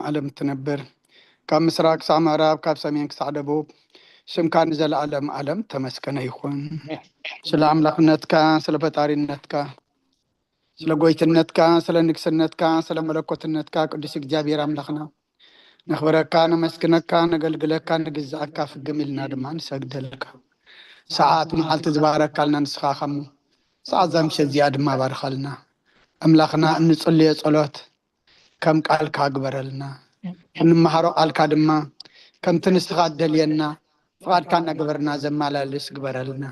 ዓለም እትነብር፣ ካብ ምስራቅ ክሳብ ምዕራብ፣ ካብ ሰሜን ክሳብ ደቡብ፣ ስምካ ንዘለኣለም ዓለም ተመስገነ ይኹን። ስለ ኣምላኽነትካ፣ ስለ ፈጣሪነትካ፣ ስለ ጎይትነትካ፣ ስለ ንግስነትካ፣ ስለ መለኮትነትካ ቅዱስ እግዚኣብሔር ኣምላኽና ነኽብረካ፣ ነመስግነካ፣ ነገልግለካ፣ ንግዛኣካ ፍግም ኢልና ድማ ንሰግደልካ። ሰዓት መዓልቲ ዝባረካልና ንስኻ ኻሞ ሰዓት ዛምሸ እዚኣ ድማ ባርኻልና። ኣምላኽና እንጽልዮ ጸሎት ከም ቃልካ ግበረልና። እንመሃሮ ቃልካ ድማ ከምቲ ንስኻ እደልየና ፍቓድካ እናገበርና ዘመላልስ ግበረልና።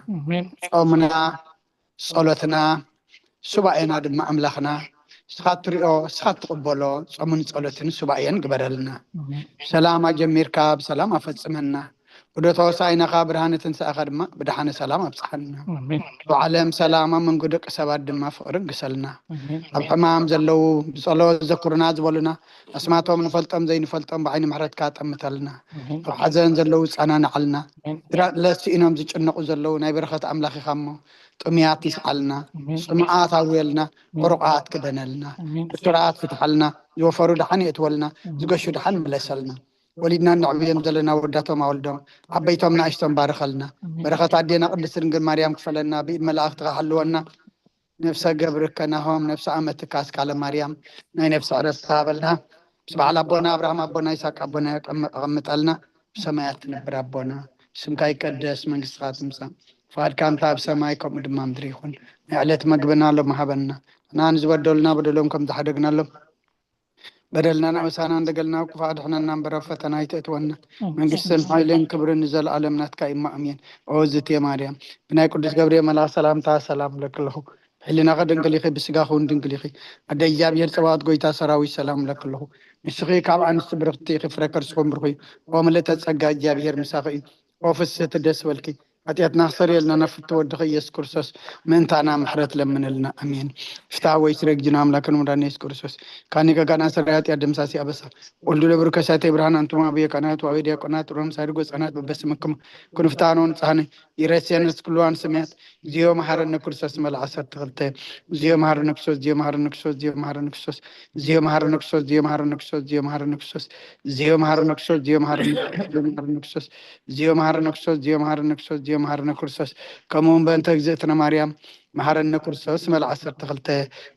ጾምና፣ ጸሎትና ሱባኤና ድማ ኣምላኽና እስኻ ትሪኦ፣ እስኻ ትቕበሎ ጾምን ጸሎትን ሱባኤን ግበረልና። ሰላም ኣጀሚርካ ብሰላም ኣፈጽመና። ወደ ተወሳኢናኻ ብርሃነ ትንሳኤኻ ድማ ብደሓነ ሰላም ኣብጽሓና። ብዓለም ሰላም ኣብ መንጎ ደቂ ሰባት ድማ ፍቕርን ግሰልና። ኣብ ሕማም ዘለዉ ብጸሎት ዘክሩና ዝበሉና ኣስማቶም ንፈልጦም ዘይንፈልጦም ብዓይኒ ምሕረትካ ጠምተልና። ኣብ ሓዘን ዘለዉ ጸናንዓልና። ድራጥ ለስኢኖም ዝጭነቑ ዘለዉ ናይ በረኸት ኣምላኽ ኢኻ እሞ ጥሙያት ይስዓልና። ጽሙኣት ኣውየልና። ቁሩቓት ክደነልና። ብቱራት ፍትሓልና። ዝወፈሩ ደሓን የእትወልና። ዝገሹ ደሓን ምለሰልና። ወሊድና እነዕብዮም ዘለና ወዳቶም ኣወልዶም ዓበይቶም ንኣሽቶም ባርኸልና። በረኸት ኣዴና ቅድስት ድንግል ማርያም ክፈለና። ብኢድ መላእኽትኻ ሓልወና። ነፍሰ ገብርከ ናሆም ነፍሰ ኣመትካ ኣስካለ ማርያም ናይ ነፍሲ ዕረፍቲ ሃበልና። ምስ በዓል ኣቦና ኣብርሃም ኣቦና ይስሐቅ ኣቦና የቀም- ኣቐምጠልና። ብሰማያት ትነብር ኣቦና ስምካ ይቀደስ መንግስትኻ ትምጻእ ፍቓድካ እንተ ኣብ ሰማይ ከምኡ ድማ ምድሪ ይኹን። ናይ ዕለት መግብና ሎም ሃበና። እና ንዝበደሉና በደሎም ከም ዝሓደግናሎም በደልና ናበሳና እንደገልና ክፉእ ኣድሕነና እምበር ኣብ ፈተና ኣይተእትወና። መንግስትን ሓይልን ክብርን ንዘለኣለም ናትካ እዩ። ኣሜን። ኦ ዝቴ ማርያም ብናይ ቅዱስ ገብርኤል መልኣኽ ሰላምታ ሰላም እብለኪ ኣለኹ። ብሕሊናኺ ድንግል ኢኺ፣ ብስጋኺ እውን ድንግል ኢኺ። ኣደ እግዚኣብሔር ጸባኦት ጎይታ ሰራዊት ሰላም እብለኪ ኣለኹ። ንስኺ ካብ ኣንስቲ ብርኽቲ ኢኺ፣ ፍረ ከርስኹም ብሩኽ እዩ። ኦ ምልእተ ጸጋ እግዚኣብሔር ምሳኺ እዩ። ኦ ፍስህቲ ደስ በልኪ። ሓጢኣትና ክሰርየልና ናብ ፍትው ወድኺ ኢየሱስ ክርስቶስ ምእንታና ምሕረት ለምንልና። ኣሜን። ፍትሐ ወይ ስረግጅና ኣምላክን መድኃኒነ ኢየሱስ ክርስቶስ ካኒ ገጋና ሰራይ ኃጢአት ደምሳሲ ኣበሳ ወልዱ ለብሩ ከሳቴ ብርሃን ኣንቱም አብየ ካህናት ወአብየ ዲያቆናት ሮም ሳድጎ ህጻናት በበስምክም ኩኑ ፍትሐ ንጽሐነ ይረስየነ ኩሉ ስሚያት እግዚኦ መሐረነ ክርስቶስ መልዓ ዓሰርተ ክልተ እግዚኦ መሐረነ ክርስቶስ እግዚኦ መሐረነ ክርስቶስ እግዚኦ መሐረነ ክርስቶስ እግዚኦ መሐረነ ክርስቶስ እግዚኦ መሐረነ ክርስቶስ እግዚኦ መሐረነ ክርስቶስ እግዚኦ መሐረነ ክርስቶስ እግዚኦ መሐረነ ክርስቶስ እግዚኦ መሐረነ ክርስቶስ ከምኡ እውን በእንተ እግዝእትነ ማርያም መሐረነ ክርስቶስ መልዓ ዓሰርተ ክልተ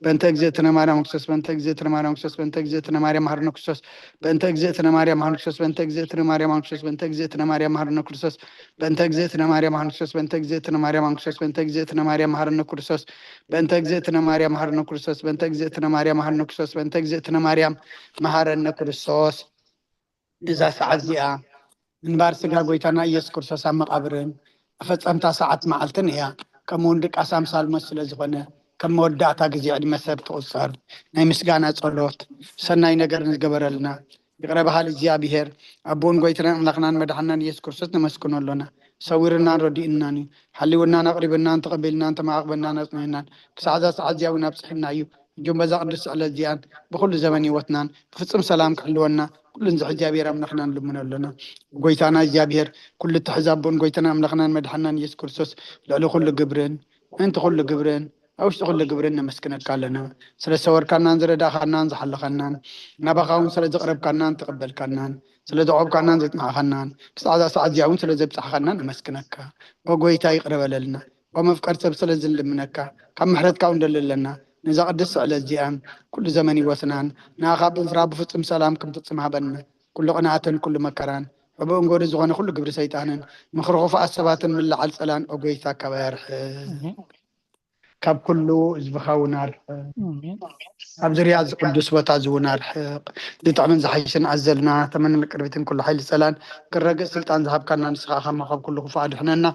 በእንተ እግዝእትነ ማርያም ክርስቶስ በእንተ እግዝእትነ ማርያም ክርስቶስ በእንተ እግዝእትነ ማርያም መሐረነ ክርስቶስ በእንተ እግዝእትነ ማርያም መሐረነ ክርስቶስ በእንተ እግዝእትነ ማርያም መሐረነ ክርስቶስ በእንተ እግዝእትነ ማርያም መሐረነ ክርስቶስ በእንተ እግዝእትነ ማርያም መሐረነ ክርስቶስ በእንተ እግዝእትነ ማርያም መሐረነ ክርስቶስ በእንተ እግዝእትነ ማርያም መሐረነ ክርስቶስ በእንተ እግዝእትነ ማርያም መሐረነ ክርስቶስ በእንተ እግዝእትነ ማርያም መሐረነ ክርስቶስ በእንተ እግዝእትነ ማርያም መሐረነ ክርስቶስ እዛ ሰዓት እዚኣ ምንባር ስጋ ጎይታና ኢየሱስ ክርስቶስ ኣብ መቓብርን መፈጸምታ ሰዓት መዓልትን እያ። ከምኡ እውን ድቃስ ኣምሳል ሞት ስለ ዝኾነ ከም መወዳእታ ግዜ ዕድመ ሰብ ትቑጸር ናይ ምስጋና ጸሎት ሰናይ ነገር ንዝገበረልና ይቕረ በሃሊ እግዚኣብሔር ኣቦን ጎይትናን ኣምላኽናን መድሓናን ኢየሱስ ክርስቶስ ነመስግኖ ኣሎና። ሰዊርናን ረዲእናን እዩ። ሓልውናን ኣቕሪብናን ተቐቢልናን ተመዓቕበናን ኣጽኒዕናን ክሳዕ እዛ ሰዓት እዚኣ እውን ኣብጽሕና እዩ። እጆም በዛ ቅዱስ ስዕለት እዚኣን ብኹሉ ዘመን ህይወትናን ብፍጹም ሰላም ክሕልወና ኩሉ ንዚ እግዚኣብሔር ኣምላኽና ንልምኖ ኣሎና። ጎይታና እግዚኣብሔር ኩሉ እትሕዝ ኣቦን ጎይታና ኣምላኽናን መድሓናን ኢየሱስ ክርስቶስ ልዕሊ ኩሉ ግብርን ምእንቲ ኩሉ ግብርን ኣብ ውሽጢ ኩሉ ግብርን ነመስግነካ ኣለና። ስለ ዝሰወርካናን ዝረዳእኻናን ዝሓለኻናን ናባኻ እውን ስለ ዝቕረብካናን ተቐበልካናን ስለ ዘቆምካናን ዘጽናዕኻናን ክሳዕ እዛ ሰዓት እዚኣ እውን ስለ ዘብጻሕኻና ነመስግነካ። ኦ ጎይታ ይቕረ በለልና። ኦ መፍቀር ሰብ ስለ ዝልምነካ ካብ ምሕረትካ እውን ደሊ ኣለና። ነዛ ቅድስቲ ስዕለት እዚኣን ኩሉ ዘመን ህይወትናን ንኣኻ ብምፍራ ብፍጹም ሰላም ክንፍጽም ሃበና። ኩሉ ቅንኣትን ኩሉ መከራን ሕቡእን ጎሪ ዝኾነ ኩሉ ግብሪ ሰይጣንን ምኽሪ ክፉኣት ሰባትን ምልዓል ጸላን ኦ ጎይታ ካባይ ኣርሕቕ። ካብ ኩሉ ህዝብኻ እውን ኣርሕቕ። ኣብ ዙርያ እዚ ቅዱስ ቦታ እዚ እውን ኣርሕቕ። ዝጥዕምን ዝሓይሽን ኣዘልና ተመንን ቅርቢትን ኩሉ ሓይሊ ጸላን ክረግእ ስልጣን ዝሃብካና ንስኻ ኢኻ እሞ ካብ ኩሉ ክፉእ ኣድሕነና።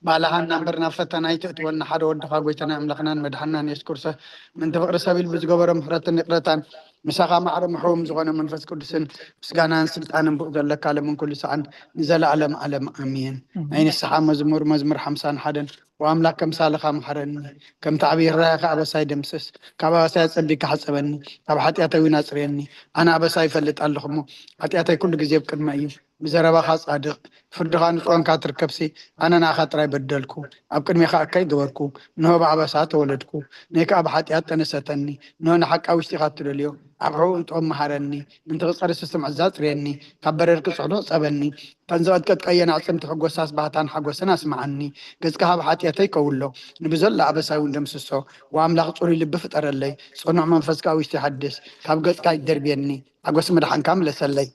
ባልሃና እምበር ናብ ፈተና ኣይተእትወና ሓደ ወድኻ ጎይታና ኣምላኽናን መድሓናን የሱስ ክርስቶስ ምእንቲ ፍቕሪ ሰብ ኢሉ ብዝገበሮ ምሕረትን ይቕረታን ምሳኻ ማዕረ ምሕውም ዝኾነ መንፈስ ቅዱስን ምስጋናን ስልጣንን ብኡ ዘለካ ለምን ኩሉ ሰዓን ንዘለኣለም ኣለም ኣሜን። ናይ ንስሓ መዝሙር መዝሙር ሓምሳን ሓደን ወኣምላኽ ከምሳልኻ ምሓረኒ፣ ከምቲ ዓብዪ ርህራሄኻ ኣበሳይ ደምስስ። ካብ ኣበሳይ ኣጸቢካ ሕጸበኒ፣ ካብ ሓጢኣተይ እውን ኣጽርየኒ። ኣነ ኣበሳይ ይፈልጥ ኣለኹ እሞ፣ ሓጢኣተይ ኩሉ ግዜ ኣብ ቅድመይ እዩ። ብዘረባኻ ጻድቕ፣ ፍርድኻ ንጽዮንካ ትርከብሲ፣ ኣነ ንኣኻ ጥራይ በደልኩ፣ ኣብ ቅድሜኻ እከይ ገበርኩ። እንሆ ብኣበሳ ተወለድኩ፣ ነይ ከኣ ብሓጢኣት ተነሰተኒ። እንሆ ንሓቂ ኣብ ውሽጢኻ እትደልዮ፣ ኣብ ሕቡእ ጥበብ መሃረኒ። ምእንቲ ክጸሪ ስስም ዕዛ ኣጽርየኒ፣ ካብ በረር ክጽሕዶ ጸበኒ። እተን ዝቐጥቀጥካየን ኣዕጽምቲ ሕጎሳስ ባህታን ሓጎስን ኣስምዓኒ። ገጽካ ካብ ሓጢኣተይ ከውሎ፣ ንብዘሎ ኣበሳይ እውን ደምስሶ። ወኣምላኽ ጽሩይ ልቢ ፍጠረለይ፣ ጽኑዕ መንፈስ ከኣ ውሽጢ ሓድስ። ካብ ገጽካ ኣይደርብየኒ፣ ሓጎስ መድሓንካ ምለሰለይ።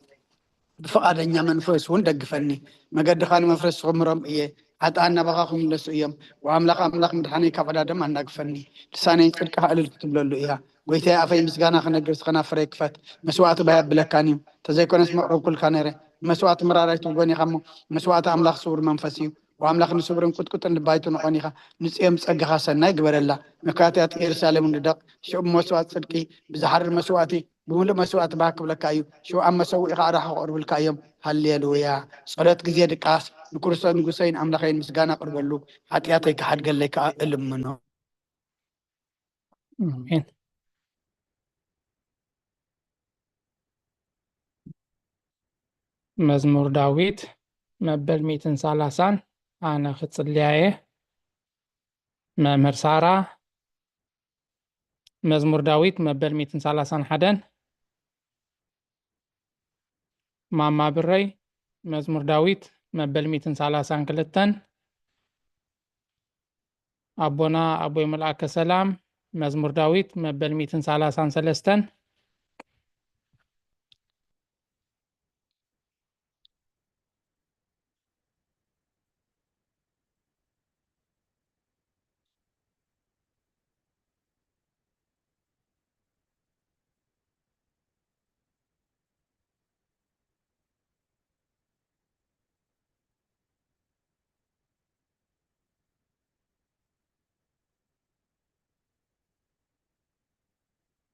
ብፍቓደኛ መንፈስ እውን ደግፈኒ። መገድኻ ንመፍረስ ክምሮም እየ፣ ሓጥኣን ናባኻ ክምለሱ እዮም። ወኣምላኽ ኣምላኽ ምድሓነይ ካብ ዕዳዶም ኣናግፈኒ። ልሳነይ ጽድቅኻ እልል ክትብለሉ እያ። ጎይታይ ኣፈይ ምስጋና ክነግር ከናፍረይ ክፈት። መስዋእቲ ባይ ኣብለካን እዩ። ተዘይኮነስ መቕረብኩልካ ነይረ። መስዋእቲ ምራራይ ትብጎን ኢኻ እሞ፣ መስዋእቲ ኣምላኽ ስውር መንፈስ እዩ። ወኣምላኽ ንስውርን ቁጥቁጥን ልቢ ኣይትንቖን ኢኻ። ንጽዮን ብጸጋኻ ሰናይ ግበረላ። መካትያት ኢየሩሳሌም ንደቕ። ሽዑ ብመስዋእቲ ጽድቂ፣ ብዝሓርር መስዋእቲ፣ ብምሉእ መስዋእቲ ባህ ክብለካ እዩ። ሽዑ ኣብ መሰውኢኻ ኣራሑ ከቕርብልካ እዮም። ሃሌሉያ። ጸሎት ግዜ ድቃስ። ንክርስቶስ ንጉሰይን ኣምላኸይን ምስጋና ኣቕርበሉ። ሓጢኣተይ ክሓድገለይ ከኣ እልምኖ። ኣሜን። መዝሙር ዳዊት መበል ሚእትን ሰላሳን። ኣነ ክጽልያ እየ። መምህር ሳራ፣ መዝሙር ዳዊት መበል ሚእትን ሰላሳን ሓደን። ማማ ብረይ፣ መዝሙር ዳዊት መበል ሚእትን ሰላሳን ክልተን። ኣቦና ኣቦይ መልኣከ ሰላም፣ መዝሙር ዳዊት መበል ሚእትን ሰላሳን ሰለስተን።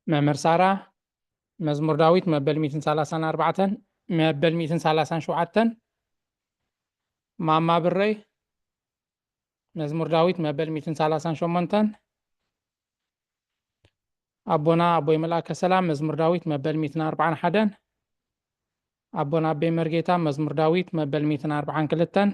መምህር ሳራ፣ መዝሙር ዳዊት መበል ሚእትን ሰላሳን ኣርባዕተን፣ መበል ሚእትን ሰላሳን ሸውዓተን። ማማ ብረይ፣ መዝሙር ዳዊት መበል ሚእትን ሰላሳን ሸሞንተን። ኣቦና ኣቦይ መልኣከ ሰላም፣ መዝሙር ዳዊት መበል ሚእትን ኣርባዓን ሓደን። ኣቦና ኣቤ መርጌታ፣ መዝሙር ዳዊት መበል ሚእትን ኣርባዓን ክልተን።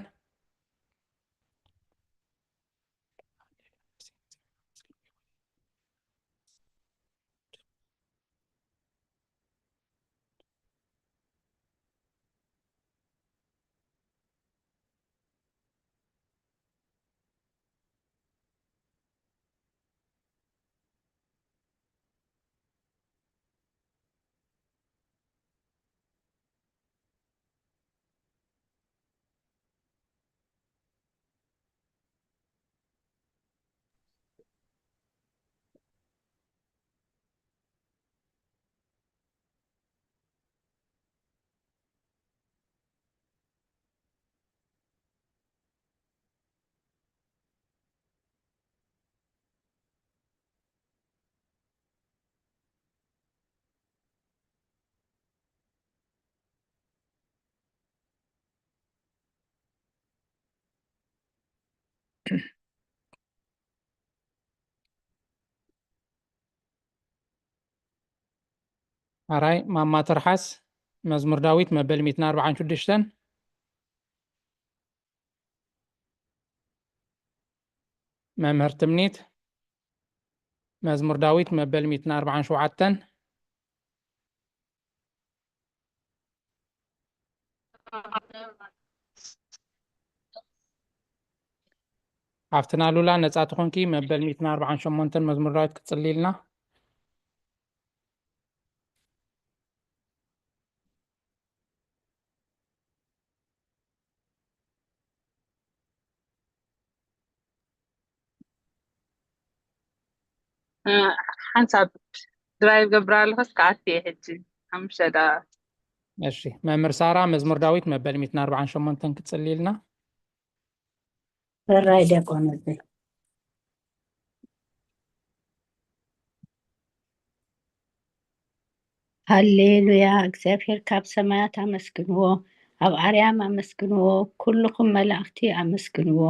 ኣራይ ማማ ትርሓስ፣ መዝሙር ዳዊት መበል ሚእትን ኣርባዓን ሽዱሽተን። መምህር ትምኒት፣ መዝሙር ዳዊት መበል ሚእትን ኣርባዓን ሸውዓተን። ሓፍትና ሉላ፣ ነጻ ትኾንኪ መበል ሚእትን ኣርባዓን ሸሞንተን መዝሙር ዳዊት ክትጽልይልና። ሓንሳብ ድራይቭ ገብር ኣለኹስ ክኣቲ እየ ሕጂ። ሓሙሽተ ደቂቃ። እሺ፣ መምህር ሳራ፣ መዝሙር ዳዊት መበል ሚእትን ኣርባዓን ሸሞንተን ክትጽልይልና። ሕራይ ዲያቆን ኣበይ። ሃሌሉያ፣ እግዚኣብሔር ካብ ሰማያት ኣመስግንዎ፣ ኣብ ኣርያም ኣመስግንዎ፣ ኩልኹም መላእኽቲ ኣመስግንዎ።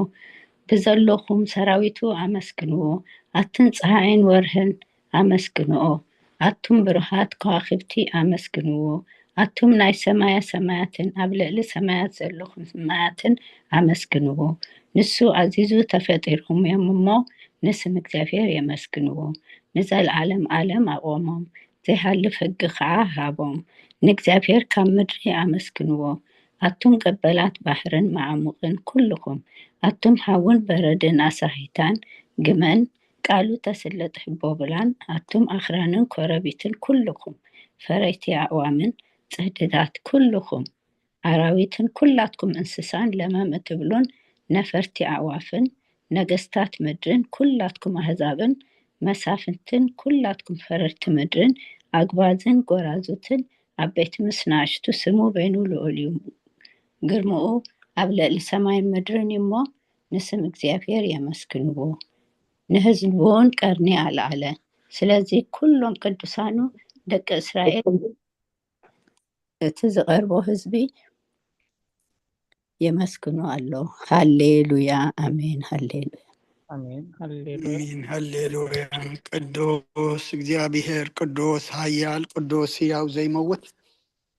ብዘለኹም ሰራዊቱ ኣመስግንዎ። ኣትን ፀሃይን ወርህን ኣመስግንኦ። ኣቱም ብሩሃት ከዋኽብቲ ኣመስግንዎ። ኣቱም ናይ ሰማያ ሰማያትን ኣብ ልዕሊ ሰማያት ዘለኹም ማያትን ኣመስግንዎ። ንሱ ኣዚዙ ተፈጢርኩም እዮም እሞ ንስም እግዚኣብሔር የመስግንዎ። ንዘለዓለም ዓለም ኣቆሞም። ዘይሃልፍ ሕጊ ኸዓ ሃቦም። ንእግዚኣብሔር ካብ ምድሪ ኣመስግንዎ። ኣቱም ገበላት ባሕርን መዓሙቕን ኩልኹም፣ ኣቱም ሓውን በረድን ኣሳሂታን ግመን፣ ቃሉ ተስለ ትሕቦ ብላን፣ ኣቱም ኣኽራንን ኮረቢትን ኩልኹም፣ ፈረይቲ ኣእዋምን ጽህድታት ኩልኹም፣ ኣራዊትን ኩላትኩም እንስሳን ለመም እትብሉን ነፈርቲ ኣዕዋፍን፣ ነገስታት ምድርን ኩላትኩም ኣህዛብን መሳፍንትን ኩላትኩም ፈረርቲ ምድርን ኣግባዝን ጎራዙትን፣ ዓበይቲ ምስ ንኣሽቱ፣ ስሙ በይኑ ልዑል እዩ። ግርምኡ ኣብ ልዕሊ ሰማይን ምድርን እዩ እሞ፣ ንስም እግዚኣብሔር የመስግንዎ። ንህዝቡ እውን ቀርኒ ኣልዓለ። ስለዚ ኩሎም ቅዱሳኑ ደቂ እስራኤል፣ እቲ ዝቐርቦ ህዝቢ የመስግኑ ኣለዉ። ሃሌሉያ፣ ኣሜን፣ ሃሌሉያ። ኣሜን። ሃሌሉያ። ኣሜን፣ ሃሌሉያ። ቅዱስ እግዚኣብሔር፣ ቅዱስ፣ ኃያል፣ ቅዱስ፣ ሕያው፣ ዘይመውት።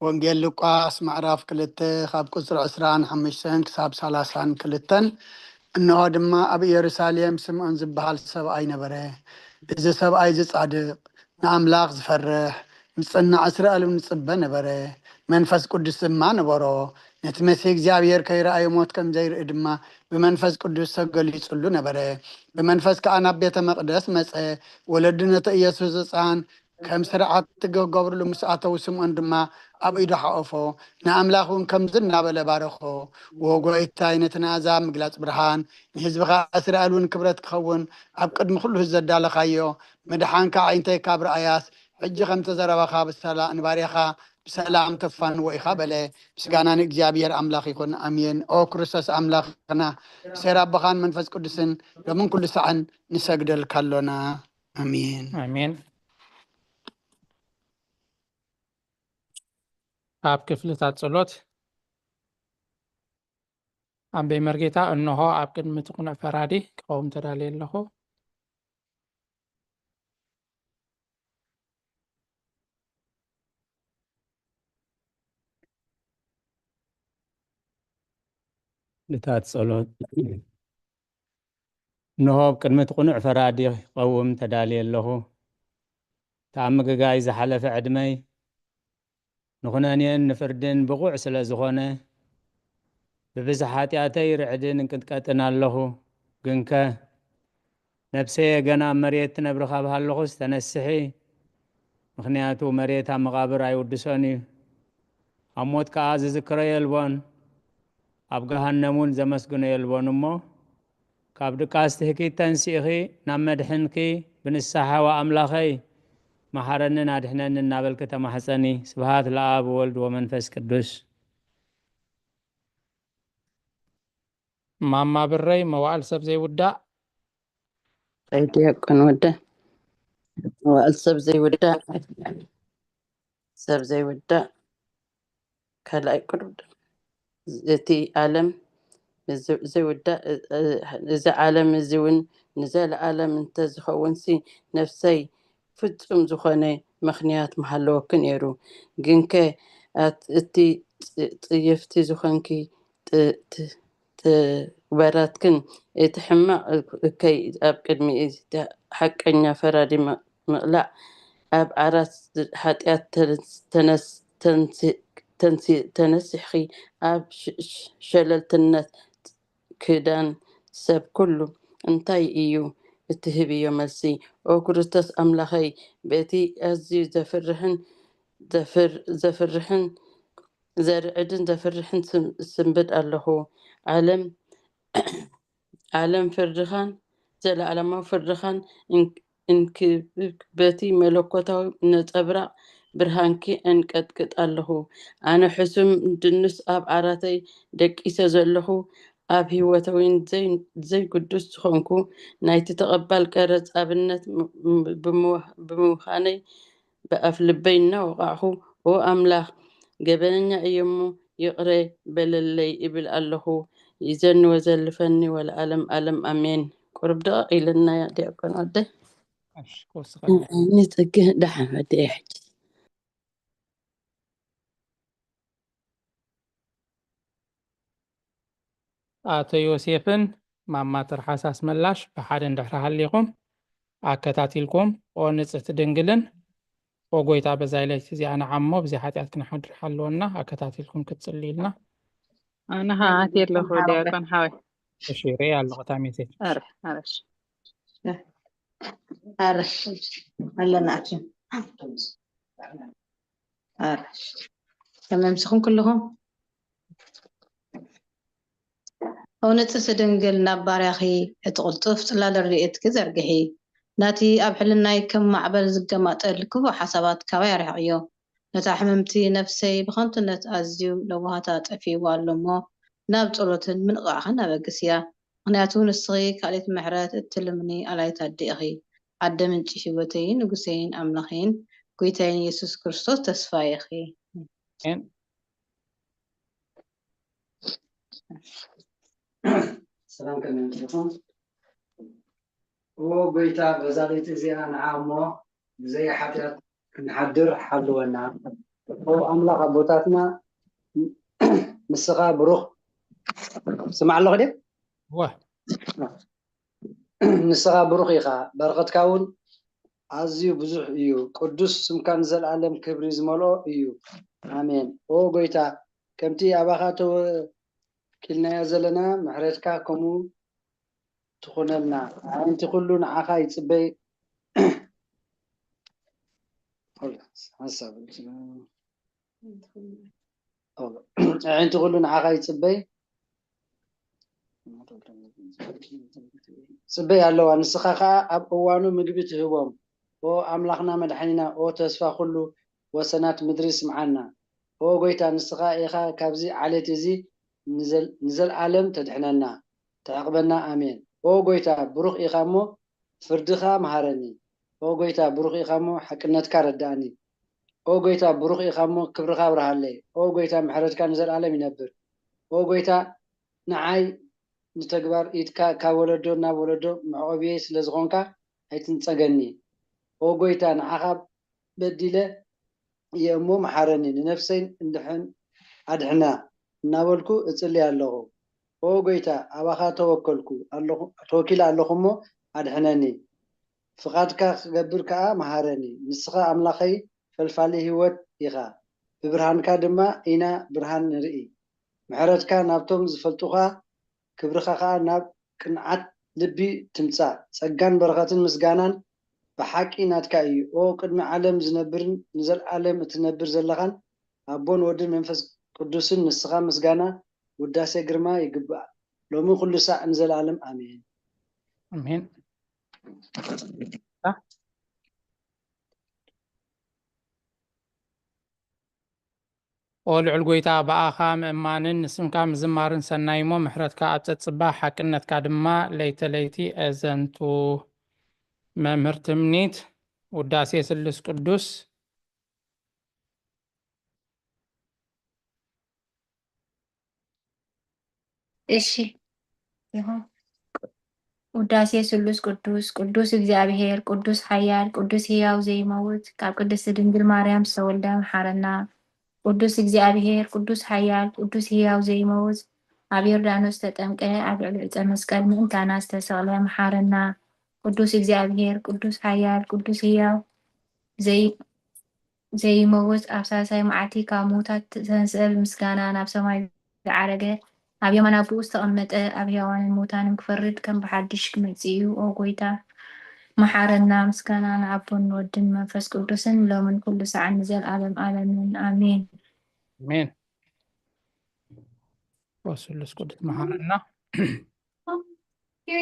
ወንጌል ሉቃስ ምዕራፍ ክልተ ካብ ቁጽሪ ዕስራን ሓሙሽተን ክሳብ ሰላሳን ክልተን። እንሆ ድማ ኣብ ኢየሩሳሌም ስምዖን ዝበሃል ሰብኣይ ነበረ። እዚ ሰብኣይ እዚ ጻድቕ፣ ንኣምላኽ ዝፈርሕ፣ ንጽናዕ እስራኤል እውን ዝጽበ ነበረ። መንፈስ ቅዱስ ድማ ነበሮ። ነቲ መሲህ እግዚኣብሔር ከይረኣየ ሞት ከም ዘይርኢ ድማ ብመንፈስ ቅዱስ ተገሊጹሉ ነበረ። ብመንፈስ ከኣ ናብ ቤተ መቕደስ መጸ። ወለዱ ነቲ ኢየሱስ ህጻን ከም ስርዓት ትገብርሉ ምስ ኣተዉ፣ ስምዖን ድማ ኣብ ኢዱ ሓቆፎ፣ ንኣምላኽ እውን ከምዚ እናበለ ባረኾ። "ዎ ጐይታይ፣ ነቲ ንኣሕዛብ ምግላጽ ብርሃን፣ ንህዝብኻ እስራኤል እውን ክብረት ክኸውን ኣብ ቅድሚ ኩሉ ህዝቢ ዘዳለኻዮ፣ ምድሓንካ ኣዒንተይ ካብ ረኣያስ፣ ሕጂ ከም ተዘረባኻ ብሰላ-፣ ንባርያኻ ብሰላም ተፋንዎ ኢኻ" በለ። ምስጋና ንእግዚኣብሔር ኣምላኽ ይኹን። ኣሜን። ኦ ክርስቶስ ኣምላኽና፣ ብሴራ ኣቦኻን መንፈስ ቅዱስን ሎምን ኩሉ ሳዕን ንሰግደልካ ኣሎና። ኣሜን። ኣሜን። ኣብ ክፍልታት ጸሎት ኣንበይ መርጌታ፣ እንሆ ኣብ ቅድሚ እቲ ቕኑዕ ፈራዲ ክቐውም ተዳልየ ኣለኹ። ክፍልታት ጸሎት። እንሆ ኣብ ቅድሚ እቲ ቕኑዕ ፈራዲ ክቐውም ተዳልየ ኣለኹ። እቲ ኣብ ምግጋይ ዝሓለፈ ዕድመይ ንኹነኔን ንፍርድን ብቑዕ ስለ ዝኾነ፣ ብብዝሒ ሓጢኣተይ ርዕድን እንቅጥቀጥን ኣለኹ። ግንከ ነብሰየ ገና ኣብ መሬት ትነብሪ ካብ ሃለኹስ ተነስሒ፣ ምኽንያቱ መሬት ኣብ መቓብር ኣይውድሶን እዩ። ኣብ ሞት ከኣ ዝዝክሮ የልቦን፣ ኣብ ገሃነም እውን ዘመስግኖ የልቦን። እሞ ካብ ድቃስ ትህኪት ተንሲእኺ ናብ መድሕንኪ ብንስሓ "ዋ ኣምላኸይ፣ መሓረንን ኣድሕነንን" እናበልኪ ተማሕጸኒ። ስብሃት ለኣብ ወወልድ ወመንፈስ ቅዱስ። ማማ ብረይ፣ መዋእል ሰብ ዘይውዳእ። ዲያቆን ወደ፣ መዋእል ሰብ ዘይውዳእ፣ ሰብ ዘይውዳእ፣ ካልኣይ ቅዱድ፣ እቲ ዓለም እዚ ዘይውዳእ፣ እዚ ዓለም እዚ እውን ንዘለዓለም እንተዝኸውንሲ፣ ነፍሰይ ፍጹም ዝኾነ ምኽንያት ምሃለወኪ ነይሩ። ግንከ ኣት-፣ እቲ ጽ-፣ ጽይፍቲ ዝኾንኪ ጥ-፣ ት-፣ ተግባራትክን፣ እቲ ሕማቕ እከይ ኣብ ቅድሚ እቲ ሓቀኛ ፈራዲ ም-፣ ምቕላዕ፣ ኣብ ዓራት ሓጢኣት ተነስ-፣ ተነስ-፣ ተንሲ-፣ ተንሲ-፣ ተነሲሕኺ ኣብ ሸ-፣ ሸ-፣ ሸለልትነት ክዳን ሰብ ኩሉ እንታይ እዩ እትህብዮ መልሲ? ኦ ክርስቶስ ኣምላኸይ፣ በቲ ኣዝዩ ዘፍርሕን ዘፍር-፣ ዘፍርሕን ዘርዕድን ዘፍርሕን ስም-፣ ስንብድ ኣለኹ። ዓለም፣ ዓለም ፍርድኻን ዘለዓለማዊ ፍርድኻን እን-፣ እንክብብ በቲ መለኮታዊ ነጸብራቕ ብርሃንኪ እንቀጥቅጥ ኣለኹ። ኣነ ሕሱም ድኑስ ኣብ ዓራተይ ደቂሰ ዘለኹ፣ ኣብ ህይወተዊን ዘይ-፣ ዘይግዱስ ዝኾንኩ ናይቲ ተቐባል ቀረጽ ኣብነት ም-፣ ም-፣ ብምዋ-፣ ብምዃነይ ብኣፍ ልበይ እናወቓዕኹ፣ "ኦ ኣምላኽ፣ ገበነኛ እየ እሞ ይቕረ በለለይ" እብል ኣለኹ። ይዘኒ ወዘልፈኒ ወለዓለም ዓለም ኣሜን። ቁሩብ ደቐቕ ኢልና ዲያቆን ወደይ። እሺ፣ ክወስኸልና። ንጽግህ ደሓን ወደይ ሕጂ። ኣቶ ዮሴፍን ማማ ትርሓስ ኣስመላሽ ብሓደ እንድሕር ሃሊኹም ኣከታቲልኩም፣ ኦ ንጽሕቲ ድንግልን ኦ ጎይታ በዛይ ለይቲ እዚኣ ንዓሞ ብዘይ ሓጢኣት ክንሓድር ሓለወና ኣከታቲልኩም ክትጽልዩልና። ኣነ ኸዓ ኣትየ ኣለኹ ዲያቆን ሓወይ። እሺ፣ ሪኤ ኣለኹ እታ ሜሴጅ። ኣረ ኣረሽ ኣረሽ ኣለና ኣትዩ ኣረሽ ከመምስኹም ኩልኹም። እውንጽቲ ድንግል ናብ ባርያኺ እቲ ቅልጡፍ ጽላል ረድኤትኪ ዘርግሒ። ናቲ ኣብ ሕልናይ ከም ማዕበል ዝገማጠል ክፉእ ሓሳባት ካባይ ኣርሕቕዮ። ነታ ሕምምቲ ነፍሰይ ብኸንቱነት ኣዝዩ ለዋሃታ ጠፊእዋ ኣሎ እሞ ናብ ጸሎትን ምንቕቓሕን ኣበግስያ። ምኽንያቱ ንስኺ ካልእቲ ምሕረት እትልምኒ ኣላይት ኣደ ኢኺ። ኣደ ምንጪ ህይወተይን ንጉሰይን ኣምላኸይን ጎይታይን የሱስ ክርስቶስ ተስፋ ኢኺ። ኣሜን። ሰላም ከመይ ኣምሲኹም? ኦ ጎይታ፣ በዛ ለይቲ እዚኣ ንዓ እሞ ብዘይ ሓጢኣት ክንሓድር ሓልወና። ኦ ኣምላኽ ኣቦታትና፣ ንስኻ ብሩኽ፣ ስማዕ ኣለኹ ድየ? እወ። ንስኻ ብሩኽ ኢኻ፣ በረኸትካ እውን ኣዝዩ ብዙሕ እዩ። ቅዱስ ስምካ ንዘለኣለም ክብሪ ዝመልኦ እዩ። ኣሜን። ኦ ጎይታ፣ ከምቲ ኣባኻ ተወኪልናዮ ዘለና፣ ምሕረትካ ከምኡ ትኹነልና። ኣዒንቲ ኩሉ ንዓኻ ይጽበይ። ሓሳብ ኣዒንቲ ኩሉ ንዓኻ ይጽበይ ጽበይ ኣለዋ። ንስኻ ኸኣ ኣብ እዋኑ ምግቢ ትህቦም። ኦ ኣምላኽና መድሓኒና፣ ኦ ተስፋ ኩሉ ወሰናት ምድሪ ስምዓና። ኦ ጎይታ፣ ንስኻ ኢኻ ካብዚ ዓሌት እዚ ንዘል-፣ ንዘልኣለም ተድሕነና፣ ተዕቕበና። ኣሜን። ኦ ጎይታ፣ ብሩኽ ኢኻ እሞ ፍርድኻ መሃረኒ። ኦ ጎይታ፣ ብሩኽ ኢኻ እሞ ሓቅነትካ ረዳእኒ። ኦ ጎይታ፣ ብሩኽ ኢኻ እሞ ክብርኻ ኣብርሃለይ። ኦ ጎይታ፣ ምሕረትካ ንዘልኣለም ይነብር። ኦ ጎይታ፣ ንዓይ ንተግባር ኢድካ ካብ ወለዶ ናብ ወለዶ መዕቆብየይ ስለ ዝኾንካ ኣይትንጸገኒ። ኦ ጎይታ፣ ንዓኻ በዲለ እየ እሞ መሓረኒ፣ ንነፍሰይ እንድሕን ኣድሕና እናበልኩ እጽሊ ኣለኹ። ኦ ጎይታ፣ ኣባኻ ተወከልኩ ኣለኹ፣ ተወኪለ ኣለኹ እሞ ኣድሕነኒ። ፍቓድካ ክገብር ከኣ መሃረኒ። ንስኻ ኣምላኸይ ፈልፋሊ ህይወት ኢኻ፣ ብብርሃንካ ድማ ኢና ብርሃን ንርኢ። ምሕረትካ ናብቶም ዝፈልጡኻ፣ ክብርኻ ኸኣ ናብ ቅንዓት ልቢ ትምጻእ። ጸጋን በረኸትን ምስጋናን ብሓቂ ናትካ እዩ። ኦ ቅድሚ ዓለም ዝነብርን ንዘልኣለም እትነብር ዘለኻን ኣቦን ወድን መንፈስ ቅዱስን ንስኻ ምስጋና ውዳሴ ግርማ ይግባእ። ሎሚ ኩሉ ሳዕ ንዘልኣለም ኣሜን። ኣሜን። ኦ ልዑል ጎይታ፣ ብኣኻ ምእማንን ንስምካ ምዝማርን ሰናይ እሞ፣ ምሕረትካ ኣብ ጸጽባ፣ ሓቅነትካ ድማ ለይተ ለይቲ ኣዘንቱ። መምህር ትምኒት፣ ውዳሴ ስሉስ ቅዱስ። እሺ ይኹን። ውዳሴ ስሉስ ቅዱስ። ቅዱስ እግዚኣብሔር፣ ቅዱስ ሓያል፣ ቅዱስ ህያው ዘይመውት፣ ካብ ቅድስቲ ድንግል ማርያም ዝተወልደ መሓረና። ቅዱስ እግዚኣብሔር፣ ቅዱስ ሓያል፣ ቅዱስ ህያው ዘይመውት፣ ኣብ ዮርዳኖስ ዝተጠምቀ፣ ኣብ ልዕሊ ዕፀ መስቀል ምእንታና ዝተሰቕለ መሓረና። ቅዱስ እግዚኣብሔር፣ ቅዱስ ሓያል፣ ቅዱስ ህያው ዘይ ዘይመውት፣ ኣብ ሳልሳይ መዓልቲ ካብ ምዉታት ዝተንስአ፣ ብምስጋና ናብ ሰማይ ዝዓረገ፣ ኣብ የማን ኣቦኡ ዝተቐመጠ፣ ኣብ ህያዋንን ምዉታንን ክፈርድ ከም ብሓድሽ ክመጽእ እዩ። ኦ ጐይታ፣ መሓረና። ምስጋና ንኣቦን ንወድን ንመንፈስ ቅዱስን ሎምን ኩሉ ሰዓን ንዘልኣለም ኣለምን። ኣሜን። ኣሜን። ኦ ስሉስ ቅዱስ መሓረና።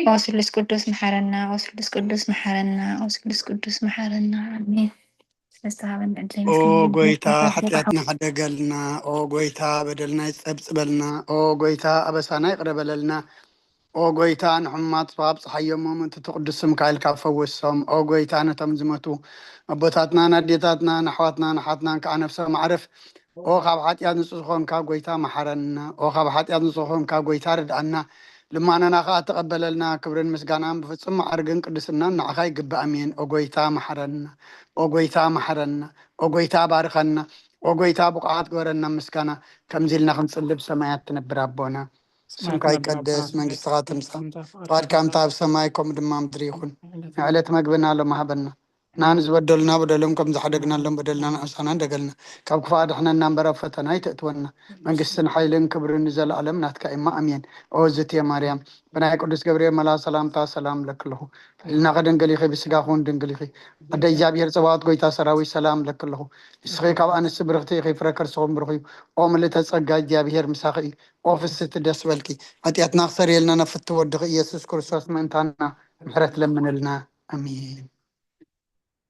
ኦ ስሉስ ቅዱስ መሓረና፣ ኦ ስሉስ ቅዱስ መሓረና፣ ኦ ስሉስ ቅዱስ መሓረና። ኣሜን። ዝተሃበን ዕድል ኦ ምስጋና ጎይታ፣ ይብዛሓልካ። ሓጢኣትና ሕደገልና። ኦ ጎይታ፣ በደልና ይጸብጽበልና። ኦ ጎይታ፣ ኣበሳና ይቕረ በለልና። ኦ ጎይታ፣ ንሕሙማት ኣብጽሓዮም፣ ምእንቲ ቅዱስ ስምካ ኢልካ ፈውሶም። ኦ ጎይታ፣ ነቶም ዝመቱ ኣቦታትና፣ ንኣዴታትና፣ ንኣሕዋትና፣ ንሓትናን ከዓ ነፍሶም ኣዕርፍ። ኦ ካብ ሓጢኣት ንጹህ ዝኾንካ ጎይታ መሓረና። ኦ ካብ ሓጢኣት ንጹህ ዝኾንካ ጎይታ ርድኣና። ልማናና ኸኣ ተቐበለልና። ክብርን ምስጋናን ብፍጹም መዓርግን ቅድስናን ንዓኻ ይግባእ። ኣሜን። ኦ ጎይታ መሓረና። ኦ ጎይታ መሓረና። ኦ ጎይታ ባርኸና። ኦ ጎይታ ብቑዓት ግበረና ምስጋና። ከምዚ ኢልና ክንጽሊ ብሰማያት ትነብር ኣቦና። ስምካ ይቀደስ፣ መንግስትኻ ትምጻእ፣ ፍቓድካ ከምታ ኣብ ሰማይ ከምኡ ድማ ምድሪ ይኹን። ንዕለት መግብና ሎም ሃበና። ንሕና ንዝበደሉና በደሎም ከም ዝሓደግናሎም በደልና ንዕሳና እንደገልና። ካብ ክፉእ ኣድሕነና እምበር ኣብ ፈተና ኣይተእትወና። መንግስትን ሓይልን ክብርን ንዘለኣለም ናትካ እማ ኣሜን። ኦ ዝትየ ማርያም፣ ብናይ ቅዱስ ገብርኤል መልኣኽ ሰላምታ ሰላም እብለኪ ኣለኹ። ሕልናኺ ድንግል ኢኺ፣ ብስጋኺ እውን ድንግል ኢኺ። ኣደ እግዚኣብሔር ጸባኦት ጎይታ ሰራዊት ሰላም እብለኪ ኣለኹ። ንስኺ ካብ ኣንስቲ ብርኽቲ ኢኺ፣ ፍረ ከርስኹም ብሩኽ እዩ። ኦ ምልእተ ጸጋ እግዚኣብሔር ምሳኺ እዩ። ኦ ፍስቲ ደስ በልኪ። ሓጢኣትና ክሰርየልና ናብ ፍትው ወድኺ ኢየሱስ ክርስቶስ ምእንታና ምሕረት ለምንልና። ኣሜን።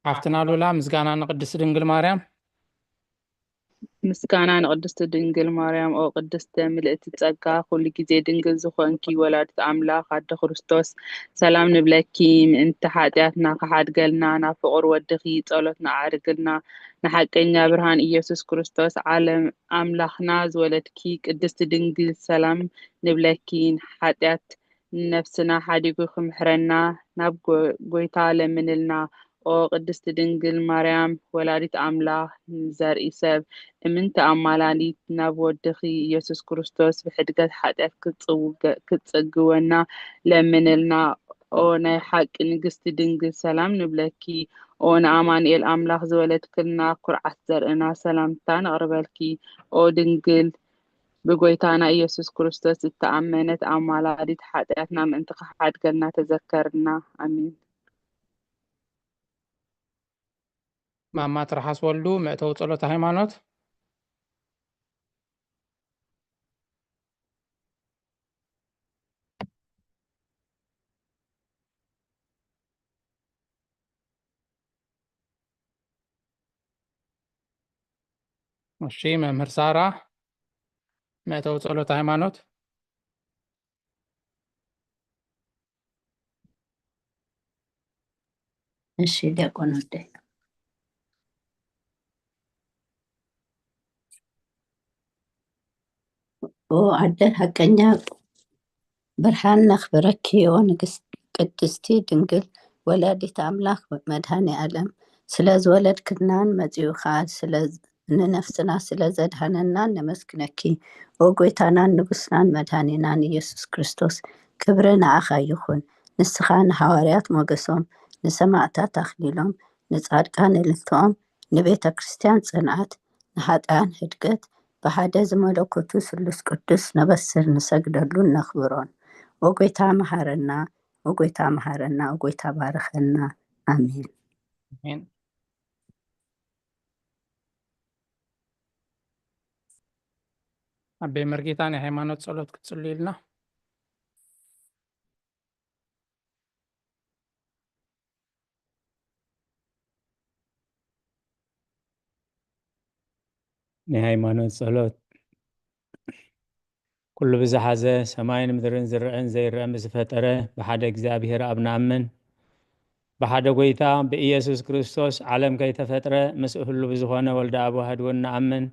ሓፍትና ሉላ፣ ምስጋና ንቅድስት ድንግል ማርያም። ምስጋና ንቅድስት ድንግል ማርያም። ኦ ቅድስተ ምልእቲ ጸጋ፣ ኩሉ ግዜ ድንግል ዝኾንኪ ወላዲት ኣምላኽ ኣደ ክርስቶስ፣ ሰላም ንብለኪ። ምእንቲ ሓጢኣትና ክሓድገልና ናብ ፍቑር ወድኺ ጸሎት ንዓርግልና። ንሓቀኛ ብርሃን ኢየሱስ ክርስቶስ ዓለም ኣምላኽና ዝወለድኪ ቅድስት ድንግል፣ ሰላም ንብለኪ። ንሓጢኣት ነፍስና ሓዲጉ ክምሕረና ናብ ጎ-፣ ጎይታ ለምንልና። ኦ ቅድስቲ ድንግል ማርያም ወላዲት ኣምላኽ፣ ንዘርኢ ሰብ እምንቲ ኣማላሊት ናብ ወድኺ ኢየሱስ ክርስቶስ ብሕድገት ሓጢኣት ክትጽውገ-፣ ክትጽግወና ለምንልና። ኦ ናይ ሓቂ ንግስቲ ድንግል ሰላም ንብለኪ። ኦ ንኣማኑኤል ኣምላኽ ዝወለድክልና ኩርዓት ዘርእና ሰላምታ ነቕርበልኪ። ኦ ድንግል ብጎይታና ኢየሱስ ክርስቶስ ዝተኣመነት ኣማላዲት ሓጢኣትና ምእንቲ ክሓድገልና ተዘከርና። ኣሜን። ማማ ትርሓስ ወልዱ፣ መእተዊ ጸሎት ሃይማኖት። እሺ፣ መምህር ሳራ፣ መእተዊ ጸሎት ሃይማኖት። እሺ፣ ዲያቆን ወደይ። ኦ ኣደ ሓቀኛ ብርሃን ነኽብረኪ፣ ኦ ንግስት-፣ ቅድስቲ ድንግል ወላዲት ኣምላኽ መድኃኔ ዓለም፣ ስለ ዝወለድክናን መጺኡ ኸኣ ስለ ንነፍስና ስለ ዘድኃነና ነመስግነኪ። ኦ ጐይታናን ንጉስናን መድኃኒናን ኢየሱስ ክርስቶስ፣ ክብሪ ንዓኻ ይኹን። ንስኻ ንሃዋርያት ሞገሶም፣ ንሰማዕታት ኣኽሊሎም፣ ንጻድቃን እልልትኦም፣ ንቤተ ክርስቲያን ጽንዓት፣ ንኃጥኣን ህድገት፣ ብሓደ ዝመለኮቱ ስሉስ ቅዱስ ነበስር ንሰግደሉን ነኽብሮን። ኦ ጐይታ መሃረና፣ ኦ ጐይታ መሃረና፣ ኦ ጐይታ ባርኸና። ኣሜን። ኣሜን። ኣቤ መርጌታ ናይ ሃይማኖት ጸሎት ክትጽልዩልና። ናይ ሃይማኖት ጸሎት። ኩሉ ብዝሓዘ ሰማይን ምድርን ዝረኣን ዘይረኣን ብዝፈጠረ ብሓደ እግዚኣብሔር ኣብ ንኣምን። ብሓደ ጐይታ ብኢየሱስ ክርስቶስ ዓለም ከይተፈጥረ ምስኡ ህሉ ብዝኾነ ወልደ ኣብ ዋህድ እውን ንኣምን።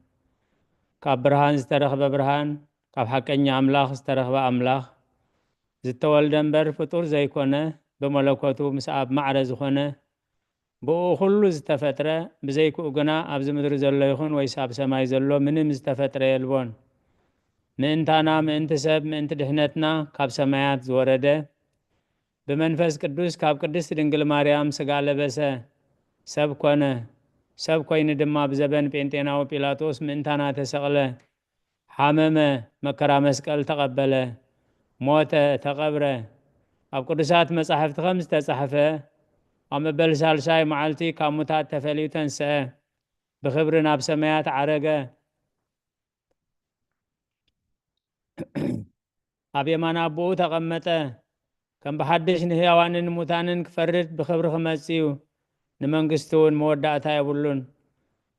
ካብ ብርሃን ዝተረኽበ ብርሃን፣ ካብ ሓቀኛ ኣምላኽ ዝተረኽበ ኣምላኽ፣ ዝተወልደ እምበር ፍጡር ዘይኮነ፣ ብመለኮቱ ምስ ኣብ ማዕረ ዝኾነ፣ ብእኡ ኩሉ ዝተፈጥረ፣ ብዘይክኡ ግና ኣብዚ ምድሪ ዘሎ ይኹን ወይስ ኣብ ሰማይ ዘሎ ምንም ዝተፈጥረ የልቦን። ምእንታና፣ ምእንቲ ሰብ፣ ምእንቲ ድሕነትና ካብ ሰማያት ዝወረደ፣ ብመንፈስ ቅዱስ ካብ ቅድስት ድንግል ማርያም ሥጋ ለበሰ፣ ሰብ ኮነ። ሰብ ኮይኑ ድማ ብዘበን ጴንጤናዊ ጲላጦስ ምእንታና ተሰቕለ፣ ሓመመ፣ መከራ መስቀል ተቐበለ፣ ሞተ፣ ተቐብረ። ኣብ ቅዱሳት መጻሕፍቲ ከም ዝተጻሕፈ፣ ኣብ መበል ሳልሳይ መዓልቲ ካብ ሙታት ተፈልዩ ተንስአ፣ ብኽብሪ ናብ ሰማያት ዓረገ። ኣብ የማን ኣቦኡ ተቐመጠ። ከም ብሓድሽ ንህያዋንን ንሙታንን ክፈርድ ብኽብሪ ክመጽእ እዩ። ንመንግስቱ እውን መወዳእታ የብሉን።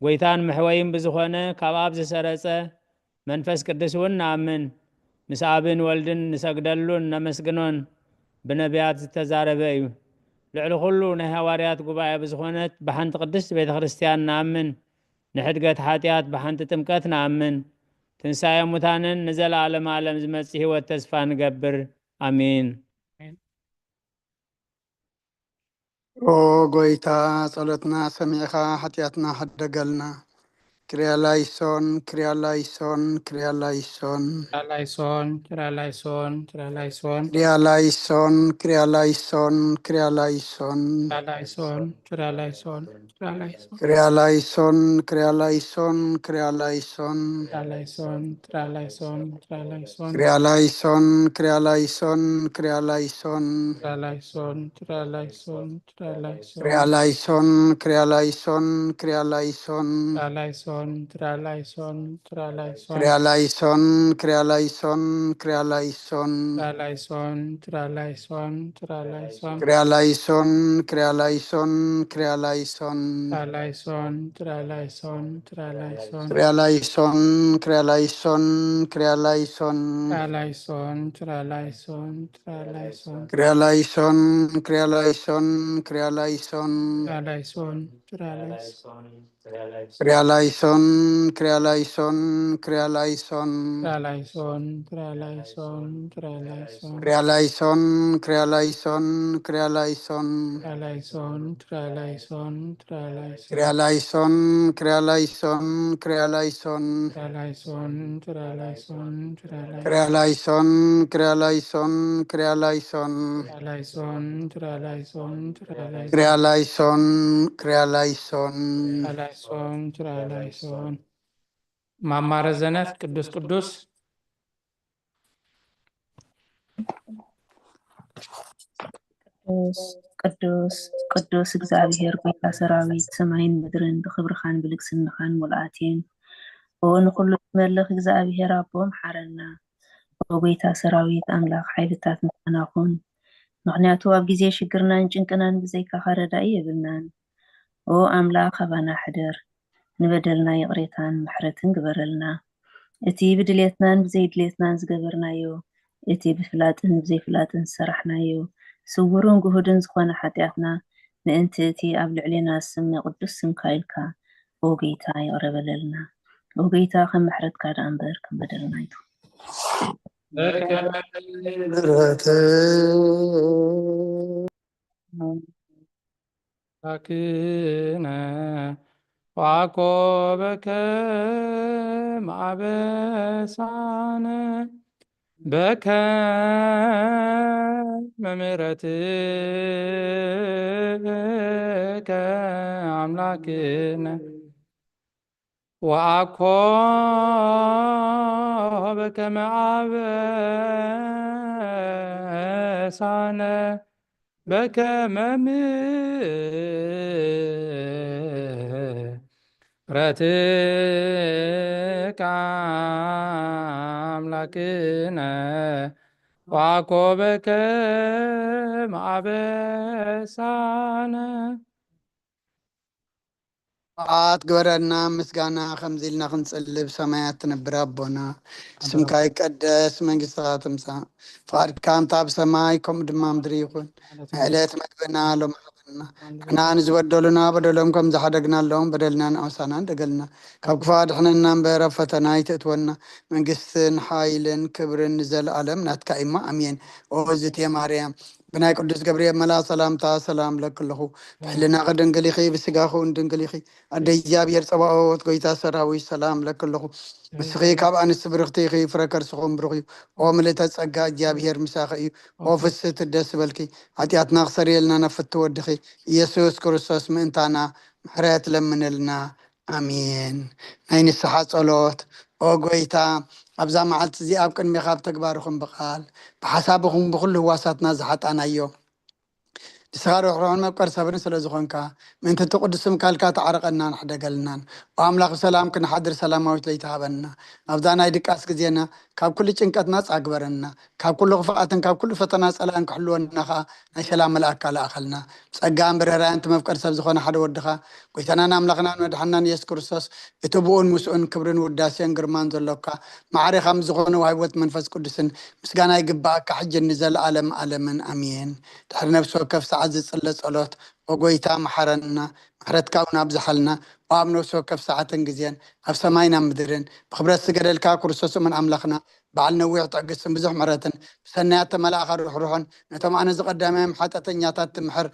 ጐይታን መሕወይን ብዝኾነ ካብ ኣብ ዝሰረጸ መንፈስ ቅዱስ እውን ንኣምን። ምስ ኣብን ወልድን ንሰግደሉን ነመስግኖን። ብነቢያት ዝተዛረበ እዩ። ልዕሊ ኩሉ ናይ ሃዋርያት ጉባኤ ብዝኾነት ብሓንቲ ቅድስቲ ቤተ ክርስቲያን ንኣምን። ንሕድገት ሓጢኣት ብሓንቲ ጥምቀት ንኣምን። ትንሳኤ ሙታንን ንዘለዓለም ዓለም ዝመጽእ ህይወት ተስፋ ንገብር። ኣሜን። ኦ ጎይታ፣ ጸሎትና ሰሚዕኻ ሓጢኣትና ሓደገልና። ክሪያላይሶን፣ ክሪያላይሶን፣ ክሪያላይሶን። ክሪያላይሶን፣ ክሪያላይሶን፣ ክሪያላይሶን። ክሪያላይሶን፣ ክሪያላይሶን፣ ክሪያላይሶን። ክሪያላይሶን፣ ክሪያላይሶን፣ ክሪያላይሶን። ክሪያላይሶን፣ ክሪያላይሶን፣ ክሪያላይሶን። ክሪያላይሶን፣ ክሪያላይሶን፣ ክሪያላይሶን። ክሪያላይሶን፣ ክሪያላይሶን፣ ክሪያላይሶን። ክሪያላይሶን፣ ክሪያላይሶን፣ ክሪያላይሶን። ክሪያላይሶን፣ ክሪያላይሶን፣ ክሪያላይሶን። ክሪያላይሶን፣ ክሪያላይሶን፣ ክሪያላይሶን። ክሪያላይሶን፣ ክሪያላይሶን፣ ክሪያላይሶን። ክሪያላይሶን፣ ክሪያላይሶን፣ ክሪያላይሶን። ክሪያላይሶን፣ ክሪያላይሶን፣ ክሪያላይሶን። ክሪያላይሶን፣ ክሪያላይሶን፣ ክሪያላይሶን። ክሪያላይሶን፣ ክሪያላይሶን፣ ክሪያላይሶን። ክሪያላይሶን፣ ክሪያላይሶን፣ ክሪያላይሶን። ክሪያላይሶን፣ ክሪያላይሶን፣ ክሪያላይሶን። ክሪያላይሶን፣ ክሪያላይሶን። ክሪያላይሶን፣ ክሪያላይሶን፣ ክሪያላይሶን። ክሪያላይሶን፣ ክሪያላይሶን፣ ክሪያላይሶን። ክሪያላይሶን፣ ክሪያላይሶን፣ ክሪያላይሶን። ክሪያላይሶን፣ ክሪያላይሶን፣ ክሪያላይሶን። ክሪያላይሶን፣ ክሪያላይሶን፣ ክሪያላይሶን። ክሪያላይሶን፣ ክሪያላይሶን፣ ክሪያላይሶን። ክሪያላይሶን፣ ክሪያላይሶን፣ ክሪያላይሶን። ክሪያላይሶን፣ ክሪያላይሶን፣ ክሪያላይሶን። ክሪያላይሶን፣ ክሪያላይሶን። ክሪያላይሶን፣ ክሪያላይሶን። ማማ ረዘነት ቅዱስ ቅዱስ። ቅዱስ፣ ቅዱስ፣ ቅዱስ እግዚኣብሔር ጎይታ ሰራዊት፣ ሰማይን ምድርን ብኽብርኻን ብልግስናኻን ምሉኣት እየን። ኦ ንኹሉ ትመልኽ እግዚኣብሔር ኣቦ፣ መሓረና። ኦ ጎይታ ሰራዊት ኣምላኽ፣ ሓይልታት ምሳና ኩን። ምኽንያቱ ኣብ ግዜ ሽግርናን ጭንቅናን ብዘይካኻ ረዳኢ የብልናን። ኦ ኣምላኽ፣ ኣባና ሕደር፣ ንበደልና ይቕሬታን ምሕረትን ግበረልና። እቲ ብድሌትናን ብዘይድሌትናን ዝገበርናዮ፣ እቲ ብፍላጥን ብዘይፍላጥን ዝሰራሕናዮ፣ ስውርን ግሁድን ዝኾነ ሓጢኣትና፣ ምእንቲ እቲ ኣብ ልዕሌና ዝስመ ቅዱስ ስምካ ኢልካ፣ ኦ ጎይታ፣ ይቕረ በለልና። ኦ ጎይታ፣ ከም ምሕረትካ ደኣ እምበር ከም በደልና ኣይትኹን። ምሕረት ኣምላክነ ወዓኮ በከመ አበሳነ በከመ ምሕረትከ አምላክነ ወአኮ በከመ አበሳነ በከመ ምሕረትከ አምላክነ ወአኮ በከመ አበሳነ። ት ግበረና ምስጋና ከምዚ ኢልና ክንጽልብ ሰማያት ትነብር ኣቦና ስምካ ይቀደስ መንግስትኻ ትምጻእ ፍቓድካ ከምታ ኣብ ሰማይ ከምኡ ድማ ምድሪ ይኹን ዕለት መግብና ሎም ሃበና ንሕና ንዝበደሉና በደሎም ከም ዝሓደግናሎም በደልና ንኣውሳና ንደገልና ካብ ክፋ ድሕነና እምበር ኣብ ፈተና ኣይትእትወና መንግስትን ሓይልን ክብርን ንዘለኣለም ናትካ እማ ኣሜን ኦ ዝትየ ማርያም ብናይ ቅዱስ ገብርኤል መላ ሰላምታ ሰላም ለክልኹ ብሕልናኺ ድንግል ኢኺ ብስጋኺ እውን ድንግል ኢኺ ኣደ እግዚኣብሔር ጸባኦት ጎይታ ሰራዊት ሰላም ለክልኹ ንስኺ ካብ ኣንስቲ ብርኽቲ ኢኺ ፍረ ከርስኹም ብሩኽ እዩ ኦ ምልእተ ጸጋ እግዚኣብሔር ምሳኺ እዩ ኦ ፍስህቲ ደስ በልኪ ሓጢኣትና ክሰርየልና ነፍቲ ወድኺ ኢየሱስ ክርስቶስ ምእንታና ምሕረት ለምንልና ኣሜን ናይ ንስሓ ጸሎት ኦ ጎይታ ኣብዛ መዓልቲ እዚኣ ኣብ ቅድሜኻ ብተግባርኹም ብቓል ብሓሳብኹም ብኹሉ ህዋሳትና ዝሓጣናዮ ንስኻ ርሕሩሕን መፍቀር ሰብርን ስለ ዝኾንካ ምእንቲ እቲ ቅዱስ ስምካ ኢልካ ተዓረቐናን ሕደገልናን ኦ ኣምላኽ ብሰላም ክንሓድር ሰላማዊት ለይቲ ሃበና ኣብዛ ናይ ድቃስ ግዜና ካብ ኩሉ ጭንቀት ናጻ ግበረና ካብ ኩሉ ክፍኣትን ካብ ኩሉ ፈተና ጸላእን ክሕልወና ኸኣ ናይ ሰላም መልኣካ ለኣኸልና ብጸጋን ብርህራን እቲ መፍቀር ሰብ ዝኾነ ሓደ ወድኻ ጎይታናን ኣምላኽናን መድሓንናን የሱስ ክርስቶስ እቲ ብኡን ምስኡን ክብርን ውዳሴን ግርማን ዘሎካ ማዕሬኻ ምስ ዝኾነ ዋህይወት መንፈስ ቅዱስን ምስጋና ይግባኣካ ሕጂ ንዘለኣለም ኣለምን ኣሜን ድሕሪ ነፍሲ ወከፍ ሰዓት ዝጽለ ጸሎት ኦጎይታ መሓረና ምሕረትካ እውን ኣብዝሓልና ኣብ ነፍሲ ወከፍ ሰዓትን ግዜን ኣብ ሰማይን ኣብ ምድርን ብኽብረት ዝገደልካ ክርስቶስ እሙን ኣምላኽና በዓል ነዊሕ ትዕግስትን ብዙሕ ምሕረትን ብሰናያት ተመላእኻ ርሕሩሕን ነቶም ኣነ ዝቐዳማዮም ሓጢኣተኛታት ትምሕር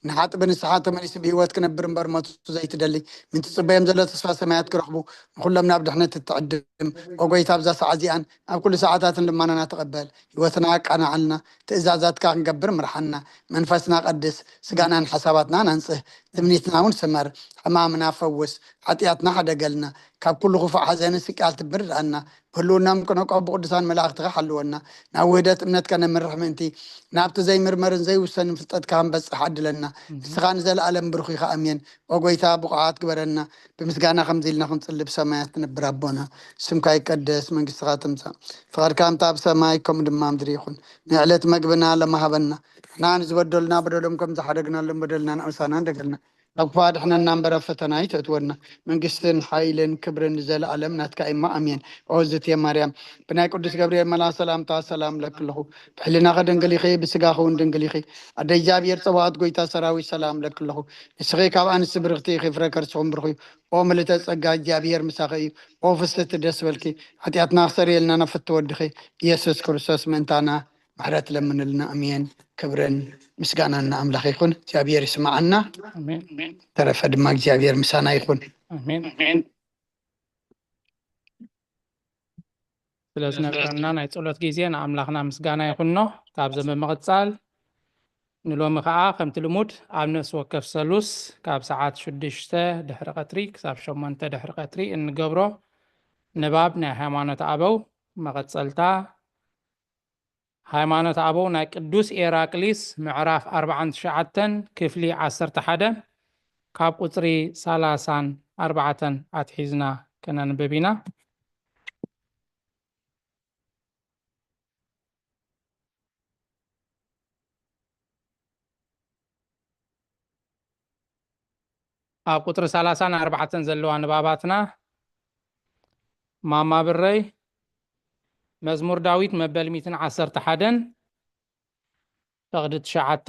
ንሓጢ ብንስሓ ተመሊሱ ብህይወት ክነብር እምበር ሞቱ ዘይትደሊ ምንቲ ጽበዮም ዘሎ ተስፋ ሰማያት ክረኽቡ ንኹሎም ናብ ድሕነት እትዕድም ኦ ጎይታ ኣብዛ ሰዓት እዚኣን ኣብ ኩሉ ሰዓታትን ልማናና ተቐበል ህይወትና ኣቃናዓልና ትእዛዛትካ ክንገብር ምርሓና መንፈስና ቀድስ ስጋናን ሓሳባትናን ኣንጽህ ትምኒትና እውን ስመር ሕማምና ፈውስ ሓጢኣትና ሓደገልና ካብ ኩሉ ክፉእ ሓዘንን ስቅያትን ምርድኣና ብህልውናም ቅነቆ ብቅዱሳን መላእኽትኻ ሓልወና ናብ ውህደት እምነት ከነምርሕ ምእንቲ ናብቲ ዘይምርመርን ዘይውሰንን ፍልጠትካ ክንበጽሕ ዓድለና ንስኻ ንዘለኣለም ብሩኽ ኢኻ ኣሜን ኦ ጎይታ ብቑዓት ግበረና ብምስጋና ከምዚ ኢልና ክንጽሊ ብሰማያት ትነብር ኣቦና ስምካ ይቀደስ መንግስትኻ ትምጻእ ፍቓድካ ከምታ ኣብ ሰማይ ከምኡ ድማ ምድሪ ይኹን ናይ ዕለት መግብና ለማሃበና ንሕና ንዝበደሉና በደሎም ከም ዝሓደግናሎም በደልና ንኣውሳና እንደገልና ካብ ክፉእ ኣድሕነና እምበር ኣብ ፈተና ኣይተእትወና መንግስትን ሓይልን ክብርን ንዘለኣለም ናትካ እማ ኣሜን ኦ ዝትየ ማርያም ብናይ ቅዱስ ገብርኤል መልኣኽ ሰላምታ ሰላም ለክለኹ ብሕልናኸ ድንግል ኢኺ ብስጋኸ እውን ድንግል ኢኺ ኣደ እግዚኣብሔር ጸባኦት ጎይታ ሰራዊት ሰላም ለክለኹ ንስኺ ካብ ኣንስቲ ብርኽቲ ኢኺ ፍረ ከርስኹም ብርኽ እዩ ኦ ምልተ ጸጋ እግዚኣብሔር ምሳኸ እዩ ኦ ፍስቲ ደስ በልኪ ሓጢኣትና ክሰርየልና ናብ ፍትወድኺ ኢየሱስ ክርስቶስ ምእንታና ምሕረት ለምንልና ኣሜን ክብርን ምስጋናን ንኣምላኽ ይኹን እግዚኣብሔር ይስማዓና ተረፈ ድማ እግዚኣብሔር ምሳና ይኹን ስለ ዝነበረና ናይ ጸሎት ግዜ ንኣምላኽና ምስጋና ይኹኖ ካብዚ ብምቕጻል ንሎሚ ከዓ ከምቲ ልሙድ ኣብ ነፍሲ ወከፍ ሰሉስ ካብ ሰዓት ሽዱሽተ ድሕሪ ቀትሪ ክሳብ ሸሞንተ ድሕሪ ቀትሪ እንገብሮ ንባብ ናይ ሃይማኖት ኣበው መቐጸልታ ሃይማኖት ኣበው ናይ ቅዱስ ኤራቅሊስ ምዕራፍ ኣርባዓን ትሽዓተን ክፍሊ ዓሰርተ ሓደ ካብ ቁፅሪ ሰላሳን ኣርባዕተን ኣትሒዝና ከነንብብ ኢና። ኣብ ቁፅሪ ሰላሳን ኣርባዕተን ዘለዋ ንባባትና ማማ ብረይ መዝሙር ዳዊት መበል ሚእትን ዓሰርተ ሓደን ፈቕዲ ትሽዓተ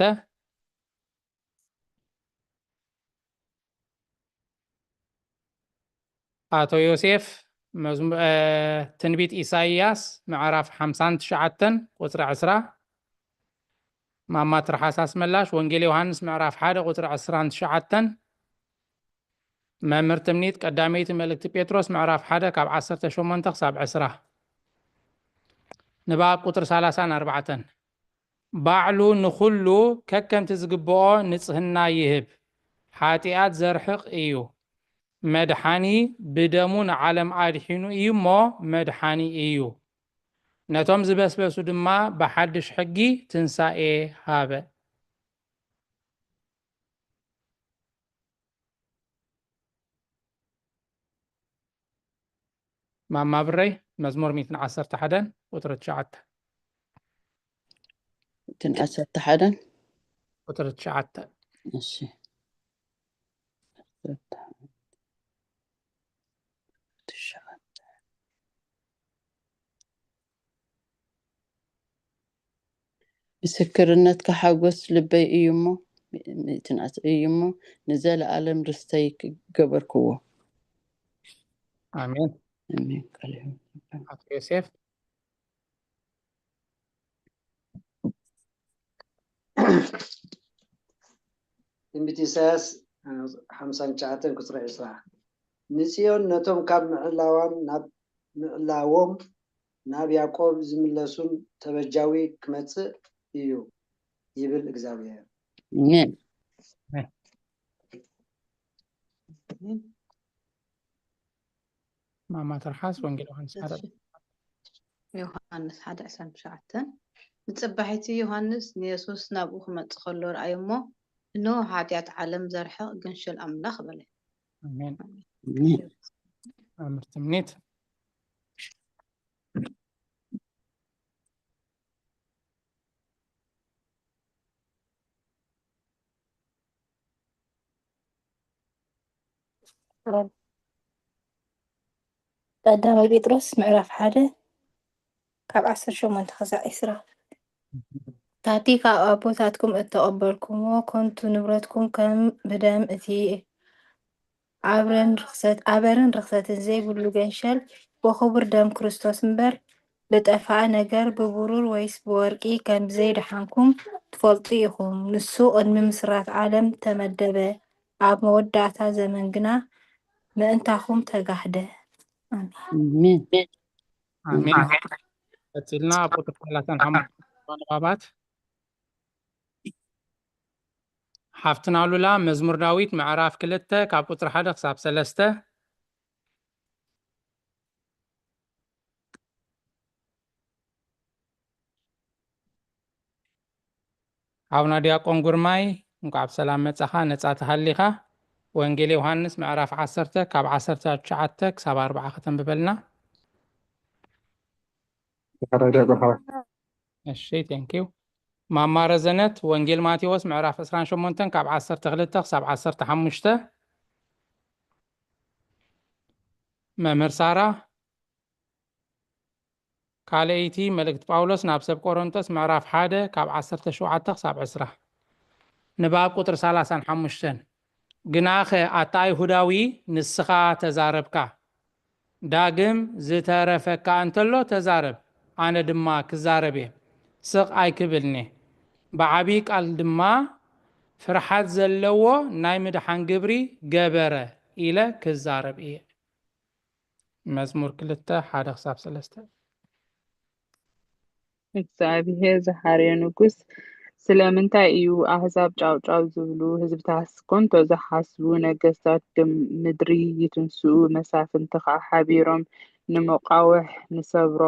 ኣቶ ዮሴፍ ትንቢት ኢሳይያስ ምዕራፍ ሓምሳን ትሽዓተን ቁፅሪ ዕስራ ማማ ትርሓስ ኣስመላሽ ወንጌል ዮሃንስ ምዕራፍ ሓደ ቁፅሪ ዕስራን ትሽዓተን መምህር ትምኒት ቀዳመይቲ መልእክቲ ጴጥሮስ ምዕራፍ ሓደ ካብ ዓሰርተ ሸሞንተ ክሳብ ዕስራ ንባብ ቁፅሪ ሰላሳን ኣርባዕተን ባዕሉ ንኹሉ ከከምቲ ዝግብኦ ንጽህና ይህብ፣ ሓጢኣት ዘርሕቕ እዩ። መድሓኒ ብደሙ ንዓለም ኣድሒኑ እዩ እሞ መድሓኒ እዩ። ነቶም ዝበስበሱ ድማ ብሓድሽ ሕጊ ትንሳኤ ሃበ። ማማ ብረይ መዝሙር ሚእትን ዓሰርተ ሓደን ቁፅሪ ትሽዓተ እትን ዓሰርተ ሓደን ቁፅሪ ትሽዓተ እሺ ምስክርነትካ ሓጎስ ልበይ እዩ እሞ እዩ እሞ ንዘለኣለም ርስተይ ገበርክዎ። ኣሜን። ኣቶ ዮሴፍ ትንቢት ኢሳያስ ሓምሳን ትሽዓተን ቁፅሪ ዕስራ ንጽዮን ነቶም ካብ ምዕላዋን ናብ ምዕላዎም ናብ ያዕቆብ ዝምለሱን ተበጃዊ ክመጽእ እዩ ይብል እግዚኣብሔር። ኣሜን። ማማ ትርሓስ ወንጌል ዮሃንስ ሓደ ዮሃንስ ሓደ ዕስራን ትሽዓተን ንጽባሒቲ ዮሃንስ ንየሱስ ናብኡ ክመጽእ ከሎ ረኣዮ እሞ እንሆ ሓጢኣት ዓለም ዘርሕቕ ግንሽል ኣምላኽ በለ። ኣሜን። ኣምር ትምኒት ቀዳማይ ጴጥሮስ ምዕራፍ ሓደ ካብ ዓሰርተ ሸሞንተ ክሳዕ ዕስራ ታቲ ካብ ኣቦታትኩም እተቐበልኩምዎ ከንቱ ንብረትኩም ከም ብደም እቲ ኣብረን ርኽሰት ኣበርን ርኽሰትን ዘይብሉ ገንሸል ብኽቡር ደም ክርስቶስ እምበር ብጠፋእ ነገር ብብሩር ወይስ ብወርቂ ከም ዘይደሓንኩም ትፈልጡ ኢኹም። ንሱ ቅድሚ ምስራት ዓለም ተመደበ፣ ኣብ መወዳእታ ዘመን ግና ምእንታኹም ተጋህደ። ኣሜን። ኣሜን። ኣሜን። ቀፂልና ቁፅሪ ሰላሳን ሓሙሽተ ንባባት ሓፍትና ሉላ መዝሙር ዳዊት ምዕራፍ ክልተ ካብ ቁፅሪ ሓደ ክሳብ ሰለስተ። ሓውና ዲያቆን ጉርማይ እንኳዕ ብሰላም መጻኻ፣ ነጻ ተሃሊኻ። ወንጌል ዮሃንስ ምዕራፍ ዓሰርተ ካብ ዓሰርተ ትሽዓተ ክሳብ ኣርባዓ ከተንብበልና። ተኸታተል ዲያቆን ሓወይ። እሺ፣ thank you። ማማ ረዘነት ወንጌል ማቴዎስ ምዕራፍ ዕስራን ሸሞንተን ካብ ዓሰርተ ክልተ ክሳብ ዓሰርተ ሓሙሽተ። መምህር ሳራ ካልኣይቲ መልእክቲ ጳውሎስ ናብ ሰብ ቆሮንቶስ ምዕራፍ ሓደ ካብ ዓሰርተ ሸውዓተ ክሳብ ዕስራ። ንባብ ቁፅሪ ሰላሳን ሓሙሽተን። ግናኸ ኣታ ኣይሁዳዊ ንስኻ ተዛረብካ፣ ዳግም ዝተረፈካ እንተሎ ተዛረብ፣ ኣነ ድማ ክዛረብ እየ። ስቕ ኣይክብልኒ። ብዓብዪ ቃል ድማ ፍርሓት ዘለዎ ናይ ምድሓን ግብሪ ገበረ ኢለ ክዛረብ እየ። መዝሙር ክልተ ሓደ ክሳብ ሰለስተ። እግዚኣብሔር ዝሓርዮ ንጉስ፣ ስለምንታይ እዩ ኣህዛብ ጫውጫው ዝብሉ? ህዝብታትስ ኮንቶ ዝሓስቡ? ነገስታት ድም-፣ ምድሪ ይትንስኡ፣ መሳፍንቲ ኸዓ ሓቢሮም ንምቃውሕ ንሰብሮ፣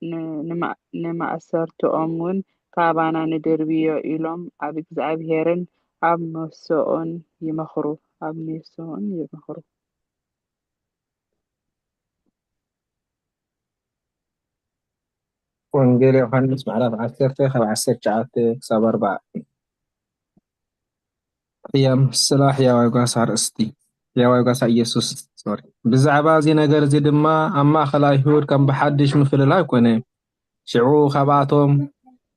ን-፣ ንማ-፣ ንማእሰርትኦምውን ካባና ንድርብዮ ኢሎም ኣብ እግዚኣብሔርን ኣብ ሜሶኦን ይመኽሩ፣ ኣብ ሜሶኦን ይመኽሩ። ወንጌል ዮሃንስ ምዕራፍ ዓሰርተ ካብ ዓሰርተ ትሽዓተ ክሳብ ኣርባዓ። ቅያም ስለ ሕያዋይ ጓሳ ኣርእስቲ፣ ሕያዋይ ጓሳ ኢየሱስ፣ ሶሪ። ብዛዕባ እዚ ነገር እዚ ድማ ኣብ ማእከል ኣይሁድ ከም ብሓድሽ ምፍልላይ ኮነ። ሽዑ ካብኣቶም፣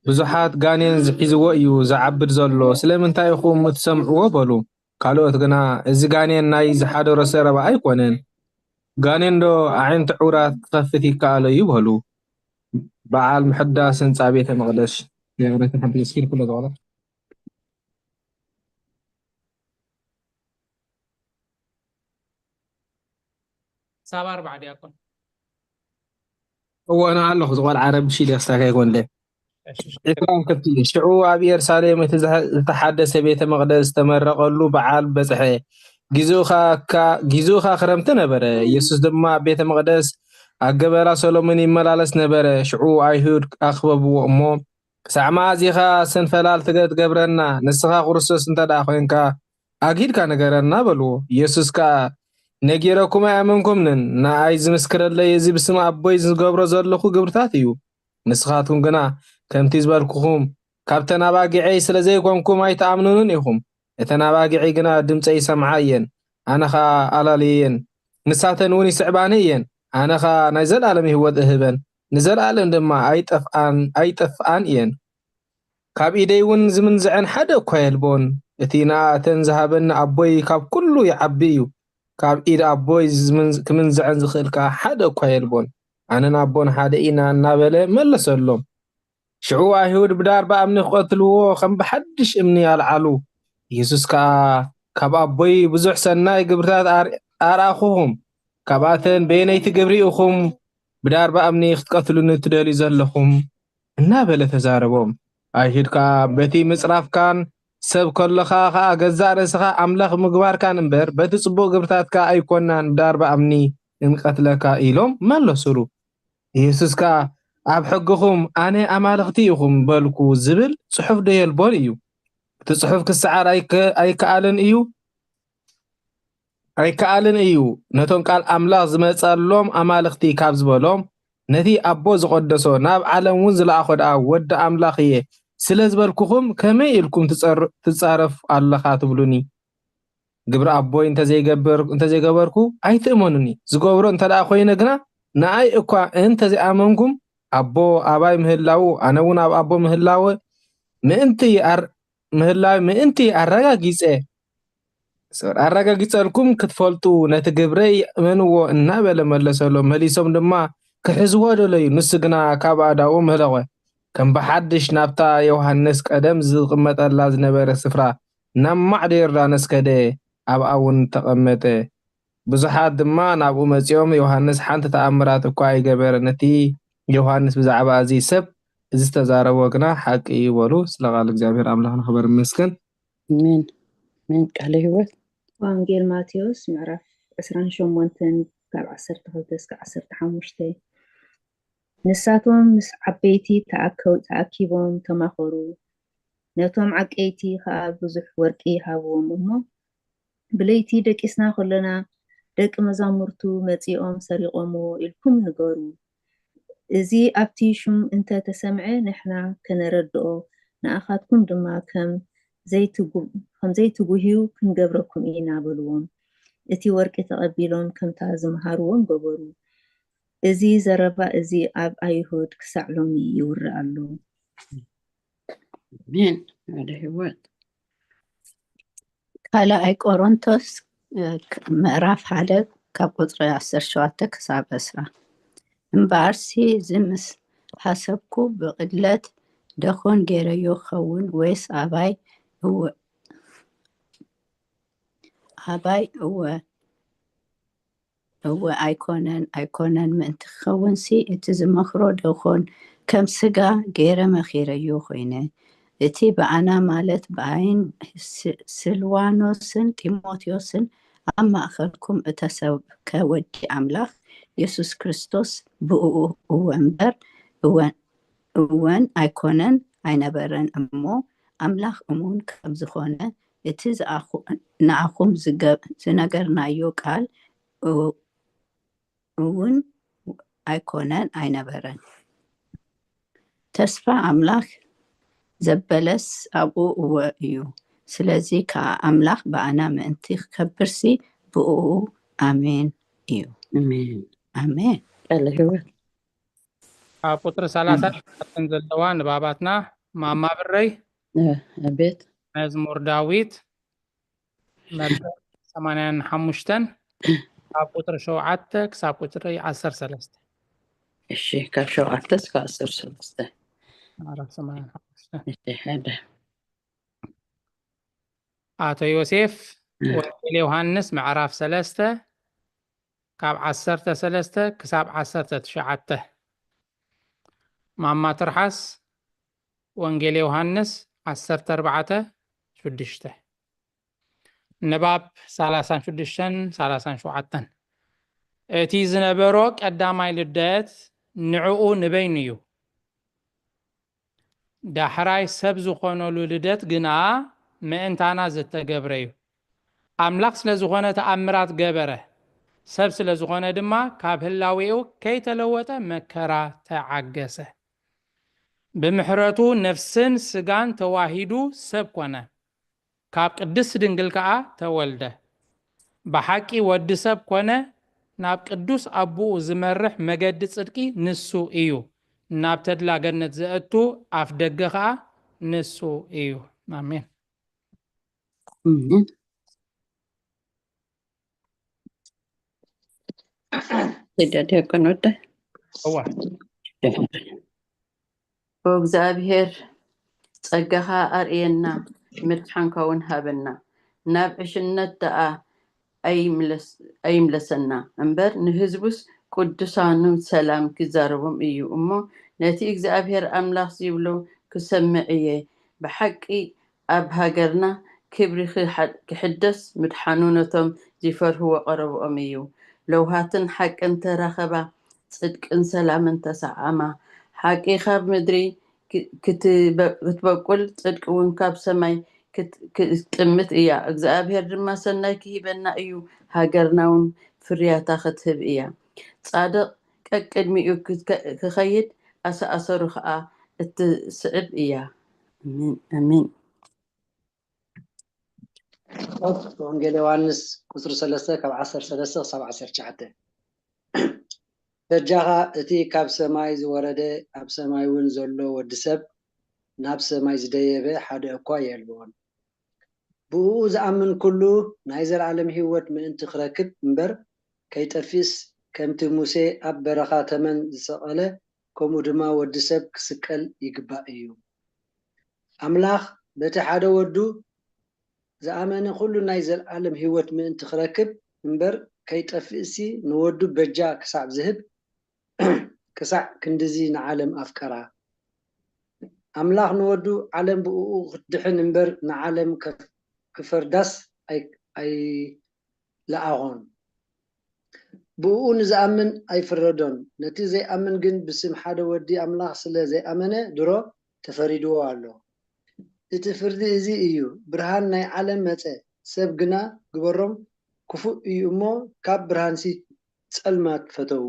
ብዙሓት ጋኔን ዝሒዝዎ እዩ ዝዓብድ ዘሎ፣ ስለምንታይ ኢኹም እትሰምዕዎ? በሉ። ካልኦት ግና፣ እዚ ጋኔን ናይ ዝሓደሮ ሰረባ ኣይኮነን፣ ጋኔንዶ ኣዒንቲ ዕውራት ክኸፍት ይከኣሎ እዩ? በሉ። በዓል ምሕዳስ ህንጻ ቤተ መቕደስ። የቕሬታ ሓንቲ እስኪ ንኩሎ ዝቐሎ። ሳባ ኣርባዓ ዲያቆን። እወ፣ ኣነ ኣለኹ፣ ዝቆልዓ ረብሽ ኢለ ክሳካ ይኮንለ። ዕስራን ክልቲን። ሽዑ ኣብ ኢየሩሳሌም እቲ ዝሐ-፣ ዝተሓደሰ ቤተ መቕደስ ዝተመረቐሉ በዓል በጽሐ። ጊዜኡ ኸ-፣ ካ-፣ ጊዜኡ ኸኣ ክረምቲ ነበረ። ኢየሱስ ድማ ኣብ ቤተ መቕደስ ኣብ ገበላ ሰሎሞን ይመላለስ ነበረ። ሽዑ ኣይሁድ ኣኽበብዎ እሞ፣ "ክሳዕ መኣዝ ኢኻ ሰንፈላል ትገ-፣ ትገብረና? ንስኻ ክርስቶስ እንተ ደኣ ኾይንካ፣ ኣግሂድካ ንገረና" በልዎ። ኢየሱስ ከኣ፣ "ነጊረኩም ኣይኣመንኩምንን፣ ንኣይ ዝምስክረለይ እዚ ብስም ኣቦይ ዝገብሮ ዘለኹ ግብርታት እዩ። ንስኻትኩም ግና ከምቲ ዝበልኩኹም ካብተን ኣባጊዐይ ስለ ዘይኮንኩም ኣይትኣምኑንን ኢኹም። እተን ኣባጊዐይ ግና ድምፀይ ይሰምዓ እየን፣ ኣነ ኸኣ ኣላለየየን፣ ንሳተን እውን ይስዕባኒ እየን። ኣነ ኸኣ ናይ ዘለኣለም ህይወት እህበን፣ ንዘለኣለም ድማ ኣይጠፍኣን፣ ኣይጠፍኣን እየን። ካብ ኢደይ እውን ዝምንዝዐን ሓደ እኳ የልቦን። እቲ ንኣተን ዝሃበኒ ኣቦይ ካብ ኩሉ ይዓቢ እዩ። ካብ ኢድ ኣቦይ ዝምን-፣ ክምንዝዐን ዝኽእል ከኣ ሓደ እኳ የልቦን። ኣነን ኣቦን ሓደ ኢና" እናበለ መለሰሎም። ሽዑ ኣይሁድ ብዳርባ እምኒ ክቐትልዎ ከም ብሓድሽ እምኒ ኣልዓሉ። ኢየሱስ ከኣ፣ "ካብ ኣቦይ ብዙሕ ሰናይ ግብርታት ኣር-፣ ኣርኣኹኹም፣ ካብኣተን በየነይቲ ግብሪ ኢኹም ብዳርባ እምኒ ክትቀትሉኒ ትደልዩ ዘለኹም?" እናበለ ተዛረቦም። ኣይሁድ ከኣ፣ "በቲ ምጽራፍካን ሰብ ከለኻ ኸኣ ገዛእ ርእስኻ ኣምላኽ ምግባርካን እምበር፣ በቲ ጽቡቕ ግብርታትካ ኣይኮናን ብዳርባ እምኒ እንቀትለካ" ኢሎም መለሱሉ። ኢየሱስ ከኣ፣ "ኣብ ሕግኹም ኣነ ኣማልኽቲ ኢኹም በልኩ ዝብል ጽሑፍ ዶ የልቦን እዩ? እቲ ጽሑፍ ክሰዓር ኣይከ-፣ ኣይከኣልን እዩ? ኣይከኣልን እዩ። ነቶም ቃል ኣምላኽ ዝመጸሎም ኣማልኽቲ ካብ ዝበሎም፣ ነቲ ኣቦ ዝቐደሶ፣ ናብ ዓለም እውን ዝለኣኾ ደኣ ወዲ ኣምላኽ እየ ስለ ዝበልኩኹም፣ ከመይ ኢልኩም ትጸር-፣ ትጻረፍ ኣለኻ ትብሉኒ? ግብሪ ኣቦይ እንተዘይገብር-፣ እንተዘይገበርኩ ኣይትእመኑኒ። ዝገብሮ እንተ ደኣ ኮይነ ግና፣ ንኣይ እኳ እንተዘይኣመንኩም፣ ኣቦ ኣባይ ምህላዉ፣ ኣነ እውን ኣብ ኣቦ ምህላወ ምእንቲ ኣር-፣ ምህላወ ምእንቲ ኣረጋጊጸ፣ ኣረጋጊጸልኩም ክትፈልጡ ነቲ ግብረይ እመንዎ እናበለ መለሰሎም። መሊሶም ድማ ክሕዝዎ ደለዩ፣ ንሱ ግና ካብ ኣእዳዎም ህለቐ። ከም ብሓድሽ ናብታ ዮሃንስ ቀደም ዝቕመጠላ ዝነበረ ስፍራ ናብ ማዕዶ ዮርዳኖስ ከደ፣ ኣብኣ እውን ተቐመጠ። ብዙሓት ድማ ናብኡ መጺኦም፣ ዮሃንስ ሓንቲ ተኣምራት እኳ ኣይገበረን፣ እቲ ዮሃንስ ብዛዕባ እዚ ሰብ እዚ ዝተዛረቦ ግና ሓቂ እዩ በሉ። ስለ ቃል እግዚኣብሔር ኣምላኽና ክበር ይመስገን። ኣሜን ኣሜን። ቃለ ህይወት። ወንጌል ማቴዎስ ምዕራፍ ዕስራን ሸሞንተን ካብ ዓሰርተ ክልተ እስከ ዓሰርተ ሓሙሽተ። ንሳቶም ምስ ዓበይቲ ተኣከው- ተኣኪቦም ተማኸሩ። ነቶም ዓቀይቲ ኸኣ ብዙሕ ወርቂ ሃብዎም እሞ፣ ብለይቲ ደቂስና ከሎና ደቂ መዛሙርቱ መጺኦም ሰሪቖምዎ ኢልኩም ንገሩ። እዚ ኣብቲ ሹም እንተ ተሰምዐ ንሕና ከነረድኦ፣ ንኣኻትኩም ድማ ከም ዘይትጉ- ከም ዘይትጉህዩ ክንገብረኩም ኢና በልዎም። እቲ ወርቂ ተቐቢሎም ከምታ ዝመሃርዎም ገበሩ። እዚ ዘረባ እዚ ኣብ ኣይሁድ ክሳዕ ሎሚ ይውረ ኣሎ። ኣሜን። ቃለ ህይወት። ካልኣይ ቆሮንቶስ ምዕራፍ ሓደ ካብ ቁፅሪ ዓሰርተ ሸውዓተ ክሳብ ዕስራ። እምበኣርሲ እዚ ምስ ሓሰብኩ ብቕለት ደኾን ገይረዮ ክኸውን ወይስ ኣባይ? እወ ኣባይ እወ እወ ኣይኮነን ኣይኮነን ምእንቲ ክኸውንሲ እቲ ዝመኽሮ ደኾን ከም ስጋ ገይረ መኺረዮ ኮይነ። እቲ ብኣና ማለት ብኣይን ስልዋኖስን ጢሞቴዎስን ኣብ ማእኸልኩም እተሰብከ ወዲ ኣምላኽ የሱስ ክርስቶስ ብእኡ እወ እምበር እወን ኣይኮነን ኣይነበረን እሞ ኣምላኽ እሙን ከም ዝኾነ እቲ ንኣኹም ዝነገርናዮ ቃል እውን ኣይኮነን ኣይነበረን። ተስፋ ኣምላኽ ዘበለስ ኣብኡ እወ እዩ። ስለዚ ከዓ ኣምላኽ ብኣና ምእንቲ ክከብርሲ ብእኡ ኣሜን እዩ። ኣሜን። ኣሜን። ቃለ ህይወት። ኣብ ቁፅሪ ሰላሳ ዘለዋ ንባባትና ማማ ብረይ ቤት መዝሙር ዳዊት መዝሙር ሰማንያን ሓሙሽተን ካብ ቁፅሪ ሸውዓተ ክሳብ ቁፅሪ ዓሰርተ ሰለስተ። እሺ፣ ካብ ሸውዓተ እስከ ዓሰርተ ሰለስተ። ምዕራፍ ሰማንያን ሓሙሽተን። እሺ፣ ሓደ ኣቶ ዮሴፍ፣ ወንጌል ዮሃንስ ምዕራፍ ሰለስተ ካብ ዓሰርተ ሰለስተ ክሳብ ዓሰርተ ትሽዓተ። ማማ ትርሓስ፣ ወንጌል ዮሃንስ ዓሰርተ ኣርባዕተ ሽዱሽተ። ንባብ ሰላሳን ሽዱሽተን ሰላሳን ሸውዓተን። እቲ ዝነበሮ ቀዳማይ ልደት ንዕኡ ንበይኑ እዩ። ዳሕራይ ሰብ ዝኾነሉ ልደት ግና ምእንታና ዝተገብረ እዩ። ኣምላኽ ስለ ዝኾነ ተኣምራት ገበረ፣ ሰብ ስለ ዝኾነ ድማ ካብ ህላዌኡ ከይተለወጠ መከራ ተዓገሰ። ብምሕረቱ ነፍስን ስጋን ተዋሂዱ ሰብ ኮነ፣ ካብ ቅድስት ድንግል ከኣ ተወልደ። ብሓቂ ወዲ ሰብ ኮነ፣ ናብ ቅዱስ ኣቦኡ ዝመርሕ መገዲ ጽድቂ ንሱ እዩ፣ ናብ ተድላ ገነት ዘእቱ ኣፍ ደገ ከኣ ንሱ እዩ። ኣሜን። እምም። ሄዳ ዲያቆን ወደ እዋ ኦ እግዚኣብሔር ጸጋኻ ኣርእየና፣ ምድሓንካ እውን ሃበና። ናብ ዕሽነት ደኣ ኣይምለስ- ኣይምለሰና እምበር፣ ንህዝቡስ ቅዱሳኑ ሰላም ክዛረቦም እዩ እሞ፣ ነቲ እግዚኣብሔር ኣምላኽ ዝብሎ ክሰምዕ እየ። ብሓቂ ኣብ ሃገርና ክብሪ ክሓ- ክሕደስ፣ ምድሓኑ ነቶም ዚፈርህዎ ቀረብኦም እዩ። ለውሃትን ሓቅን ተራኸባ፣ ጽድቅን ሰላምን ተሰዓማ። ሓቂ ካብ ምድሪ ክ- ክትበ- ክትበቁል፣ ጽድቂ እውን ካብ ሰማይ ክት- ክትጥምት እያ። እግዚኣብሔር ድማ ሰናይ ክሂበና እዩ፣ ሃገርና እውን ፍርያታ ክትህብ እያ። ጻድቕ ቀቅድሚኡ ክከ- ክኸይድ፣ ኣሰኣሰሩ ኸኣ እትስዕብ እያ። ኣሜን ኣሜን። ወንጌል ዮሃንስ ቁፅሪ ሰለስተ ካብ ዓሰርተ ሰለስተ ክሳብ ዓሰርተ ትሽዓተ። በጃኻ እቲ ካብ ሰማይ ዝወረደ ኣብ ሰማይ እውን ዘሎ ወዲ ሰብ ናብ ሰማይ ዝደየበ ሓደ እኳ የልቦን። ብእኡ ዝኣምን ኩሉ ናይ ዘለኣለም ህይወት ምእንቲ ክረክብ እምበር ከይጠፍእስ፣ ከምቲ ሙሴ ኣብ በረኻ ተመን ዝሰቐለ፣ ከምኡ ድማ ወዲ ሰብ ክስቀል ይግባእ እዩ። ኣምላኽ በቲ ሓደ ወዱ ዝኣመነ ኩሉ ናይ ዘለኣለም ህይወት ምእንቲ ክረክብ እምበር ከይጠፍእሲ ንወዱ በጃ ክሳዕ ዝህብ ክሳዕ ክንድዚ ንዓለም ኣፍቀራ። ኣምላኽ ንወዱ ዓለም ብእኡ ክትድሕን እምበር ንዓለም ከፍ- ክፈርዳስ ኣይ- ኣይለኣኾን። ብእኡ ንዝኣምን ኣይፍረዶን። ነቲ ዘይኣምን ግን ብስም ሓደ ወዲ ኣምላኽ ስለ ዘይኣመነ ድሮ ተፈሪድዎ ኣሎ። እቲ ፍርዲ እዚ እዩ፣ ብርሃን ናይ ዓለም መጸ፣ ሰብ ግና ግበሮም ክፉእ እዩ እሞ ካብ ብርሃንሲ ጸልማት ፈተዉ።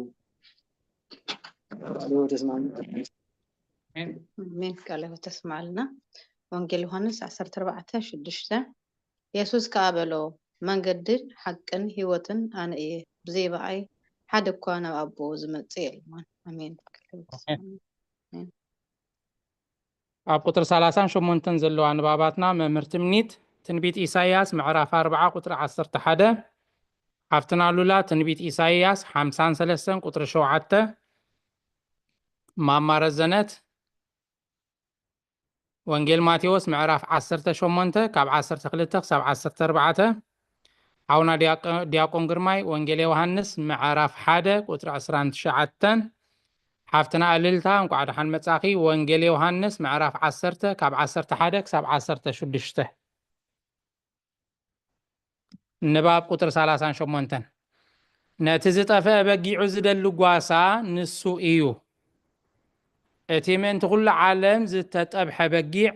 ኣሜን። ቃለ ሕይወት ተስማልና። ወንጌል ዮሃንስ ዓሰርተ ኣርባዕተ ሽዱሽተ። የሱስ ከኣ በሎ፣ መንገድን ሓቅን ህይወትን ኣነ እየ፣ ብዘይ ብኣይ ሓደ እኳ ናብ ኣቦ ዝመጽእ የልቦን። ኣሜን። ኣብ ቁፅሪ ሰላሳን ሸሞንተን ዘለዋ ንባባትና መምህር ትምኒት ትንቢት ኢሳይያስ ምዕራፍ ኣርባዓ ቁፅሪ ዓሰርተ ሓደ። ሓፍትና ሉላ ትንቢት ኢሳይያስ ሓምሳን ሰለስተን ቁፅሪ ሸውዓተ። ማማ ረዘነት ወንጌል ማቴዎስ ምዕራፍ ዓሰርተ ሸሞንተ ካብ ዓሰርተ ክልተ ክሳብ ዓሰርተ ኣርባዕተ። ሓውና ዲያቆ- ዲያቆን ግርማይ ወንጌል ዮሃንስ ምዕራፍ ሓደ ቁፅሪ ዕስራን ትሽዓተን። ሓፍትና እልልታ እንኳዕ ደሓን መጻኺ። ወንጌል ዮሃንስ ምዕራፍ ዓሰርተ ካብ ዓሰርተ ሓደ ክሳብ ዓሰርተ ሽዱሽተ። ንባብ ቁፅሪ ሰላሳን ሸሞንተን። ነቲ ዝጠፍአ በጊዑ ዝደሊ ጓሳ ንሱ እዩ። እቲ ምእንቲ ኩሉ ዓለም ዝተጠብሐ በጊዕ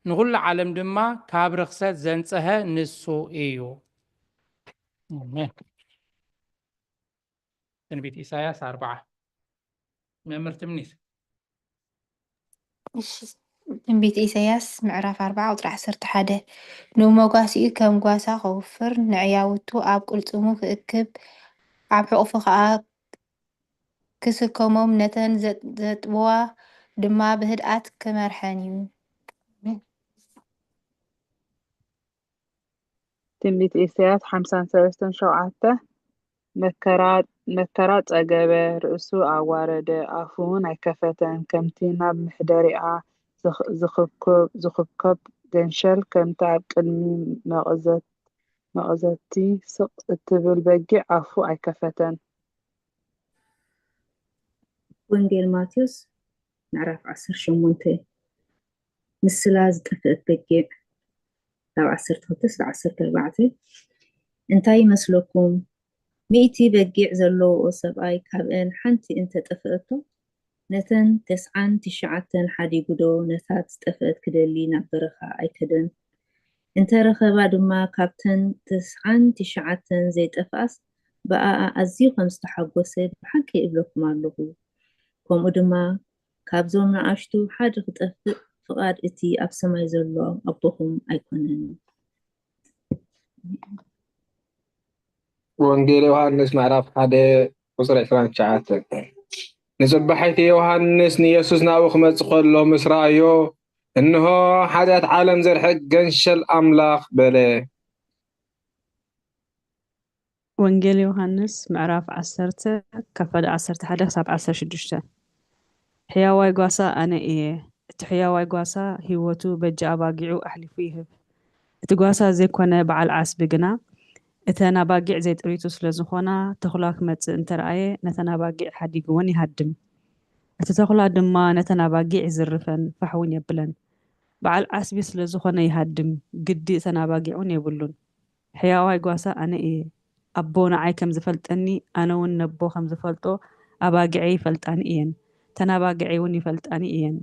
ንኹሉ ዓለም ድማ ካብ ርኽሰት ዘንጸሀ ንሱ እዩ። ኣሜን። ትንቢት ኢሳያስ ኣርባዓ። መምህር ትምኒት። እሺ፣ ትንቢት ኢሳያስ ምዕራፍ ኣርባዓ ቁጽሪ ዓሰርተ ሓደ። ንመጓሲኡ ከም ጓሳ ከውፍር፣ ንዕያውቱ ኣብ ቅልጽሙ ክእክብ፣ ኣብ ሕቑፉ ኸኣ ክስከሞም፣ ነተን ዘጥብዋ ድማ ብህድኣት ክመርሐን እዩ። ትንቢት ኢሳያስ ሓምሳን ሰለስተን ሸውዓተ። መከራ ጸገበ፣ ርእሱ ኣዋረደ፣ ኣፉ እውን ኣይከፈተን። ከምቲ ናብ ምሕደሪኣ ዝኽብከብ ገንሸል፣ ከምቲ ኣብ ቅድሚ መቐዘቲ ስቕ እትብል በጊዕ ኣፉ ኣይከፈተን። ወንጌል ማቴዎስ ምዕራፍ ዓሰርተ ሸሞንተ። ምስላ ዝጠፍአት በጊዕ ካብ ዓሰርተ ክልተ እስከ ዓሰርተ ኣርባዕተ። እንታይ ይመስለኩም? ሚእቲ በጊዕ ዘለውኦ ሰብኣይ ካብአን ሓንቲ እንተ ጠፍአቶ፣ ነተን ተስዓን ትሽዓተን ሓዲጉዶ ነታ ዝጠፍአት ክደሊ ናብ በረኻ ኣይከደን? እንተ ረኸባ ድማ፣ ካብተን ተስዓን ትሽዓተን ዘይጠፍኣስ ብኣኣ ኣዝዩ ከም ዝተሓጎሰ ብሓቂ እብለኩም ኣለኹ። ከምኡ ድማ ካብዞም ንኣሽቱ ሓደ ክጠፍእ ፍቓድ እቲ ኣብ ሰማይ ዘሎ ኣቦኹም ኣይኮነን። ወንጌል ዮሃንስ ምዕራፍ ሓደ ቁፅሪ ዕስራን ትሽዓተን። ንፅባሒቲ ዮሃንስ ንየሱስ ናብኡ ክመፅእ ከሎ ምስ ረኣዮ፣ እንሆ ሓጢኣት ዓለም ዘርሕቕ ገንሸል ኣምላኽ በለ። ወንጌል ዮሃንስ ምዕራፍ ዓሰርተ ካብ ፈደ ዓሰርተ ሓደ ክሳብ ዓሰርተ ሽዱሽተ። ሕያዋይ ጓሳ ኣነ እየ። እቲ ሕያዋይ ጓሳ ህይወቱ በጃ ኣባጊዑ ኣሕሊፉ ይህብ። እቲ ጓሳ ዘይኮነ በዓል ዓስቢ ግና እተን ኣባጊዕ ዘይጥሪቱ ስለ ዝኾና፣ ተኹላ ክመጽእ እንተ ረኣየ፣ ነተን ኣባጊዕ ሓዲግወን ይሃድም። እቲ ተኹላ ድማ ነተን ኣባጊዕ ይዝርፈን ፋሕ እውን የብለን። በዓል ዓስቢ ስለ ዝኾነ ይሃድም፣ ግዲ እተን ኣባጊዕ እውን የብሉን። ሕያዋይ ጓሳ ኣነ እየ። ኣቦ ንዓይ ከም ዝፈልጠኒ፣ ኣነ እውን ነቦ ከም ዝፈልጦ፣ ኣባጊዐይ ይፈልጣኒ እየን፣ እተን ኣባጊዐይ እውን ይፈልጣኒ እየን።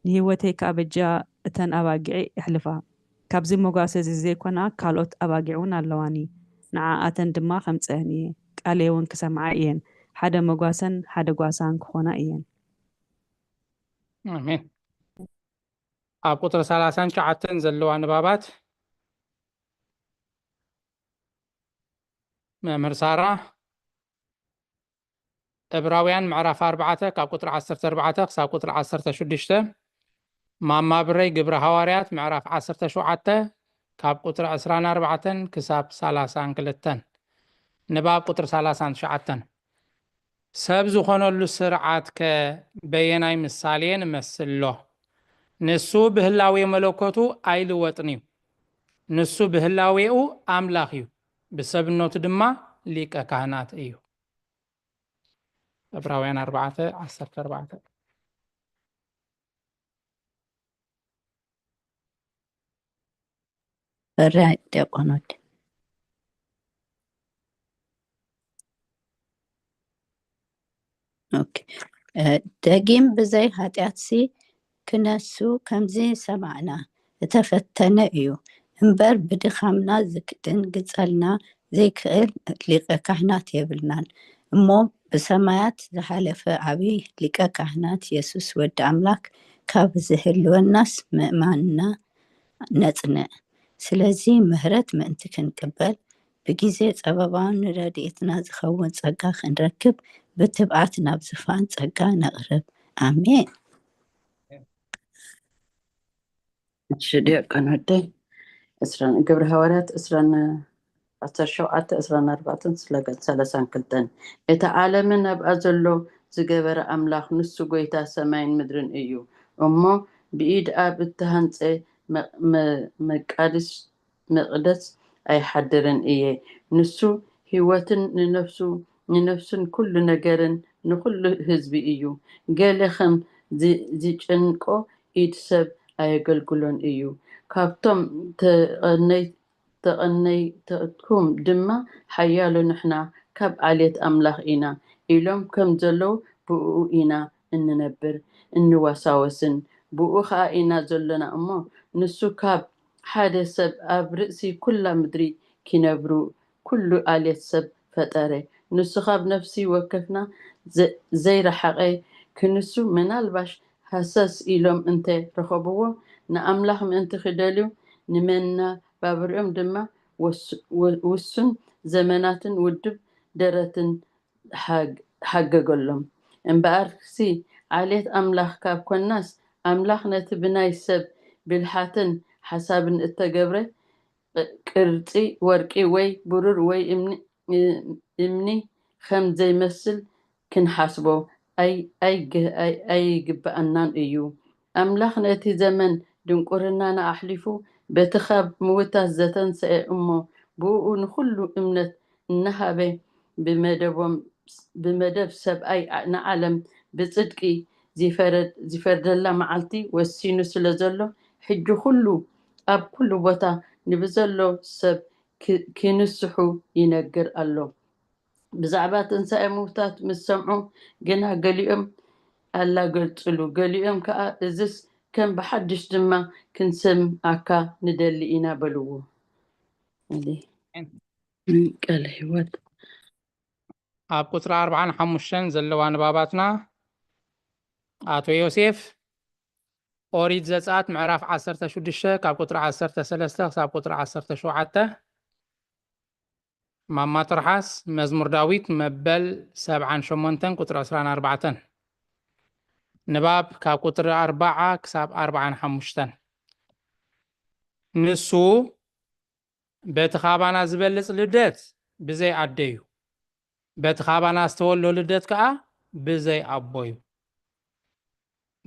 ንህይወተይ ከኣ በጃ እተን ኣባጊዐይ የሕልፋ። ካብዚ መጓሰ እዚ ዘይኮና ካልኦት ኣባጊዕ እውን ኣለዋኒ፣ ንዓኣተን ድማ ከምጽአን እየ። ቃለይ እውን ክሰምዓ እየን፣ ሓደ መጓሰን ሓደ ጓሳን ክኾና እየን። ኣሜን። ኣብ ቁፅሪ ሰላሳን ትሽዓተን ዘለዋ ንባባት መምህር ሳራ። ዕብራውያን ምዕራፍ ኣርባዕተ ካብ ቁፅሪ ዓሰርተ ኣርባዕተ ክሳብ ቁፅሪ ዓሰርተ ሽዱሽተ። ማማ ብረይ ግብሪ ሃዋርያት ምዕራፍ ዓሰርተ ሸውዓተ ካብ ቁጽሪ ዕስራን ኣርባዕተን ክሳብ ሰላሳን ክልተን። ንባብ ቁጽሪ ሰላሳን ትሽዓተን። ሰብ ዝኾነሉ ስርዓት ከ በየናይ ምሳሌ ንመስሎ? ንሱ ብህላዌ መለኮቱ ኣይልወጥን እዩ። ንሱ ብህላዌኡ ኣምላኽ እዩ፣ ብሰብነቱ ድማ ሊቀ ካህናት እዩ። ዕብራውያን ኣርባዕተ ዓሰርተ ኣርባዕተ። በራይ ዲያቆኖት። ኦኬ። እ፣ ደጊም ብዘይ ኃጢኣትሲ ክነሱ ከምዚ ሰማዕና እተፈተነ እዩ። እምበር ብድኻምና ዝክ-፣ ድንግጸልና ዘይክእል ሊቀ ካህናት የብልናን። እሞ ብሰማያት ዝሓለፈ ዓብዪ ሊቀ ካህናት የሱስ ወዲ ኣምላክ ካብ ዝህልወናስ ምእማንና ነጽንዕ። ስለዚ ምህረት ምእንቲ ክንቅበል ብጊዜ ጸበባውን ንረድኤትና ዝኸውን ጸጋ ክንረክብ ብትብዓት ናብ ዝፋን ጸጋ ነቕርብ። ኣሜን። እሺ፣ ዲያቆን ወደይ፣ ዕስራን፣ ግብሪ ሃዋርያት ዕስራን ዓሰርተ ሸውዓተ፣ ዕስራን ኣርባዕተን፣ ስለ ገጽ ሰላሳን ክልተን። እቲ ዓለምን ኣብኣ ዘሎ ዝገበረ ኣምላኽ፣ ንሱ ጐይታ ሰማይን ምድርን እዩ። እሞ ብኢድ ኣብ እተሃንጸ መ-፣ መ-፣ መቃድስ፣ መቕደስ ኣይሓድርን እየ። ንሱ ህይወትን ንነፍሱ፣ ንነፍሱን ኩሉ ነገርን ንኹሉ ህዝቢ እዩ። ገለ ከም ዚ-፣ ዝጭንቆ ኢድ ሰብ ኣየገልግሎን እዩ። ካብቶም ተቐነይ-፣ ተቐነይትኩም ድማ ሓያሎ ንሕና ካብ ዓሌት ኣምላኽ ኢና ኢሎም ከም ዘለዉ ብእኡ ኢና እንነብር፣ እንዋሳወስን ብኡ ኸኣ ኢና ዘሎና እሞ፣ ንሱ ካብ ሓደ ሰብ ኣብ ርእሲ ኩላ ምድሪ ኪነብሩ ኩሉ ኣሌት ሰብ ፈጠረ። ንሱ ካብ ነፍሲ ወከፍና ዘ-፣ ዘይረሓቐ ክንሱ ምናልባሽ ሃሰስ ኢሎም እንተ ረኸብዎ፣ ንኣምላኽ ምእንቲ ክደልዩ ንመናባብርኦም ድማ ወስ-፣ ወ-፣ ውሱን ዘመናትን ውድብ ደረትን ሓግ-፣ ሓገገሎም። እምበኣርሲ ዓሌት ኣምላኽ ካብ ኮናስ፣ ኣምላኽ ነቲ ብናይ ሰብ ብልሓትን ሓሳብን እተገብረ ቅ-፣ ቅርጺ ወርቂ ወይ ብሩር ወይ እምኒ፣ እ-፣ እምኒ ከም ዘይመስል ክንሓስቦ ኣይ-፣ ኣይግ-፣ ኣይ-፣ ኣይግብኣናን እዩ። ኣምላኽ ነቲ ዘመን ድንቁርናና ኣሕሊፉ በቲ ካብ ምውታት ዘተንሰኤ እሞ ብእኡ ንኹሉ እምነት እናሃበ ብመደቦም፣ ብመደብ ሰብኣይ ንዓለም ብጽድቂ ዝፈረ-፣ ዝፈርደላ መዓልቲ ወሲኑ ስለ ዘሎ፣ ሕጂ ኩሉ ኣብ ኩሉ ቦታ ንብዘሎ ሰብ ክ-፣ ክንስሑ ይነግር ኣሎ። ብዛዕባ ትንሳኤ ምውታት ምስ ሰምዑ ግና ገሊኦም ኣላገጽሉ፣ ገሊኦም ከኣ እዝስ ከም ብሓድሽ ድማ ክንሰምዓካ ንደሊ ኢና በልዎ። ቃለ ሕይወት። ኣብ ቁጽሪ ኣርባዓን ሓሙሽተን ዘለዋ ንባባትና ኣቶ ዮሴፍ፣ ኦሪት ዘጸኣት ምዕራፍ ዓሰርተ ሽዱሽተ ካብ ቁጽሪ ዓሰርተ ሰለስተ ክሳብ ቁጽሪ ዓሰርተ ሸውዓተ፣ ማማ ትርሓስ መዝሙር ዳዊት መበል ሰብዓን ሸሞንተን ቁጽሪ ዕስራን ኣርባዕተን። ንባብ ካብ ቁጽሪ ኣርባዓ ክሳብ ኣርባዓን ሓሙሽተን። ንሱ በቲ ካባና ዝበልጽ ልደት ብዘይ ኣደዩ፣ በቲ ካባና ዝተወልዶ ልደት ከኣ ብዘይ ኣቦዩ።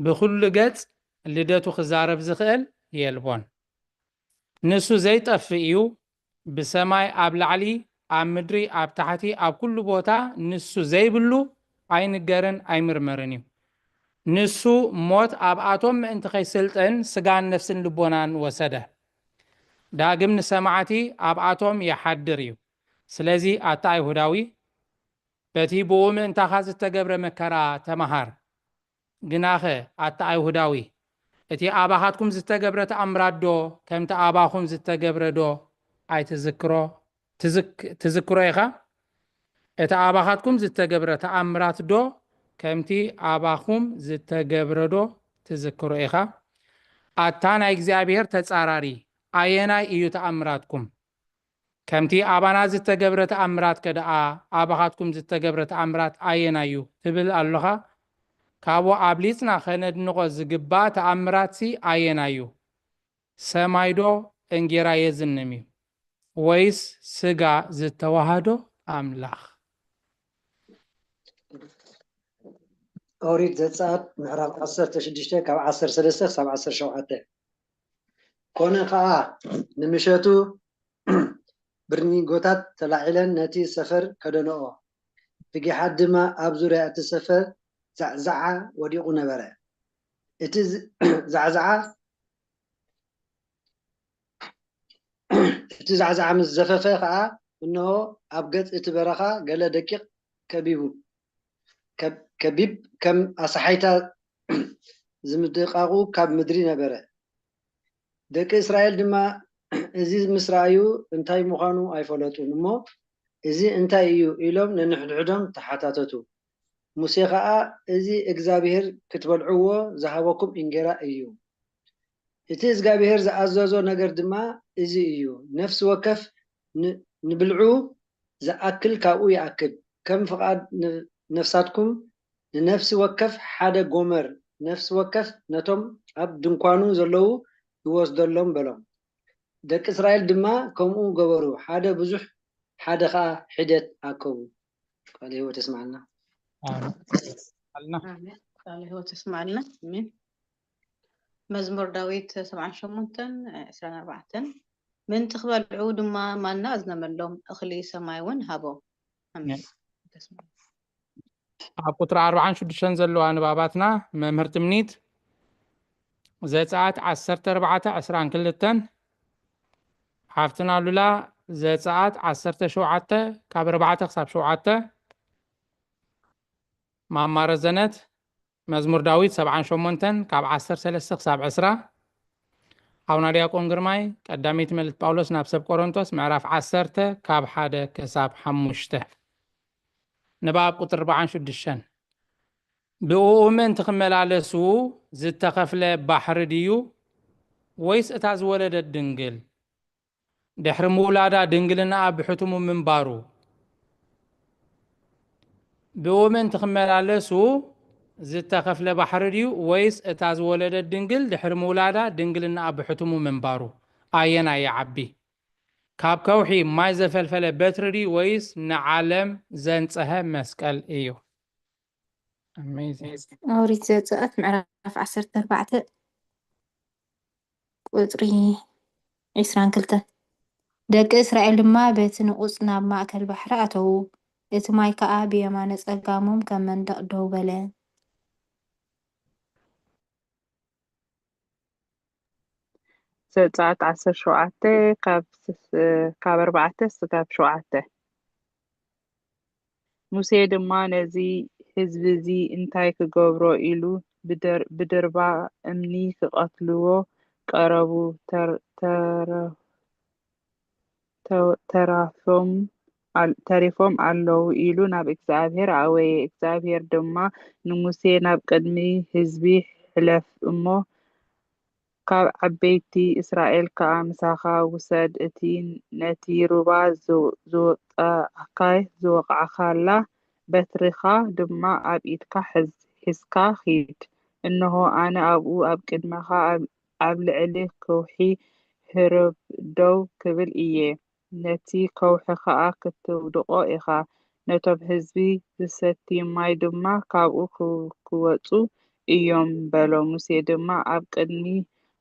ብኹሉ ገጽ ልደቱ ክዛረብ ዝኽእል የልቦን። ንሱ ዘይጠፍእ እዩ፣ ብሰማይ ኣብ ላዕሊ፣ ኣብ ምድሪ ኣብ ታሕቲ፣ ኣብ ኩሉ ቦታ ንሱ ዘይብሉ ኣይንገርን ኣይምርመርን እዩ። ንሱ ሞት ኣብኣቶም ምእንቲ ከይስልጥን ስጋን ነፍስን ልቦናን ወሰደ። ዳግም ንሰማዕቲ ኣብኣቶም ይሓድር እዩ። ስለዚ ኣታ ኣይሁዳዊ፣ በቲ ብኡ ምእንታኻ ዝተገብረ መከራ ተመሃር። ግናኸ ኣታ ኣይሁዳዊ፣ እቲ ኣባኻትኩም ዝተገብረ ተኣምራት ዶ ከምቲ ኣባኹም ዝተገብረ ዶ ኣይትዝክሮ፣ ትዝክ-፣ ትዝክሮ ኢኻ? እቲ ኣባኻትኩም ዝተገብረ ተኣምራት ዶ ከምቲ ኣባኹም ዝተገብረ ዶ ትዝክሮ ኢኻ? ኣታ ናይ እግዚኣብሔር ተጻራሪ፣ ኣየናይ እዩ ተኣምራትኩም? ከምቲ ኣባና ዝተገብረ ተኣምራትከ ደኣ ኣባኻትኩም ዝተገብረ ተኣምራት ኣየናይ እዩ ትብል ኣሎኻ? ካብኡ ኣብሊጽና ኸነድንቖ ዝግባእ ተኣምራትሲ ኣየናይ እዩ? ሰማይ ዶ እንጌራ የዝንም እዩ፣ ወይስ ስጋ ዝተዋህዶ ኣምላኽ? ኦሪት ዘጸኣት ምዕራፍ ዓሰርተ ሽዱሽተ ካብ ዓሰርተ ሰለስተ ክሳብ ዓሰርተ ሸውዓተ። ኮነ ኸኣ ንምሸቱ ብርኒጎታት ተላዒለን ነቲ ሰፈር ከደንኦ፣ ፍጊሓት ድማ ኣብ ዙርያ እቲ ሰፈር ዛዕዛዓ ወዲቑ ነበረ። እቲ ዝ- ዛዕዛዓ እቲ ዛዕዛዓ ምስ ዘፈፈ ኸኣ፣ እንሆ፣ ኣብ ገጽ እቲ በረኻ ገለ ደቂቕ ከቢቡ፣ ከብ- ከቢብ ከም ኣሳሓይታ ዝምድቃቑ ካብ ምድሪ ነበረ። ደቂ እስራኤል ድማ እዚ ምስ ረኣዩ እንታይ ምዃኑ ኣይፈለጡን እሞ፣ እዚ እንታይ እዩ ኢሎም ነንሕድሕዶም ተሓታተቱ። ሙሴ ኸኣ፣ እዚ እግዚኣብሄር ክትበልዕዎ ዝሃበኩም እንጌራ እዩ። እቲ እግዚኣብሄር ዝኣዘዞ ነገር ድማ እዚ እዩ፣ ነፍሲ ወከፍ ን- ንብልዑ ዝኣክል ካብኡ ይኣክል፣ ከም ፍቓድ ን- ነፍሳትኩም ንነፍሲ ወከፍ ሓደ ጎመር፣ ነፍሲ ወከፍ ነቶም ኣብ ድንኳኑ ዘለዉ ይወስደሎም በሎም። ደቂ እስራኤል ድማ ከምኡ ገበሩ፣ ሓደ ብዙሕ ሓደ ኸኣ ሒደት ኣከቡ። ቃለ ህይወት የስምዓልና። ኣሜን። ኣልና ኣሜን። ቃለ ህይወት የስምዓልና። ኣሜን። መዝሙር ዳዊት ሰብዓን ሸሞንተን ዕስራን ኣርባዕተን። ምእንቲ ክበልዑ ድማ ማና ኣዝነመሎም፣ እኽሊ ሰማይ እውን ሃቦም። ኣሜን። ኣብ ቁፅሪ ኣርባዓን ሽዱሽተን ዘለዋ ንባባትና መምህር ትምኒት፣ ዘፀኣት ዓሰርተ ኣርባዕተ ዕስራን ክልተን፣ ሓፍትና ሉላ፣ ዘፀኣት ዓሰርተ ሸውዓተ ካብ ኣርባዕተ ክሳብ ሸውዓተ፣ ማማ ረዘነት፣ መዝሙር ዳዊት ሰብዓን ሸሞንተን ካብ ዓሰርተ ሰለስተ ክሳብ ዕስራ፣ ሓውና ዲያቆን ግርማይ፣ ቀዳመይቲ መልእክቲ ጳውሎስ ናብ ሰብ ቆሮንቶስ ምዕራፍ ዓሰርተ ካብ ሓደ ክሳብ ሓሙሽተ። ንባብ ቁጥሪ ኣርባዓን ሽዱሽተን። ብእኡ ምእንቲ ክመላለሱ ዝተኸፍለ ባሕሪ ድዩ፣ ወይስ እታ ዝወለደት ድንግል ድሕሪ ምውላዳ ድንግልናኣ ብሕቱሙ ምንባሩ? ብእኡ ምእንቲ ክመላለሱ ዝተኸፍለ ባሕሪ ድዩ፣ ወይስ እታ ዝወለደት ድንግል ድሕሪ ምውላዳ ድንግልናኣ ብሕቱሙ ምንባሩ? ኣየናይ ይዓቢ? ካብ ከውሒ ማይ ዘፈልፈለ በትሪ ድዩ፣ ወይስ ንዓለም ዘንጸሀ መስቀል እዩ? Amazing። ኦሪት ዘጸኣት ምዕራፍ ዓሰርተ ኣርባዕተ ቁጽሪ ዕስራን ክልተን። ደቂ እስራኤል ድማ በቲ ንቑጽ ናብ ማእከል ባሕሪ ኣተዉ፣ እቲ ማይ ከኣ ብየማነ ጸጋሞም ከም መንደቕ ደው በለ። ዘጸኣት ዓሰርተ ሸውዓተ ካብ ስስ- ካብ ኣርባዕተ ስጋብ ሸውዓተ። ሙሴ ድማ ነዚ ህዝቢ እዚ እንታይ ክገብሮ ኢሉ ብደር- ብድርባ እምኒ ክቐትልዎ ቀረቡ። ተር- ተረ- ተ- ተራፎም ኣል- ተሪፎም ኣለዉ ኢሉ ናብ እግዚኣብሔር ኣእወየ። እግዚኣብሔር ድማ ንሙሴ ናብ ቅድሚ ህዝቢ ሕለፍ እሞ ካብ ዓበይቲ እስራኤል ከኣ ምሳኻ ውሰድ። እቲ ነቲ ሩባ ዝወ- ዝወቃዕካ- ዝወቃዕካላ በትርኻ ድማ ኣብ ኢድካ ሕዝ- ሒዝካ ኺድ። እንሆ ኣነ ኣብኡ ኣብ ቅድመኻ ኣብ- ኣብ ልዕሊ ከውሒ ህርብ ደው ክብል እየ። ነቲ ከውሒ ኸኣ ክትውድቖ ኢኻ። ነቶም ህዝቢ ዝሰቲ ማይ ድማ ካብኡ ክወጹ እዮም በሎ። ሙሴ ድማ ኣብ ቅድሚ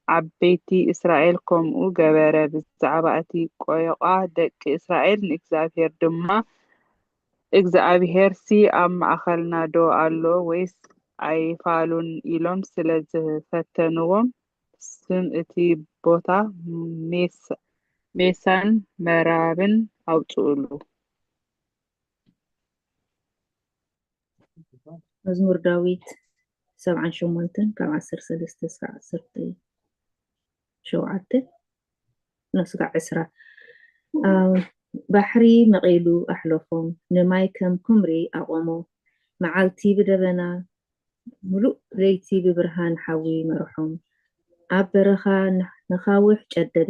ዓበይቲ እስራኤል ከምኡ ገበረ። ብዛዕባ እቲ ቆዮቓ ደቂ እስራኤል ንእግዚኣብሔር ድማ እግዚኣብሔርሲ ኣብ ማእኸልና ዶ ኣሎ ወይስ ኣይፋሉን ኢሎም ስለ ዝፈተንዎም ስም እቲ ቦታ ሜሳን መራብን ኣውፅኡሉ። መዝሙር ዳዊት ሰብዓን ሸሞንተን ካብ ዓሰርተ ሰለስተ እስካብ ዓሰርተ ሸውዓተ ነስጋዕ ዕስራ። ባሕሪ መቒሉ ኣሕለፎም፣ ንማይ ከም ኩምሪ ኣቖሞ። መዓልቲ ብደበና ምሉእ ለይቲ ብብርሃን ሓዊ መርሖም። ኣብ በረኻ ነኻውሕ ጨደደ፣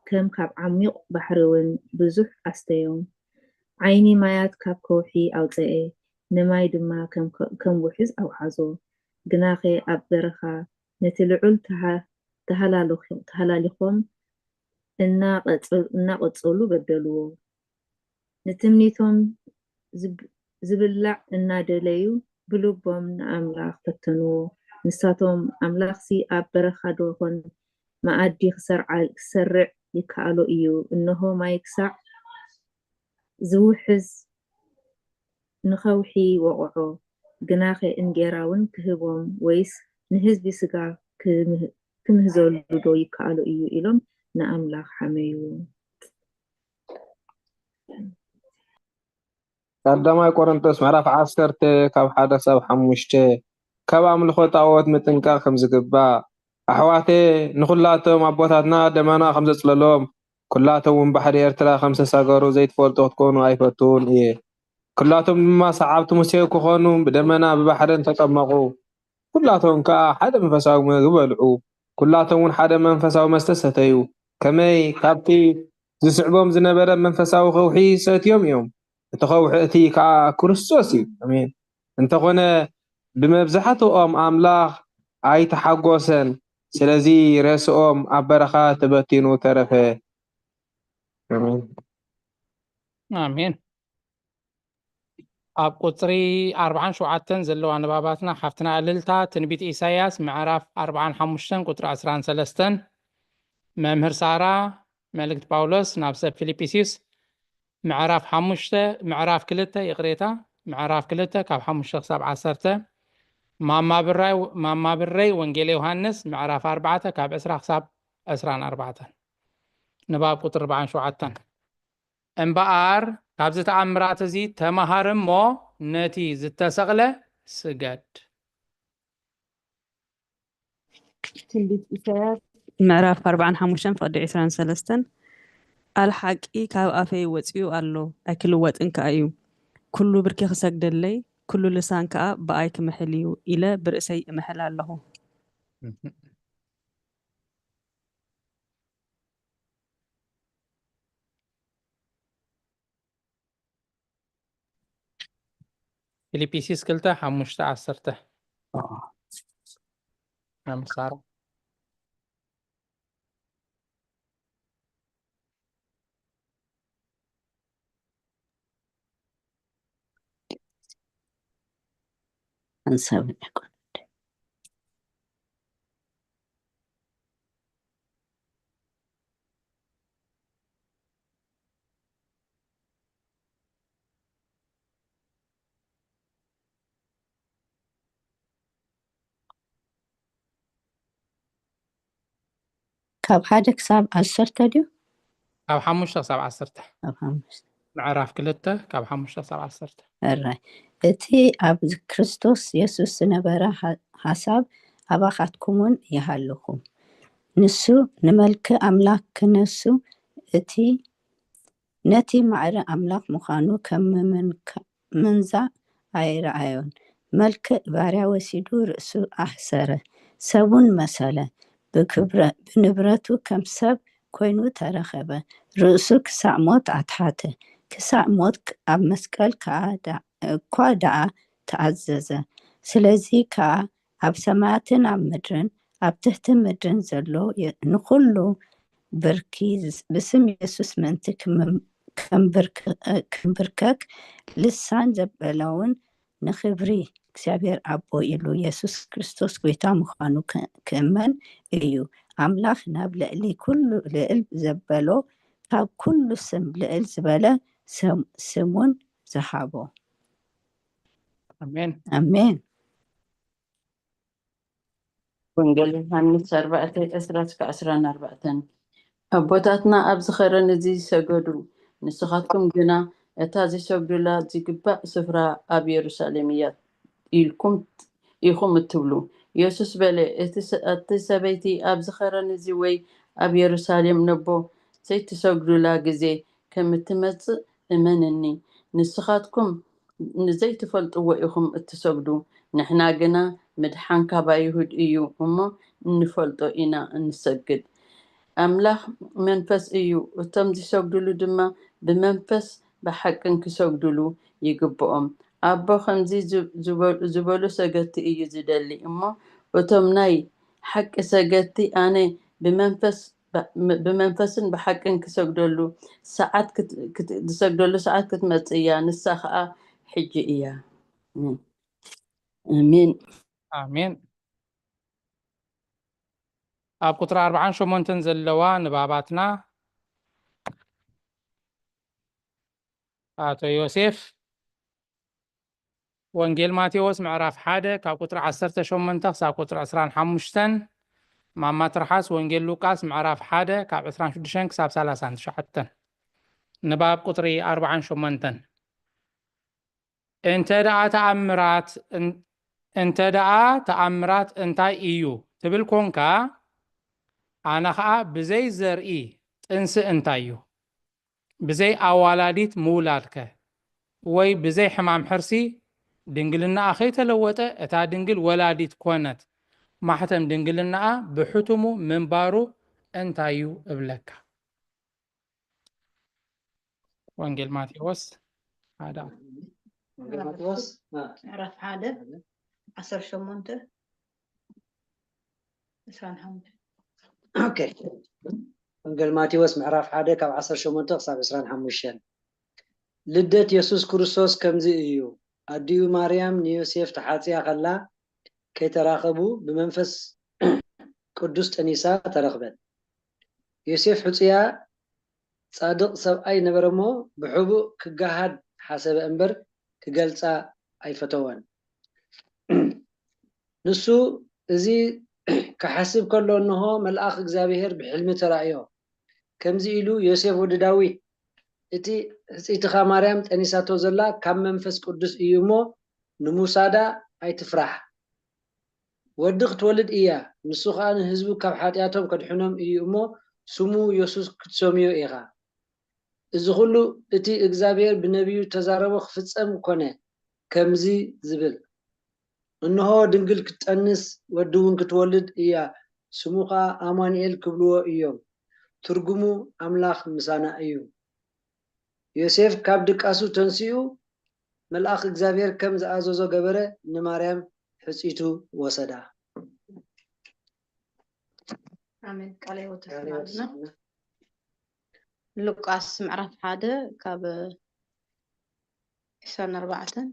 ከም ካብ ዓሚቕ ባሕሪ እውን ብዙሕ ኣስተዮም። ዓይኒ ማያት ካብ ከውሒ ኣውፀኤ፣ ንማይ ድማ ከም ውሕዝ ኣውሓዞ። ግናኸ ኣብ በረኻ ነቲ ልዑል ተሃላልኾ- ተሃላሊኾም እናቐጸ- እናቐጸሉ በደልዎ። ንትምኒቶም ዝብ- ዝብላዕ እናደለዩ ብልቦም ንኣምላኽ ፈተንዎ። ንሳቶም፣ ኣምላኽሲ ኣብ በረኻ ዶ ኾን መኣዲ ክሰርዓ- ክሰርዕ ይከኣሎ እዩ? እንሆ ማይ ክሳዕ ዝውሕዝ ንኸውሒ ወቕዖ፣ ግናኸ እንጌራውን ክህቦም ወይስ ንህዝቢ ስጋ ክምህ- ክምህዘሉ ዶ ይከኣሎ እዩ? ኢሎም ንኣምላኽ ሓመይዎ። ቀዳማይ ቆሮንቶስ ምዕራፍ ዓሰርተ ካብ ሓደ ክሳብ ሓሙሽተ። ካብ ኣምልኾ ጣዖት ምጥንቃቕ ከም ዝግባእ። ኣሕዋተ፣ ንኹላቶም ኣቦታትና ደመና ከም ዘጽለሎም፣ ኩላቶም እውን ባሕሪ ኤርትራ ከም ዝተሳገሩ ዘይትፈልጡ ክትኮኑ ኣይፈቱን እየ። ኩላቶም ድማ ሰዓብቲ ሙሴ ክኾኑ ብደመና ብባሕርን ተጠመቑ። ኩላቶም ከኣ ሓደ መንፈሳዊ ምግቢ በልዑ። ኩላቶም እውን ሓደ መንፈሳዊ መስተ ሰተዩ። ከመይ ካብቲ ዝስዕቦም ዝነበረ መንፈሳዊ ከውሒ ሰትዮም እዮም። እቲ ከውሒ እቲ ከኣ ክርስቶስ እዩ። ኣሜን። እንተኾነ ብመብዛሕትኦም ኣምላኽ ኣይተሓጎሰን። ስለዚ ሬስኦም ኣብ በረኻ ተበቲኑ ተረፈ። ኣሜን። ኣሜን። ኣብ ቁፅሪ ኣርባዓን ሸውዓተን ዘለዋ ንባባትና ሓፍትና እልልታ ትንቢት ኢሳያስ ምዕራፍ ኣርባዓን ሓሙሽተን ቁፅሪ ዕስራን ሰለስተን። መምህር ሳራ መልእክት ጳውሎስ ናብ ሰብ ፊልጵስዩስ ምዕራፍ ሓሙሽተ ምዕራፍ ክልተ ይቕሬታ ምዕራፍ ክልተ ካብ ሓሙሽተ ክሳብ ዓሰርተ። ማማ ብራይ ማማ ብረይ ወንጌል ዮሃንስ ምዕራፍ ኣርባዕተ ካብ ዕስራ ክሳብ ዕስራን ኣርባዕተን። ንባብ ቁፅሪ ኣርባዓን ሸውዓተን። እምበኣር ካብዚ ተኣምራት እዚ ተመሃር እሞ ነቲ ዝተሰቕለ ስገድ። ትንቢት ኢሳያስ ምዕራፍ ኣርባዓን ሓሙሽተን ፍቕዲ ዕስራን ሰለስተን። ቃል ሓቂ ካብ ኣፈይ ወፂኡ ኣሎ ኣይክልወጥን ከኣ እዩ። ኩሉ ብርኪ ክሰግደለይ ኩሉ ልሳን ከኣ ብኣይ ክምሕል እዩ ኢለ ብርእሰይ እምሕል ኣለኹ። ፊልጵስዩስ ክልተ ሓሙሽተ ዓሰርተ። ኣምሳራ ሓንሳብን ኣይኮነን። ካብ ሓደ ክሳብ ዓሰርተ ድዩ? ካብ ሓሙሽተ ክሳብ ዓሰርተ። ካብ ሓሙሽተ። ምዕራፍ ክልተ ካብ ሓሙሽተ ክሳብ ዓሰርተ። ሕራይ። እቲ ኣብ ክርስቶስ የሱስ ዝነበረ ሓሳብ ኣባኻትኩምውን ይሃልኹ። ንሱ ንመልክዕ ኣምላኽ ክነሱ እቲ ነቲ ማዕረ ኣምላኽ ምዃኑ ከም ምምንዛዕ ኣይረኣዮን። መልክዕ ባርያ ወሲዱ ርእሱ ኣሕሰረ፣ ሰብውን መሰለ። ብንብረቱ ከም ሰብ ኮይኑ ተረኸበ። ርእሱ ክሳዕ ሞት ኣትሓተ፣ ክሳዕ ሞት ኣብ መስቀል ከኣ እኳ ደኣ ተኣዘዘ። ስለዚ ከኣ ኣብ ሰማያትን ኣብ ምድርን ኣብ ትሕቲ ምድርን ዘሎ ንኹሉ ብርኪ ብስም የሱስ ምእንቲ ከንብርከክ፣ ልሳን ዘበለውን ንኽብሪ እግዚኣብሔር ኣቦ ኢሉ የሱስ ክርስቶስ ጐይታ ምዃኑ ክእመን እዩ። ኣምላኽ ናብ ልዕሊ ኩሉ ልዕል ዘበሎ ካብ ኩሉ ስም ልዕል ዝበለ ስሙን ዝሃቦ። ኣሜን። ኣሜን። ወንጌል ዮሃንስ ኣርባዕተ ዕስራ እስከ ዕስራን ኣርባዕተን። ኣቦታትና ኣብዚ ኸረን እዚ ይሰገዱ፣ ንስኻትኩም ግና እታ ዝሰግዱላ ዝግባእ ስፍራ ኣብ የሩሳሌም እያ ኢልኩም ኢኹም እትብሉ። የሱስ በለ፣ እቲ ሰበይቲ ኣብዚ ኸረን እዚ ወይ ኣብ የሩሳሌም ነቦ ዘይትሰግዱላ ግዜ ከም እትመጽእ እመንኒ። ንስኻትኩም ንዘይትፈልጥዎ ኢኹም እትሰግዱ፣ ንሕና ግና ምድሓን ካብ ኣይሁድ እዩ እሞ እንፈልጦ ኢና እንሰግድ። ኣምላኽ መንፈስ እዩ፣ እቶም ዝሰግድሉ ድማ ብመንፈስ ብሓቅን ክሰግድሉ ይግብኦም። ኣቦ ከምዚ ዝበሉ ሰገድቲ እዩ ዝደሊ እሞ፣ እቶም ናይ ሓቂ ሰገድቲ ኣነ ብመንፈስ ብመንፈስን ብሓቅን ክሰግደሉ ሰዓት ዝሰግደሉ ሰዓት ክትመጽእ እያ። ንሳ ከዓ ሕጂ እያ። ኣሜን። ኣሜን። ኣብ ቁፅሪ ኣርባዓን ሸሞንተን ዘለዋ ንባባትና ኣቶ ዮሴፍ፣ ወንጌል ማቴዎስ ምዕራፍ ሓደ ካብ ቁፅሪ ዓሰርተ ሸሞንተ ክሳብ ቁፅሪ ዕስራን ሓሙሽተን፣ ማማ ትርሓስ ወንጌል ሉቃስ ምዕራፍ ሓደ ካብ ዕስራን ሽዱሽተን ክሳብ ሰላሳን ትሽዓተን። ንባብ ቁፅሪ ኣርባዓን ሸሞንተን። እንተ ደኣ ተኣምራት እንተ ደኣ ተኣምራት እንታይ እዩ ትብል ኮንካ፣ ኣነ ኸኣ ብዘይ ዘርኢ ጥንሲ እንታይ እዩ? ብዘይ ኣዋላዲት ምውላድከ? ወይ ብዘይ ሕማም ሕርሲ ድንግልናኣ ከይተለወጠ እታ ድንግል ወላዲት ኮነት፣ ማሕተም ድንግልናኣ ብሕቱሙ ምንባሩ እንታይ እዩ እብለካ? ወንጌል ማቴዎስ ሓደ። ወንጌል ማቴዎስ ምዕራፍ ሓደ ዓሰርተ ሸሞንተ ዕስራን ሓሙሽተን። ኦኬ። ወንጌል ማቴዎስ ምዕራፍ ሓደ ካብ ዓሰርተ ሸሞንተ ክሳብ ዕስራን ሓሙሽተን። ልደት የሱስ ክርስቶስ ከምዚ እዩ። ኣዲኡ ማርያም ንዮሴፍ ተሓጽያ ከላ ከይተራኸቡ ብመንፈስ ቅዱስ ጠኒሳ ተረኽበት። ዮሴፍ ሕጹያ ጻድቕ ሰብኣይ ነበረ እሞ ብሕቡእ ክገሃድ ሓሰበ እምበር ክገልጻ ኣይፈተወን። ንሱ እዚ ክሓስብ ከሎ እንሆ መልኣኽ እግዚኣብሔር ብሕልሚ ተራእዮ። ከምዚ ኢሉ፣ ዮሴፍ ወዲ ዳዊት፣ እቲ ሕጽይትኻ ማርያም ጠኒሳቶ ዘላ ካብ መንፈስ ቅዱስ እዩ እሞ ንምውሳዳ ኣይትፍራሕ። ወዲ ክትወልድ እያ፣ ንሱ ኸኣ ንህዝቡ ካብ ሓጢኣቶም ከድሕኖም እዩ እሞ ስሙ የሱስ ክትሰምዮ ኢኻ። እዚ ኹሉ እቲ እግዚኣብሔር ብነቢዩ እተዛረቦ ክፍጸም ኮነ፣ ከምዚ ዝብል፣ እንሆ ድንግል ክትጠንስ ወዲ እውን ክትወልድ እያ፣ ስሙ ኸኣ ኣማኑኤል ክብልዎ እዮም። ትርጉሙ ኣምላኽ ምሳና እዩ። ዮሴፍ ካብ ድቃሱ ተንሲኡ መልኣኽ እግዚኣብሔር ከም ዝኣዘዞ ገበረ፣ ንማርያም ሕጺቱ ወሰዳ። ኣሜን። ቃለ ሕይወት ተስማዕና። ሉቃስ ምዕራፍ ሓደ ካብ ዕስራን ኣርባዕተን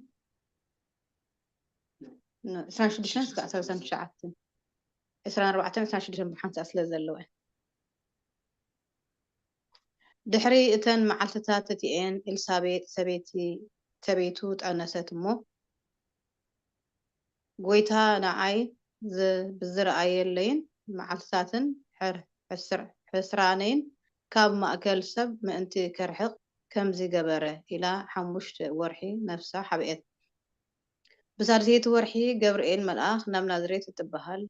ዕስራን ሽዱሽተን እስከ ሰላሳን ትሽዓተን። ዕስራን ኣርባዕተን ዕስራን ሽዱሽተን ብሓንሳእ ስለ ዘለወ። ድሕሪ እተን መዓልትታት እቲኤን ኤልሳቤጥ ሰበይቲ ሰበይቱ ጠነሰት እሞ፣ ጐይታ ንዓይ ዝ- ብዝረኣየለይን መዓልትታትን ሕር- ሕስር- ሕስራነይን ካብ ማእከል ሰብ ምእንቲ ከርሕቕ ከምዚ ገበረ ኢላ ሓሙሽተ ወርሒ ነፍሳ ሓብኤት። ብሳልሰይቲ ወርሒ ገብርኤል መልኣኽ ናብ ናዝሬት እትበሃል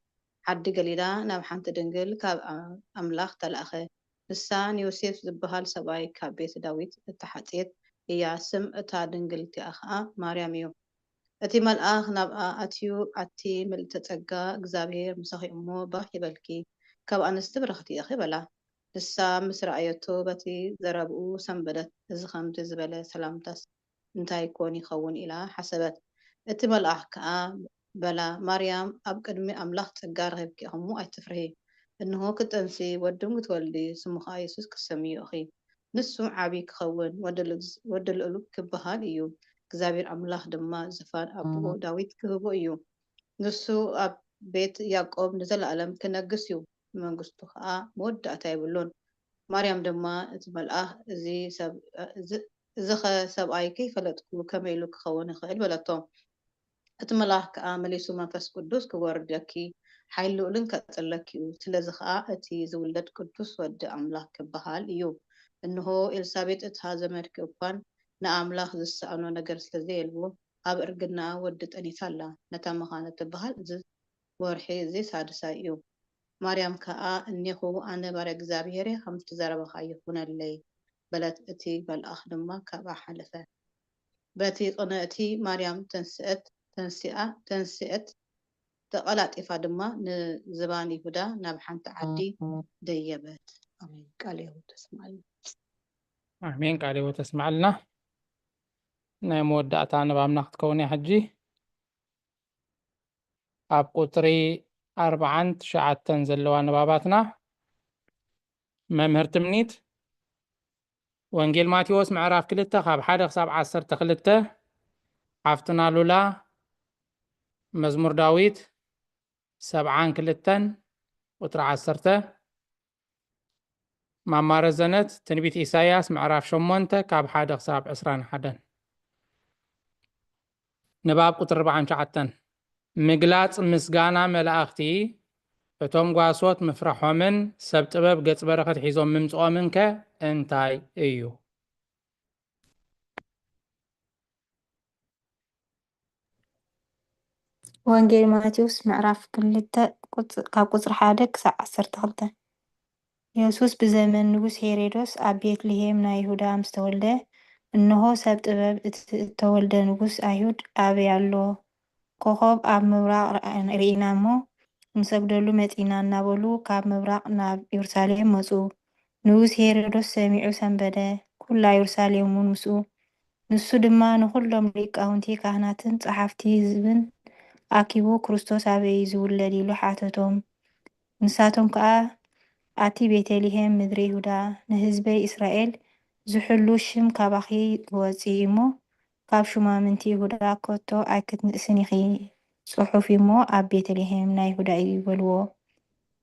ዓዲ ገሊላ ናብ ሓንቲ ድንግል ካብ ኣምላኽ ተላእኸ። ንሳ ንዮሴፍ ዝበሃል ሰብኣይ ካብ ቤት ዳዊት እተሓጽየት እያ። ስም እታ ድንግልቲኣ ኸኣ ማርያም እዩ። እቲ መልኣኽ ናብኣ ኣትዩ፣ ኣቲ ምልእተ ጸጋ፣ እግዚኣብሄር ምሳኺ እሞ ባህ ይበልኪ፣ ካብ ኣንስቲ ብርኽቲ ኢኺ በላ። ንሳ ምስ ረኣየቶ በቲ ዘረብኡ ሰንበደት፣ እዚ ኸምዚ ዝበለ ሰላምታስ እንታይ ኮን ይኸውን ኢላ ሓሰበት። እቲ መልኣኽ ከኣ በላ፣ ማርያም፣ ኣብ ቅድሚ ኣምላኽ ጸጋ ረኺብኪ እሞ ኣይትፍርሂ። እንሆ ክትጠንሲ ወድም ክትወልዲ፣ ስሙ ኸኣ የሱስ ክትሰምዮ ኢኺ። ንሱ ዓቢ ክኸውን፣ ወዲ ልኡል ክበሃል እዩ። እግዚኣብሔር ኣምላኽ ድማ ዝፋን ኣቦኡ ዳዊት ክህቦ እዩ። ንሱ ኣብ ቤት ያዕቆብ ንዘለኣለም ክነግስ እዩ፣ መንግስቱ ኸኣ መወዳእታ የብሉን። ማርያም ድማ እቲ መልኣኽ፣ እዚ ሰብ እዚ ኸ ሰብኣይ ከይፈለጥኩ ከመይ ኢሉ ክኸውን ይኽእል? በለቶ። እቲ መልኣኽ ከኣ መሊሱ፣ መንፈስ ቅዱስ ክወርደኪ፣ ሓይሊ ልኡልን ከጽለኪ እዩ። ስለዚ ኸኣ እቲ ዝውለድ ቅዱስ ወዲ ኣምላኽ ክበሃል እዩ። እንሆ፣ ኤልሳቤጥ እታ ዘመድኪ እኳን ንኣምላኽ ዝሰኣኖ ነገር ስለ ዘየልቦ፣ ኣብ እርግናኣ ወዲ ጠኒሳ ኣላ። ነታ መኻን እትበሃል እዚ ወርሒ እዚ ሳድሳይ እዩ። ማርያም ከኣ፣ እኔኹ፣ ኣነ ባርያ እግዚኣብሔር እየ፣ ከምቲ ዘረባኻ ይኹነለይ፣ በለት። እቲ መልኣኽ ድማ ካብኣ ሓለፈ። በቲ ቅነ እቲ ማርያም ተንስአት፣ ተንሲኣ፣ ተንስአት፣ ተቐላጢፋ ድማ ንዝባን ይሁዳ ናብ ሓንቲ ዓዲ ደየበት። ኣሜን። ቃለ ሕይወት ተስማዕልና። ኣሜን። ቃለ ሕይወት ተስማዕልና። ናይ መወዳእታ ንባብና ክትከውን እያ ሕጂ። ኣብ ቁፅሪ ኣርባዓን ትሽዓተን ዘለዋ ንባባትና መምህር ትምኒት። ወንጌል ማቴዎስ ምዕራፍ ክልተ ካብ ሓደ ክሳብ ዓሰርተ ክልተ። ሓፍትና ሉላ፣ መዝሙር ዳዊት ሰብዓን ክልተን ቁጽሪ ዓሰርተ። ማማ ረዘነት ትንቢት ኢሳይያስ ምዕራፍ ሸሞንተ ካብ ሓደ ክሳብ ዕስራን ሓደን። ንባብ ቁጽሪ ኣርባዓን ትሽዓተን። ምግላጽ ምስጋና መላእኽቲ፣ እቶም ጓሶት ምፍራሖምን ሰብ ጥበብ ገጽ በረኸት ሒዞም ምምጽኦምን ከ እንታይ እዩ? ወንጌል ማቴዎስ ምዕራፍ ክልተ ቁጽ-፣ ካብ ቁጽሪ ሓደ ክሳብ ዓሰርተ ክልተ። የሱስ ብዘመን ንጉስ ሄሮዶስ ኣብ ቤትልሄም ናይ ይሁዳ ምስ ተወልደ፣ እንሆ ሰብ ጥበብ፣ እቲ እተወልደ ንጉስ ኣይሁድ ኣበይ ኣሎ? ኮኾብ ኣብ ምብራቕ ርአ-፣ ርኢና እሞ ክንሰግደሉ መጺና እናበሉ ካብ ምብራቕ ናብ ኢየሩሳሌም መጹ። ንጉስ ሄሮዶስ ሰሚዑ ሰንበደ፣ ኩላ ኢየሩሳሌም እውን ምስኡ። ንሱ ድማ ንኹሎም ሊቃውንቲ ካህናትን ጸሓፍቲ ህዝብን ኣኪቡ፣ ክርስቶስ ኣበይ እዩ ዝውለድ? ኢሉ ሓተቶም። ንሳቶም ከኣ፣ ኣቲ ቤተልሔም ምድሪ ይሁዳ፣ ንህዝበይ እስራኤል ዝሕሉ ሽም ካባኺ ክወጽእ እዩ እሞ፣ ካብ ሹማምንቲ ይሁዳ ከቶ ኣይክትንእስን ኢኺ። ጽሑፍ እዩ እሞ፣ ኣብ ቤተልሔም ናይ ይሁዳ እዩ በልዎ።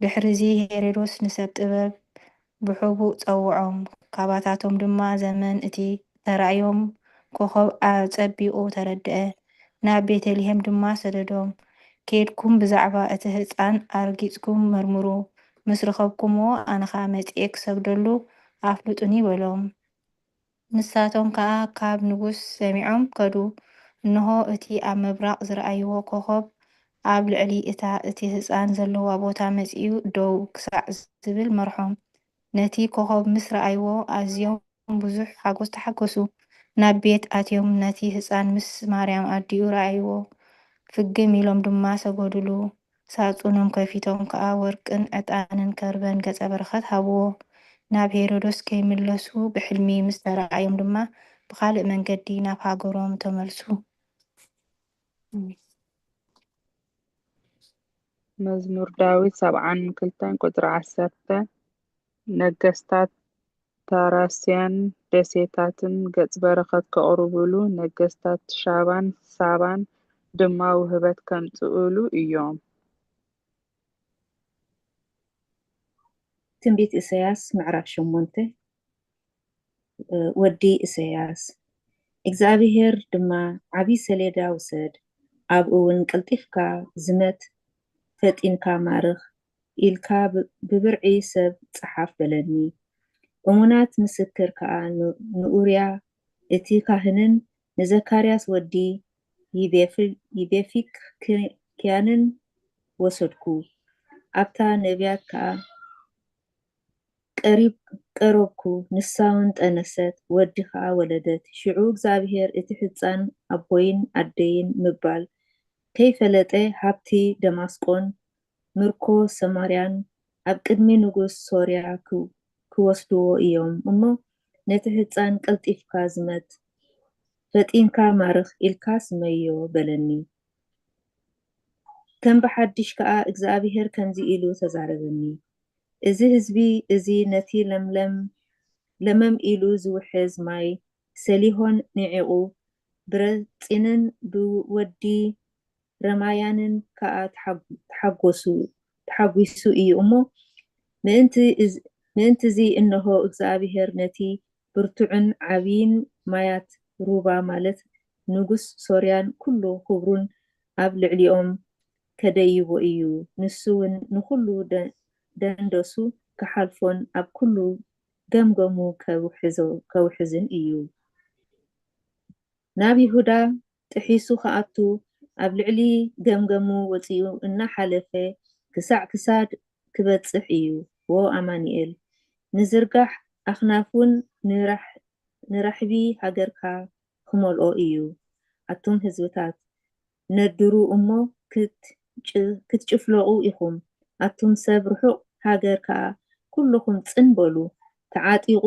ድሕርዚ ሄሮዶስ ንሰብ ጥበብ ብሕቡእ ጸውዖም፣ ካባታቶም ድማ ዘመን እቲ ተራእዮም ኮኾብ ኣጸቢቑ ተረድአ። ናብ ቤተልሔም ድማ ሰደዶም፣ ኬድኩም ብዛዕባ እቲ ህጻን ኣርጊጽኩም መርምሩ፣ ምስ ረኸብኩምዎ ኣነ ኸኣ መጺኤ ክሰግደሉ ኣፍልጡኒ በሎም። ንሳቶም ከኣ ካብ ንጉስ ሰሚዖም ከዱ። እንሆ፣ እቲ ኣብ ምብራቕ ዝረኣይዎ ኮኾብ ኣብ ልዕሊ እታ እቲ ህጻን ዘለዋ ቦታ መጺኡ ደው ክሳዕ ዝብል መርሖም። ነቲ ኮኾብ ምስ ረኣይዎ ኣዝዮም ብዙሕ ሓጎስ ተሓጎሱ። ናብ ቤት ኣትዮም ነቲ ህጻን ምስ ማርያም ኣዲኡ ረኣይዎ። ፍግም ኢሎም ድማ ሰገዱሉ። ሳጹኖም ከፊቶም ከኣ ወርቅን ዕጣንን ከርበን ገጸ በረኸት ሃብዎ። ናብ ሄሮዶስ ከይምለሱ ብሕልሚ ምስ ተራእዮም ድማ ብኻልእ መንገዲ ናብ ሃገሮም ተመልሱ። መዝሙር ዳዊት ሰብዓን ክልተን ቁጽሪ ዓሰርተ። ነገስታት ታራስያን ደሴታትን ገጽ በረኸት ከቕርቡሉ፣ ነገስታት ሻባን ሳባን ድማ ውህበት ከምጽኡሉ እዮም። ትንቢት ኢሳያስ ምዕራፍ ሸሞንተ። ወዲ ኢሳያስ። እግዚኣብሄር ድማ፣ ዓቢ ሰሌዳ ውሰድ፣ ኣብኡ እውን ቀልጢፍካ ዝመት፣ ፈጢንካ ማርኽ ኢልካ ብ-፣ ብብርዒ ሰብ ጸሓፍ በለኒ። እሙናት ምስክር ከኣ ን-፣ ንኡርያ እቲ ካህንን ንዘካርያስ ወዲ ይቤፊ-፣ ይቤፊክያንን ወሰድኩ። ኣብታ ነቢያት ከኣ ቀሪብ-፣ ቀረብኩ፣ ንሳ እውን ጠነሰት፣ ወዲ ኸኣ ወለደት። ሽዑ እግዚኣብሄር፣ እቲ ሕጻን ኣቦይን ኣደይን ምባል ከይፈለጠ፣ ሃብቲ ደማስቆን ምርኮ ሰማርያን ኣብ ቅድሚ ንጉስ ሶርያ ክው-፣ ክወስድዎ እዮም እሞ፣ ነቲ ሕጻን ቀልጢፍካ ዝመት፣ ፈጢንካ ማርኽ ኢልካ ስመዮ በለኒ። ከም ብሓድሽ ከኣ እግዚኣብሄር ከምዚ ኢሉ ተዛረበኒ፣ እዚ ህዝቢ እዚ ነቲ ለምለም፣ ለመም ኢሉ ዝውሕዝ ማይ ሰሊሆን ንዒቑ፣ ብረጺንን ብወዲ ረማያንን ከኣ ተሓጉ-፣ ተሓጎሱ፣ ተሓጒሱ እዩ እሞ፣ ምእንቲ እዚ-፣ ምእንቲ እዚ እንሆ እግዚኣብሄር ነቲ ብርቱዕን ዓብይን ማያት ሩባ፣ ማለት ንጉስ ሶርያን ኩሉ ክብሩን ኣብ ልዕሊኦም ከደይቦ እዩ። ንሱ እውን ንኹሉ ደ-፣ ደንደሱ ክሓልፎን ኣብ ኩሉ ገምገሙ ከውሕዞ-፣ ከውሕዝን እዩ። ናብ ይሁዳ ጥሒሱ ክኣቱ ኣብ ልዕሊ ገምገሙ ወጺኡ እናሓለፈ ክሳዕ ክሳድ ክበጽሕ እዩ። ዎ ኣማኑኤል፣ ንዝርጋሕ ኣኽናፉን ንራሕ-፣ ንራሕቢ ሃገርካ ክመልኦ እዩ። ኣቱም ህዝብታት፣ ነድሩ እሞ ክትጭ-፣ ክትጭፍለቑ ኢኹም። ኣቱም ሰብ ርሑቕ ሃገር ከኣ ኩልኹም ጽን በሉ። ተዓጢቑ፣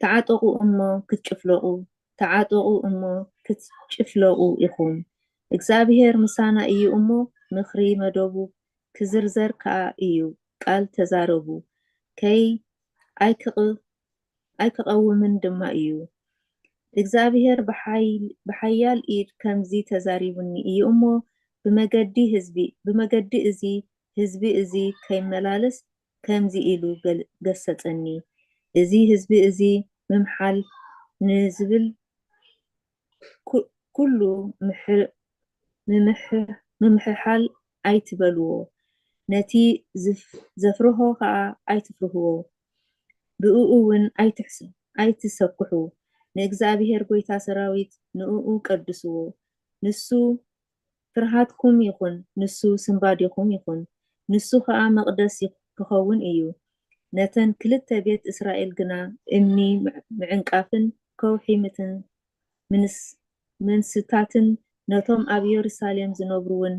ተዓጠቑ እሞ ክትጭፍለቑ፣ ተዓጠቑ እሞ ክትጭፍለቑ ኢኹም። እግዚኣብሄር ምሳና እዩ እሞ ምኽሪ መደቡ ክዝርዘር ከኣ እዩ። ቃል ተዛረቡ፣ ከይ-፣ ኣይክቕ-፣ ኣይክቐውምን ድማ እዩ። እግዚኣብሔር ብሓይ-፣ ብሓያል ኢድ ከምዚ ተዛሪቡኒ እዩ እሞ፣ ብመገዲ ህዝቢ፣ ብመገዲ እዚ ህዝቢ እዚ ከይመላለስ ከምዚ ኢሉ ገል-፣ ገሰጸኒ። እዚ ህዝቢ እዚ ምምሓል ንዝብል ኩ-፣ ኩሉ ምሕ-፣ ምምሕ-፣ ምምሕሓል ኣይትበልዎ፣ ነቲ ዝፍ-፣ ዘፍርሆ ኸኣ ኣይትፍርህዎ፣ ብእኡ እውን ኣይትሕስ-፣ ኣይትሰክሑ። ንእግዚኣብሔር ጐይታ ሰራዊት ንእኡ ቀድስዎ። ንሱ ፍርሃትኩም ይኹን፣ ንሱ ስንባዴኹም ይኹን፣ ንሱ ኸኣ መቕደስ ይኽ-፣ ክኸውን እዩ። ነተን ክልተ ቤት እስራኤል ግና እምኒ ምዕ-፣ ምዕንቃፍን ከውሒ ምትን-፣ ምንስ-፣ ምንስታትን ነቶም ኣብ የሩሳሌም ዝነብሩውን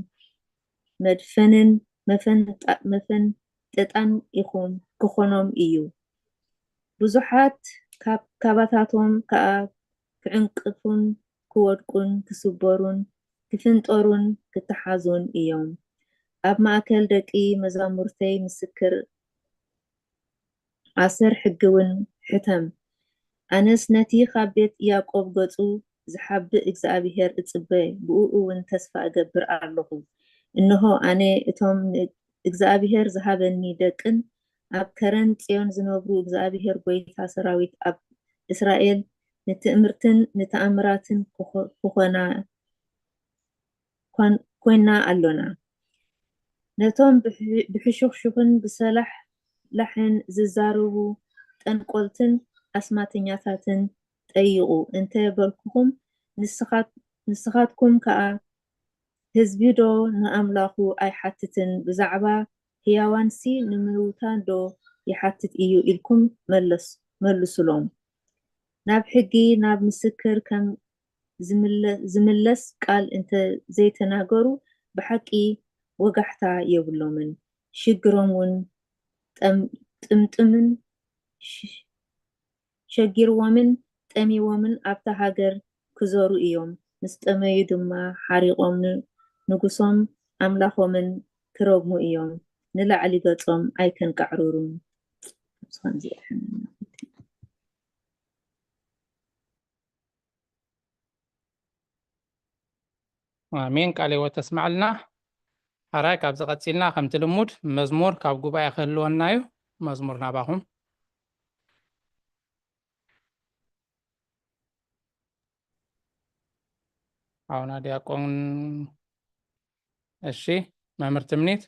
መድፈንን መፈንጣ-፣ መፈንጠጣን ይኹን ክኾኖም እዩ። ብዙሓት ካብ-፣ ካባታቶም ከኣ ክዕንቅፉን ክወድቁን ክስበሩን ክፍንጠሩን ክተሓዙን እዮም። ኣብ ማእከል ደቂ መዛሙርተይ ምስክር ኣስር ሕጊ እውን ሕተም። ኣነስ ነቲ ካብ ቤት ያዕቆብ ገጹ ዝሓብእ እግዚኣብሄር እጽበ፣ ብእኡ እውን ተስፋ እገብር ኣለኹ። እንሆ፣ ኣነ እቶም ንእግዚኣብሄር ዝሃበኒ ደቅን ኣብ ከረን ጽዮን ዝነብሩ እግዚኣብሄር ጐይታ ሰራዊት ኣብ እስራኤል ንትእምርትን ንተኣምራትን ክኾ-፣ ክኾና ኮን-፣ ኮይና ኣሎና። ነቶም ብሕ-፣ ብሕሹኽሹኽን ብሰላሕላሕን ዝዛረቡ ጠንቆልትን ኣስማተኛታትን ጠይቑ እንተ በልኩኹም፣ ንስኻት-፣ ንስኻትኩም ከኣ፣ ህዝቢ ዶ ንኣምላኹ ኣይሓትትን? ብዛዕባ ህያዋንሲ ንምውታንዶ ይሓትት እዩ? ኢልኩም መለስ-፣ መልሱሎም። ናብ ሕጊ፣ ናብ ምስክር ከም ዝምለ-፣ ዝምለስ ቃል እንተ ዘይተናገሩ፣ ብሓቂ ወጋሕታ የብሎምን። ሽግሮም እውን ጠም-፣ ጥምጥምን ሽ-፣ ሸጊርዎምን ጠሚዎምን ኣብታ ሃገር ክዞሩ እዮም። ምስ ጠመዩ ድማ ሓሪቖም ን-፣ ንጉሶም ኣምላኾምን ክረግሙ እዮም። ንላዕሊ ገጾም ኣይከንቃዕርሩን። ከምዚ ከምዚ ይሓመና። ኣሜን። ቃለ ሕይወት ተስማዕልና። ሓራይ ካብዚ ቀጺልና ከምቲ ልሙድ መዝሙር ካብ ጉባኤ ክህልወና እዩ። መዝሙር ናባኹም። ኣውና ዲያቆን። እሺ፣ መምህር ትምኒት።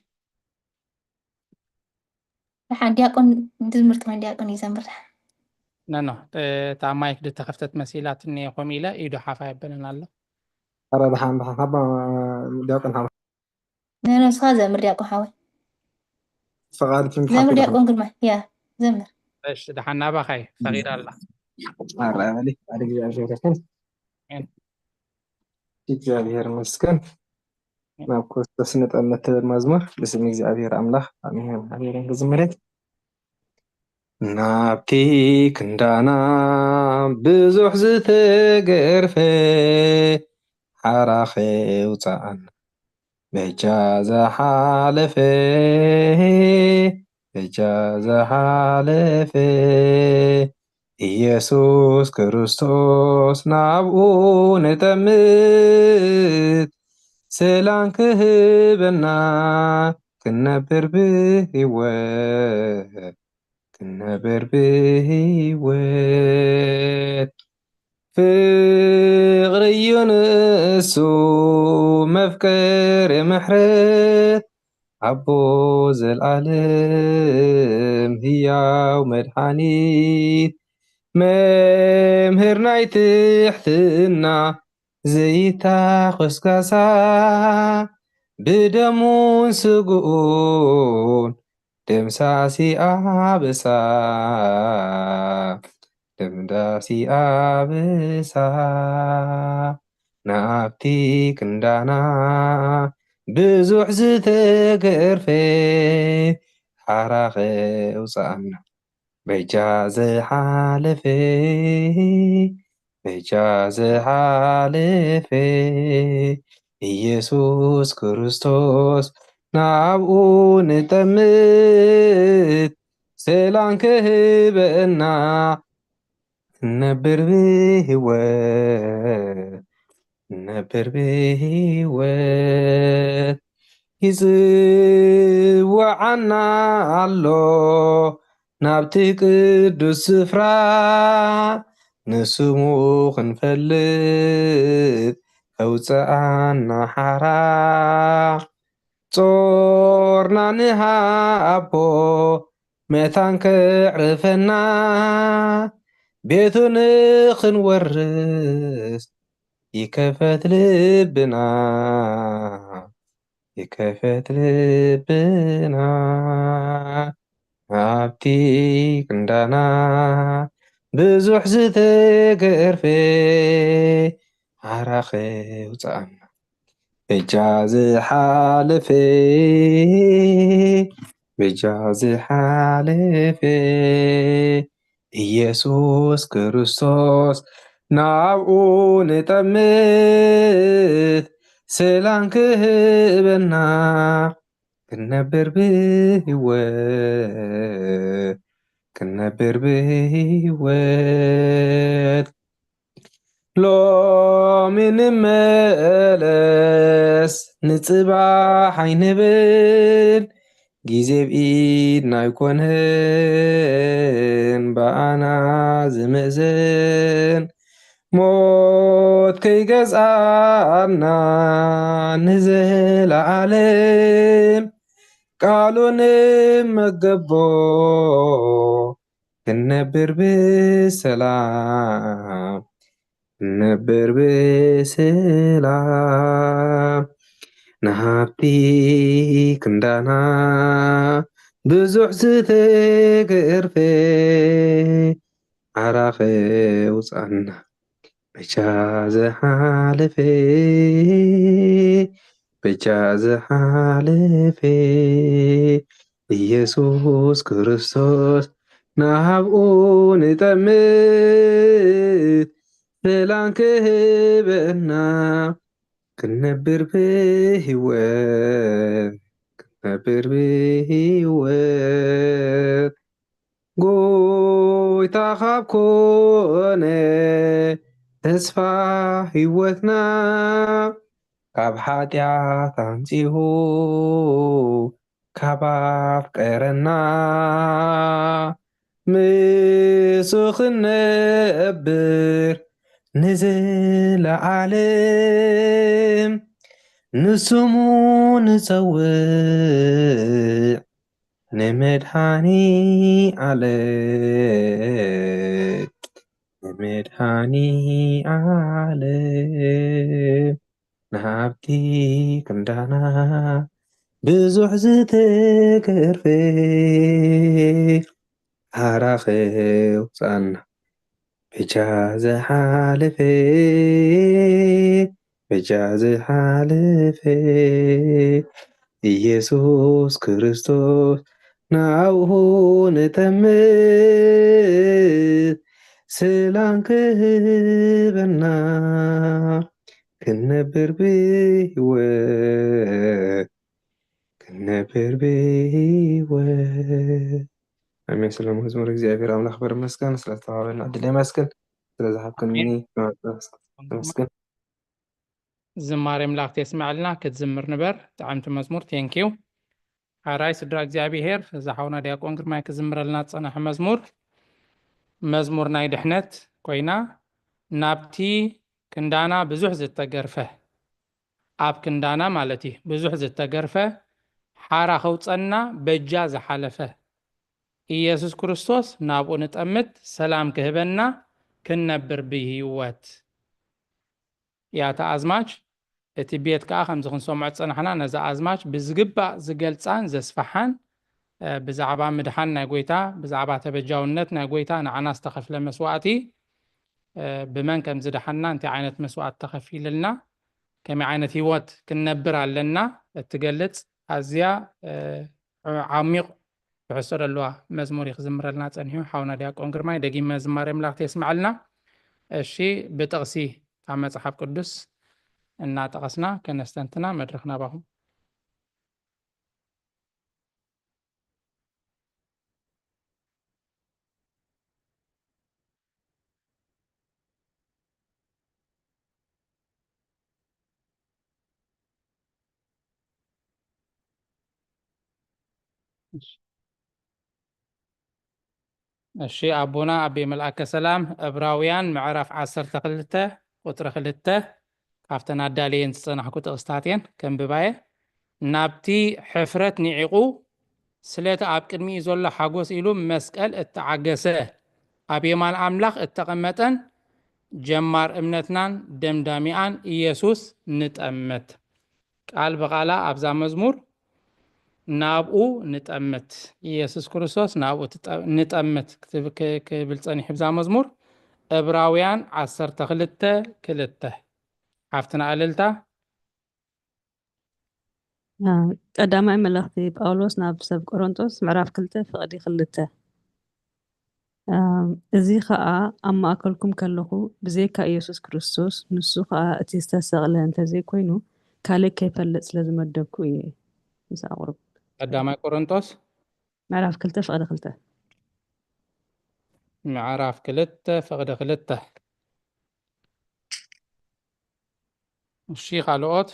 ደሓን ዲያቆን፣ ዝምር ትመን ዲያቆን ይዘምር። ነኖ፣ እታ ማይክ ድተኸፍተት መሲላትኒ ኮም ኢለ ኢዱ ሓፍ ኣይበለን ኣሎ። ኣረ ደሓን፣ ደሓን፣ ሓባ ዲያቆን ሓባ። ነኖ፣ ንስኻ ዘምር ዲያቆን ሓወይ። ፈቓድ ትምክሓት ዘምር ዲያቆን ግርማ፣ ያ፣ ዘምር። እሺ፣ ደሓን ናባኻ እየ፣ ፈቒዳ ኣላ። ኣረ በሊ፣ ኣረ እግዚኣብሔር ይመስገን። ኣሜን። እግዚኣብሔር ይመስገን። ናብ ክርስቶስ ንጠምት ትብል መዝሙር። ብስም እግዚኣብሔር ኣምላኽ ኣሜን። ኣሜን። ክዝምሬት ናብቲ ክንዳና ብዙሕ ዝተገርፈ ሓራኸ ውፃኣና በጃ ዝሓለፈ በጃ ዝሓለፈ ኢየሱስ ክርስቶስ ናብኡ ንጠምት ሰላም ክህበና ክንነብር ብህይወት ክንነብር ብህይወት ፍቕሪ እዩ ንእሱ መፍቀሪ ምሕረት ኣቦ ዘልኣለም ህያው መድሓኒት መምህር ናይ ትሕትና ዘይታኸስ ካሳ ብደሙን ስግኡን ደምሳሲ ኣበሳ ደምዳሲ ኣበሳ ናብቲ ክንዳና ብዙሕ ዝተገርፈ ሓራኸ ውፅኣና በጃ ዝሓለፈ በጃ ዝሓለፈ ኢየሱስ ክርስቶስ ናብኡ ንጠምት ሰላም ክህበና፣ እነብር ብህይወት፣ እነብር ብህይወት። ይጽውዓና ኣሎ ናብቲ ቅዱስ ስፍራ፣ ንስሙ ክንፈልጥ ከውጽኣና ሓራ። ጾርና ንሃቦ መታን ከዕርፈና፣ ቤቱ ንኽንወርስ ይከፈት ልብና፣ ይከፈት ልብና። ኣብቲ ክንዳና ብዙሕ ዝተገርፈ፣ ሓራ ከውጽኣና በጃ ዝሓለፈ፣ በጃ ዝሓለፈ ኢየሱስ ክርስቶስ፣ ናብኡ ንጠምት ሰላም ክህበና፣ ክንነብር ብህይወት፣ ክንነብር ብህይወት። ሎሚ ንመለስ ንጽባሕ ኣይንብል፣ ግዜ ብኢድና ኣይኮነን ብኣና ዝምእዘን። ሞት ከይገዝኣና ንዘለዓለም፣ ቃሉ ንመገቦ ክንነብር ብሰላም፣ ክንነብር ብሰላም። ንሃብቲ ክንዳና ብዙሕ ዝተገርፈ፣ ሓራ ከውጽኣና በጃ ዝሓለፈ፣ በጃ ዝሓለፈ ኢየሱስ ክርስቶስ፣ ናብኡ ንጠምት ሰላም ክህበና፣ ክንነብር ብህይወት፣ ክንነብር ብህይወት። ጎይታ ካብ ኮነ ተስፋ ህይወትና፣ ካብ ሓጢኣት ኣንጺሁ ካብ ኣፍቀረና፣ ምስ ክንነብር ንዘለዓለም፣ ንስሙ ንጸውዕ ንመድሓኒ ዓለም፣ ንመድሓኒ ዓለም። ንሃብቲ ክንዳና ብዙሕ ዝተገርፈ፣ ሓራ ከውጽኣና በጃ ዝሓለፈ፣ በጃ ዝሓለፈ ኢየሱስ ክርስቶስ፣ ናብኡ ንጠምት ሰላም ክህበና፣ ክንነብር ብህይወት፣ ክንነብር ብህይወት። ኣሜን። ስለ መዝሙር እግዚኣብሔር ኣምላኽ ክብር ይመስገን፣ ስለ ዝተዋህበና ዕድል የመስግን፣ ስለ ዝሃብክኒ ኣሜን። መዝሙር የመስግን። ዝማሬ ኣምላኽ የስመዐልና። ክትዝምር ንበር፣ ጥዕምቲ መዝሙር። ቴንኪዩ። ሓራይ ስድራ እግዚኣብሔር፣ እዚ ሓውና ዲያቆን ግርማይ ክዝምረልና ዝጸናሐ መዝሙር፣ መዝሙር ናይ ድሕነት ኮይና፣ ናብቲ ክንዳና ብዙሕ ዝተገርፈ፣ ኣብ ክንዳና ማለት እዩ፣ ብዙሕ ዝተገርፈ፣ ሓራ ከውጸና በጃ ዝሓለፈ ኢየሱስ ክርስቶስ፣ ናብኡ ንጠምት፣ ሰላም ክህበና፣ ክንነብር ብህይወት። ያታ ኣዝማች፣ እቲ ቤት ከኣ ከምዚ ክንሰምዖ ዝጸናሕና፣ ነዛ ኣዝማች ብዝግባእ ዝገልጻን ዘስፍሓን፣ እ፣ ብዛዕባ ምድሓን ናይ ጐይታ፣ ብዛዕባ ተበጃውነት ናይ ጐይታ፣ ንዓና ዝተኸፍለ መስዋእቲ፣ እ፣ ብመን ከም ዝደሓንና፣ እንታይ ዓይነት መስዋእቲ ተኸፊልልና፣ ከመይ ዓይነት ህይወት ክንነብር ኣለና እትገልጽ ኣዝያ፣ እ፣ ዓሚቕ ትሕዝቶ ዘለዋ መዝሙር እዩ ክዝምረልና ጸኒሑ ሓውና ዲያቆን ግርማይ። ደጊመ ዝማሬ ኣምላኽ የስምዓልና። እሺ፣ ብጥቕሲ ካብ መጽሓፍ ቅዱስ እናጠቐስና ከነስተንትና መድረኽ ናባኹም። እሺ ኣቦና ኣቤ መልኣከ ሰላም፣ ዕብራውያን ምዕራፍ ዓሰርተ ክልተ ቁጽሪ ክልተ፣ ካብተን ኣዳልየን ዝጸናሕኩ ጥቕስታት እየን፣ ከንብባ እየ። ናብቲ ሕፍረት ንዒቑ፣ ስለቲ ኣብ ቅድሚኡ ዘሎ ሓጎስ ኢሉ መስቀል እተዓገሰ፣ ኣብ የማን ኣምላኽ እተቐመጠን ጀማር እምነትናን ደምዳሚኣን ኢየሱስ ንጠምት። ቃል ብቓላ ኣብዛ መዝሙር ናብኡ ንጠምት፣ ኢየሱስ ክርስቶስ ናብኡ ትጠ-፣ ንጠምት ክትብ-፣ ክ-፣ ክብል ጸኒሑ ብዛ መዝሙር። ዕብራውያን ዓሰርተ ክልተ ክልተ። ሓፍትና እልልታ። አ፣ ቀዳማይ መልእኽቲ ጳውሎስ ናብ ሰብ ቆሮንቶስ ምዕራፍ ክልተ ፍቕዲ ክልተ። አ፣ እዚ ኸኣ ኣብ ማእከልኩም ከለኹ ብዘይካ ኢየሱስ ክርስቶስ፣ ንሱ ኸኣ እቲ ዝተሰቕለ እንተዘይኮይኑ፣ ካልእ ከይፈልጥ ስለ ዝመደብኩ እየ። ምስ ኣቑርብ። ቀዳማይ ቆሮንቶስ ምዕራፍ ክልተ ፍቕዲ ክልተ። ምዕራፍ ክልተ ፍቕዲ ክልተ። እሺ፣ ካልኦት?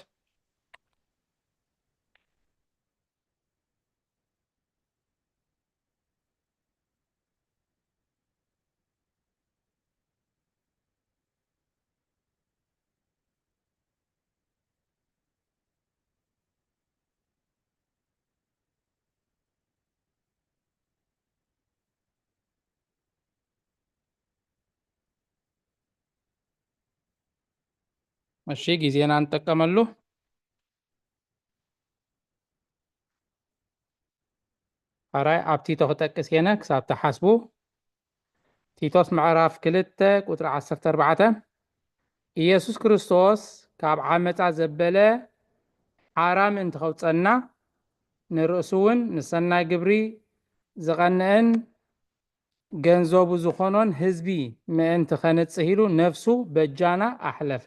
እሺ፣ ግዜና ንጥቀመሉ። ሕራይ ኣብ ቲቶ ክጠቅስ እየ ክሳብ ትሓስቡ። ቲቶስ ምዕራፍ ክልተ ቁጽሪ ዓሰርተ ኣርባዕተ፣ ኢየሱስ ክርስቶስ ካብ ዓመጻ ዘበለ ሓራ ምእንቲ ከውጸና፣ ንርእሱ እውን ንሰናይ ግብሪ ዝቐንእን ገንዘቡ ዝኾኖን ህዝቢ ምእንቲ ኸንጽህ ኢሉ ነፍሱ በጃና ኣሕለፈ።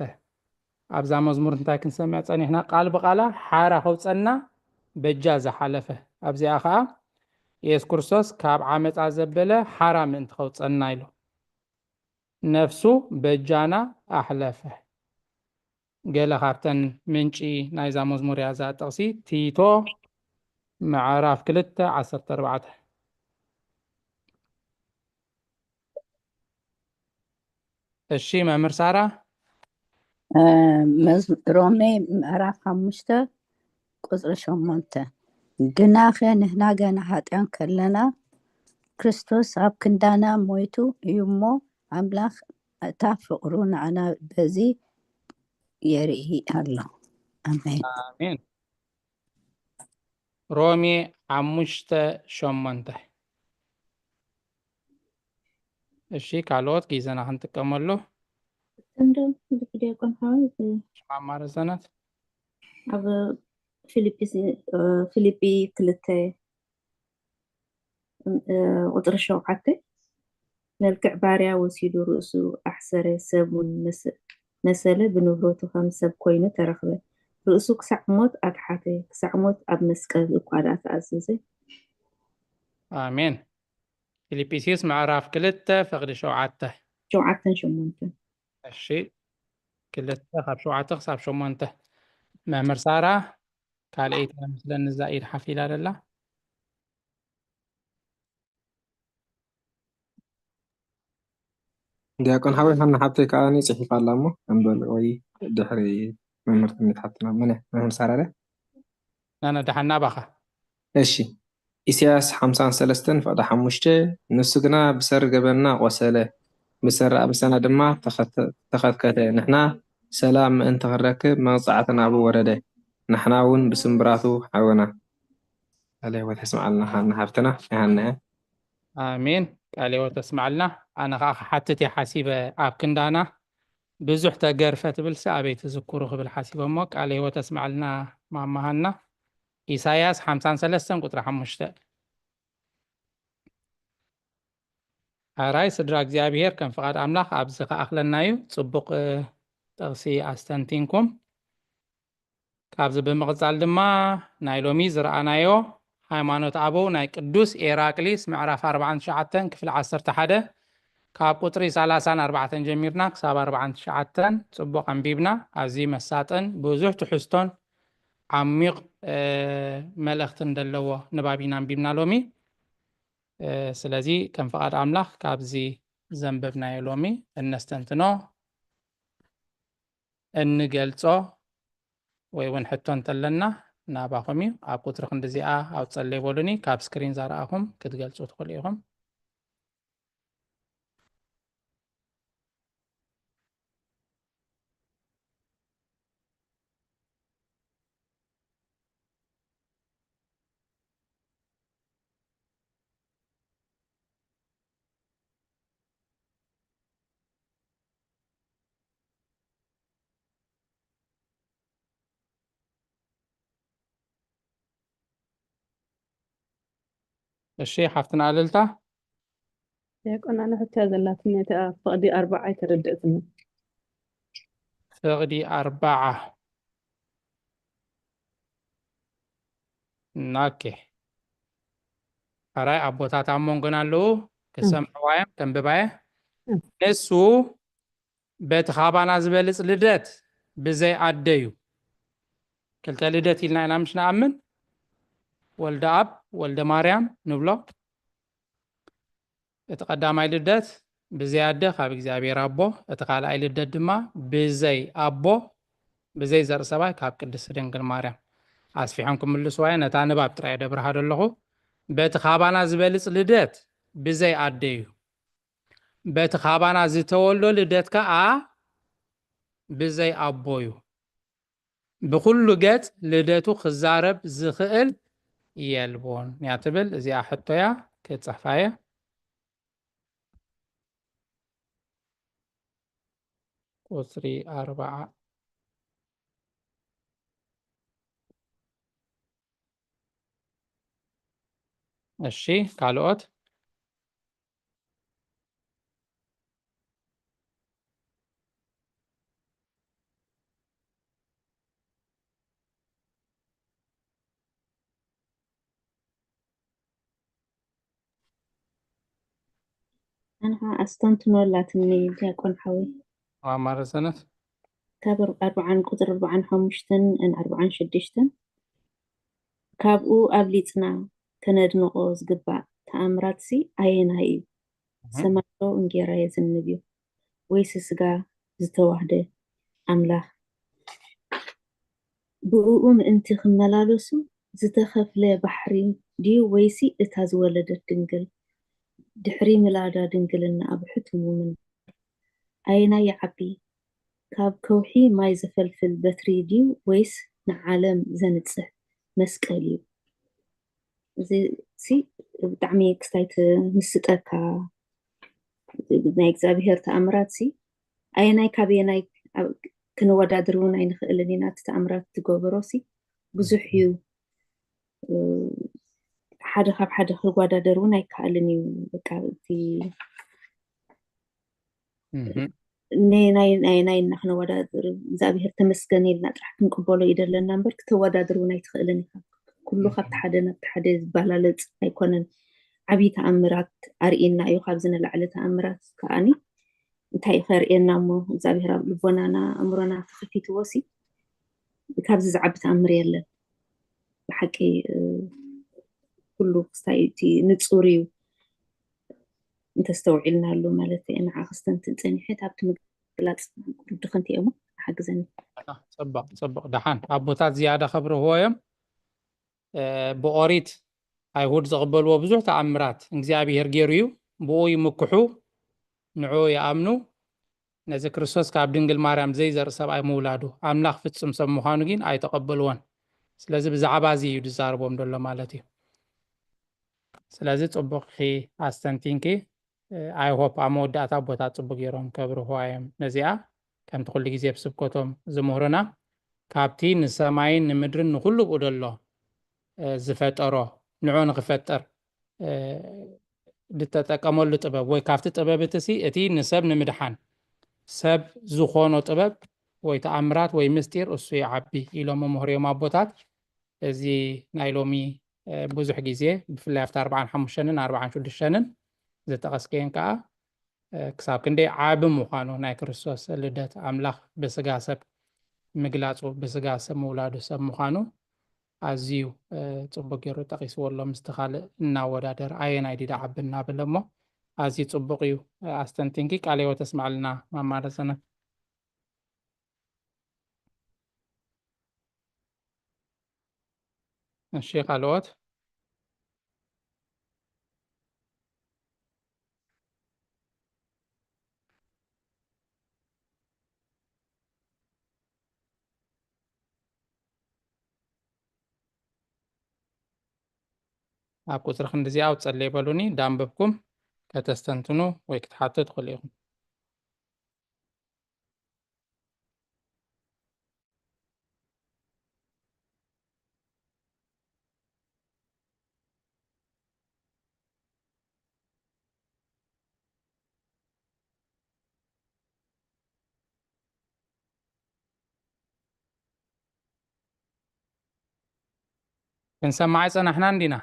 ኣብዛ መዝሙር እንታይ ክንሰምዕ ጸኒሕና? ቃል ብቓላ ሓራ ከውጸና በጃ ዝሓለፈ። ኣብዚኣ ኸኣ ኢየሱስ ክርስቶስ ካብ ዓመጻ ዘበለ ሓራ ምእንቲ ከውጸና ኢሉ ነፍሱ በጃና ኣሕለፈ። ገለ ካብተን ምንጪ ናይዛ መዝሙር እያ እዛ ጥቕሲ፣ ቲቶ ምዕራፍ ክልተ ዓሰርተ ኣርባዕተ። እሺ፣ መምህር ሳራ። እ፣ መዝ-፣ ሮሜ ምዕራፍ ሓሙሽተ ቁጽሪ ሸሞንተ፣ ግናኸ ንሕና ገና ኃጢኣን ከለና ክርስቶስ ኣብ ክንዳና ሞይቱ እዩ እሞ፣ ኣምላኽ እታ ፍቕሩ ንዓና በዚ የርኢ ኣሎ። ኣሜን። ኣሜን። ሮሜ ሓሙሽተ ሸሞንተ። እሺ፣ ካልኦት ግዜና ክንጥቀመሉ። እንዶ ብዲያቆን ሓወይ፣ እ፣ ሽማማ ረዘነት። ኣብ ፊልጲስ-፣ እ፣ ፊልጲ ክልተ፣ እ፣ ቁጽሪ ሸውዓተ፣ መልክዕ ባርያ ወሲዱ ርእሱ ኣሕሰረ፣ ሰብ እውን መሰ-፣ መሰለ፣ ብንብረቱ ከም ሰብ ኮይኑ ተረኽበ። ርእሱ ክሳዕ ሞት ኣትሓተ፣ ክሳዕ ሞት ኣብ መስቀል እኳ ደኣ ተኣዘዘ። ኣሜን። ፊልጵስዩስ ምዕራፍ ክልተ ፍቕዲ ሸውዓተ። ሸውዓተን ሸሞንተን። እሺ፣ ክልተ ካብ ሸውዓተ ክሳብ ሸሞንተ። መምህር ሳራ፣ ካልኣይቲ መስለኒ እዛ ኢድ ሓፍ ኢላ ደላ። ዲያቆን ሓወይ፣ ሃና ሓብተይ ከኣ ጽሒፋ ኣላ እሞ፣ ኣንበል ወይ ድሕሪ መምህር ትምኒት ሓፍትና። መን እያ? መምህር ሳራ ድያ? ናና፣ ደሓን ናባኻ። እሺ። ኢሳያስ ሓምሳን ሰለስተን ፍቕዲ ሓሙሽተ፣ ንሱ ግና ብሰሪ ገበንና ቆሰለ፣ ብሰሪ ኣበሳና ድማ ተኸተ-፣ ተኸትከተ። ንሕና ሰላም ምእንቲ ክንረክብ መቕጻዕቲ ናብኡ ወረደ፣ ንሕና እውን ብስምብራቱ ሓወና። ቃለ ሕይወት የስምዓልና ሃና ሓፍትና። ይሃና እያ። ኣሜን። ቃለ ሕይወት የስምዓልና። ኣነ ኸዓ ክሓትት እየ ሓሲበ፣ ኣብ ክንዳና ብዙሕ ተገርፈ ትብልሲ ኣበይ ትዝክሩ ክብል ሓሲበ እሞ፣ ቃለ ሕይወት የስምዓልና ማማ ሃና። ኢሳያስ ሓምሳን ሰለስተን ቁጽሪ ሓሙሽተ። ኣራይ ስድራ እግዚኣብሔር፣ ከም ፍቓድ ኣምላኽ ኣብዚ ክኣኽለና እዩ። ጽቡቕ፣ እ፣ ጥቕሲ ኣስተንቲንኩም። ካብዚ ብምቕጻል ድማ ናይ ሎሚ ዝረኣናዮ ሃይማኖት ኣበው ናይ ቅዱስ ኤራቅሊስ ምዕራፍ ኣርባዓን ትሽዓተን ክፍሊ ዓሰርተ ሓደ ካብ ቁጽሪ ሰላሳን ኣርባዕተን ጀሚርና ክሳብ ኣርባዓን ትሽዓተን ጽቡቕ ኣንቢብና። ኣዝዩ መሳጥን ብዙሕ ትሕዝቶን ዓሚቕ መልእኽቲ እንደለዎ ንባብ ኢና ኣንቢብና ሎሚ። ስለዚ ከም ፍቓድ ኣምላኽ ካብዚ ዘንበብናዮ ሎሚ እነስተንትኖ፣ እንገልጾ ወይ እውን ሕቶ እንተለና ናባኹም እዩ። ኣብ ቁጽሪ ክንዲዚኣ ኣውጸለይ በሉኒ፣ ካብ ስክሪን ዘረኣኹም ክትገልጹ ትኽእሉ ኢኹም። እሺ፣ ሓፍትና ኣልልታ። ዲያቆን፣ ኣነ ሕቶ እያ ዘላትኒ፣ እታ ፍቕዲ ኣርባዓ ኣይተረድእትኒ። ፍቕዲ ኣርባዓ። ኦኬ። ሕራይ ኣቦታት ኣብ መንጎና ኣለዉ፣ ክሰምዕዋ እዮም፣ ከንብባ እየ። ንሱ በቲ ካባና ዝበልጽ ልደት ብዘይ ኣደዩ። ክልተ ልደት ኢልና ኢና ምሽ ንኣምን፣ ወልደ ኣብ፣ ወልደ ማርያም ንብሎ። እቲ ቀዳማይ ልደት ብዘይ ኣደ ካብ እግዚኣብሔር ኣቦ፣ እቲ ካልኣይ ልደት ድማ ብዘይ ኣቦ፣ ብዘይ ዘርኢ ሰብኣይ ካብ ቅድስቲ ድንግል ማርያም። ኣስፊሖም ክምልስዋ እየ፣ ነታ ንባብ ጥራይ ደብርሃ ዘለኹ። በቲ ካባና ዝበልጽ ልደት ብዘይ ኣደ እዩ። በቲ ካባና ዝተወልዶ ልደት ከኣ ብዘይ ኣቦ እዩ። ብኹሉ ገጽ ልደቱ ክዛረብ ዝኽእል የልቦን እያ ትብል። እዚኣ ሕቶ እያ፣ ክጽሕፋ እየ። ቁጽሪ ኣርባዓ። እሺ፣ ካልኦት? ኣንሃ ኣስተንትኖ ኣላትኒ ዲያቆን ሓወይ። ማማ ረሰነት። ካብ ኣርባዓን ቁፅሪ ኣርባዓን ሓሙሽተን ን ኣርባዓን ሽዱሽተን ካብኡ ኣብሊፅና ከነድንቆ ዝግባእ ተኣምራትሲ ኣየናይ እዩ? ሰማይ ዶ እንጌራ የዝንብ እዩ ወይስ ስጋ ዝተዋህደ ኣምላኽ? ብእኡ ምእንቲ ክመላለሱ ዝተኸፍለ ባሕሪ ድዩ ወይሲ እታ ዝወለደት ድንግል ድሕሪ ምላዳ ድንግልና ብሕቱሙ ምንባር ኣየናይ ይዓቢ? ካብ ከውሒ ማይ ዘፈልፍል በትሪ ድዩ ወይስ ንዓለም ዘንጽህ መስቀል እዩ? እዚ ሲ ብጣዕሚ ክስታይ ትምስጠካ። ናይ እግዚኣብሄር ተኣምራት ሲ ኣየናይ ካበየናይ ኣብ- ክንወዳድር እውን ኣይንኽእልን ኢና። እቲ ተኣምራት ዝገበሮ ሲ ብዙሕ እዩ። ሓደ ካብ ሓደ ክወዳደር እውን ኣይከኣልን እዩ። በቃ እቲ ናይ ናይ ናይ ናይ እና ክነወዳድር እግዚኣብሔር ተመስገን ኢልና ጥራሕ ክንቅበሎ እዩ ደለና እምበር ክተወዳድር እውን ኣይትኽእልን ኢኻ። ኩሉ ካብቲ ሓደ ናብቲ ሓደ ዝበላለፅ ኣይኮነን። ዓብዪ ተኣምራት ኣርእየና እዩ። ካብዚ ንላዕሊ ተኣምራት ከኣኒ እንታይ እዩ ከርእየና እሞ እግዚኣብሔር ኣብ ልቦናና ኣእምሮና ተኸፊትዎ ሲ ካብዚ ዝዓቢ ተኣምር የለን። ብሓቂ ኩሉ ክስታይ እቲ ንፁር እዩ እንተስተውዒልናሉ ማለት እየ። ንዓ ክስተንትን ፀኒሐ ኣብቲ ምግላፅ ድኽንቲ እየ እሞ ሓግዘኒ። ፅቡቕ ፅቡቕ። ደሓን ኣቦታት ዝያዳ ከብርህዎ እዮም። ብኦሪት ኣይሁድ ዝቕበልዎ ብዙሕ ተኣምራት እግዚኣብሄር ገይሩ እዩ። ብኡ ይምክሑ፣ ንዑ ይኣምኑ። ነዚ ክርስቶስ ካብ ድንግል ማርያም ዘይዘርኢ ሰብኣይ ምውላዱ ኣምላኽ ፍጹም ሰብ ምዃኑ ግን ኣይተቐበልዎን። ስለዚ ብዛዕባ እዚ እዩ ዝዛረቦም ዘሎ ማለት እዩ። ስለዚ ጽቡቕ ኢኺ ኣስተንቲንኪ። I hope ኣብ መወዳእታ ኣቦታት ጽቡቕ ገይሮም ከብርህዋ እዮም ነዚኣ። ከምቲ ኩሉ ግዜ ኣብ ስብከቶም ዝምህሩና ካብቲ ንሰማይን ንምድርን ንኹሉ ብኡ ዘሎ ዝፈጠሮ ንዑ ንኽፈጥር ዝተጠቀመሉ ጥበብ ወይ ካብቲ ጥበብ እቲ ሲ እቲ ንሰብ ንምድሓን ሰብ ዝኾኖ ጥበብ ወይ ተኣምራት ወይ ምስጢር እሱ ይዓቢ ኢሎም መምህር እዮም ኣቦታት። እዚ ናይ ሎሚ ብዙሕ ግዜ ብፍላይ ኣብቲ ኣርባዓን ሓሙሽተን ኣርባዓን ሽዱሽተን ዝጠቐስክየን ከዓ ክሳብ ክንደይ ዓቢ ምዃኑ ናይ ክርስቶስ ልደት ኣምላኽ ብስጋ ሰብ ምግላጹ ብስጋ ሰብ ምውላዱ ሰብ ምዃኑ ኣዝዩ ጽቡቅ ገይሩ ጠቂስዎ ኣሎ። ምስቲ ካልእ እናወዳደር ኣየናይ ድዩ ዝዓቢ እናበለ እሞ ኣዝዩ ጽቡቅ እዩ። ኣስተንቲንኪ ቃለ ህይወት ኣስምዓልና ማማ ረዘነ። እሺ ካልኦት? ኣብ ቁፅሪ ክንድዚኣ ኣውፀለይ በሉኒ፣ እንዳንበብኩም ከተስተንትኑ ወይ ክትሓቱ ትኽእሉ ኢኹም። ክንሰማዕ ጸናሕና እንዲና።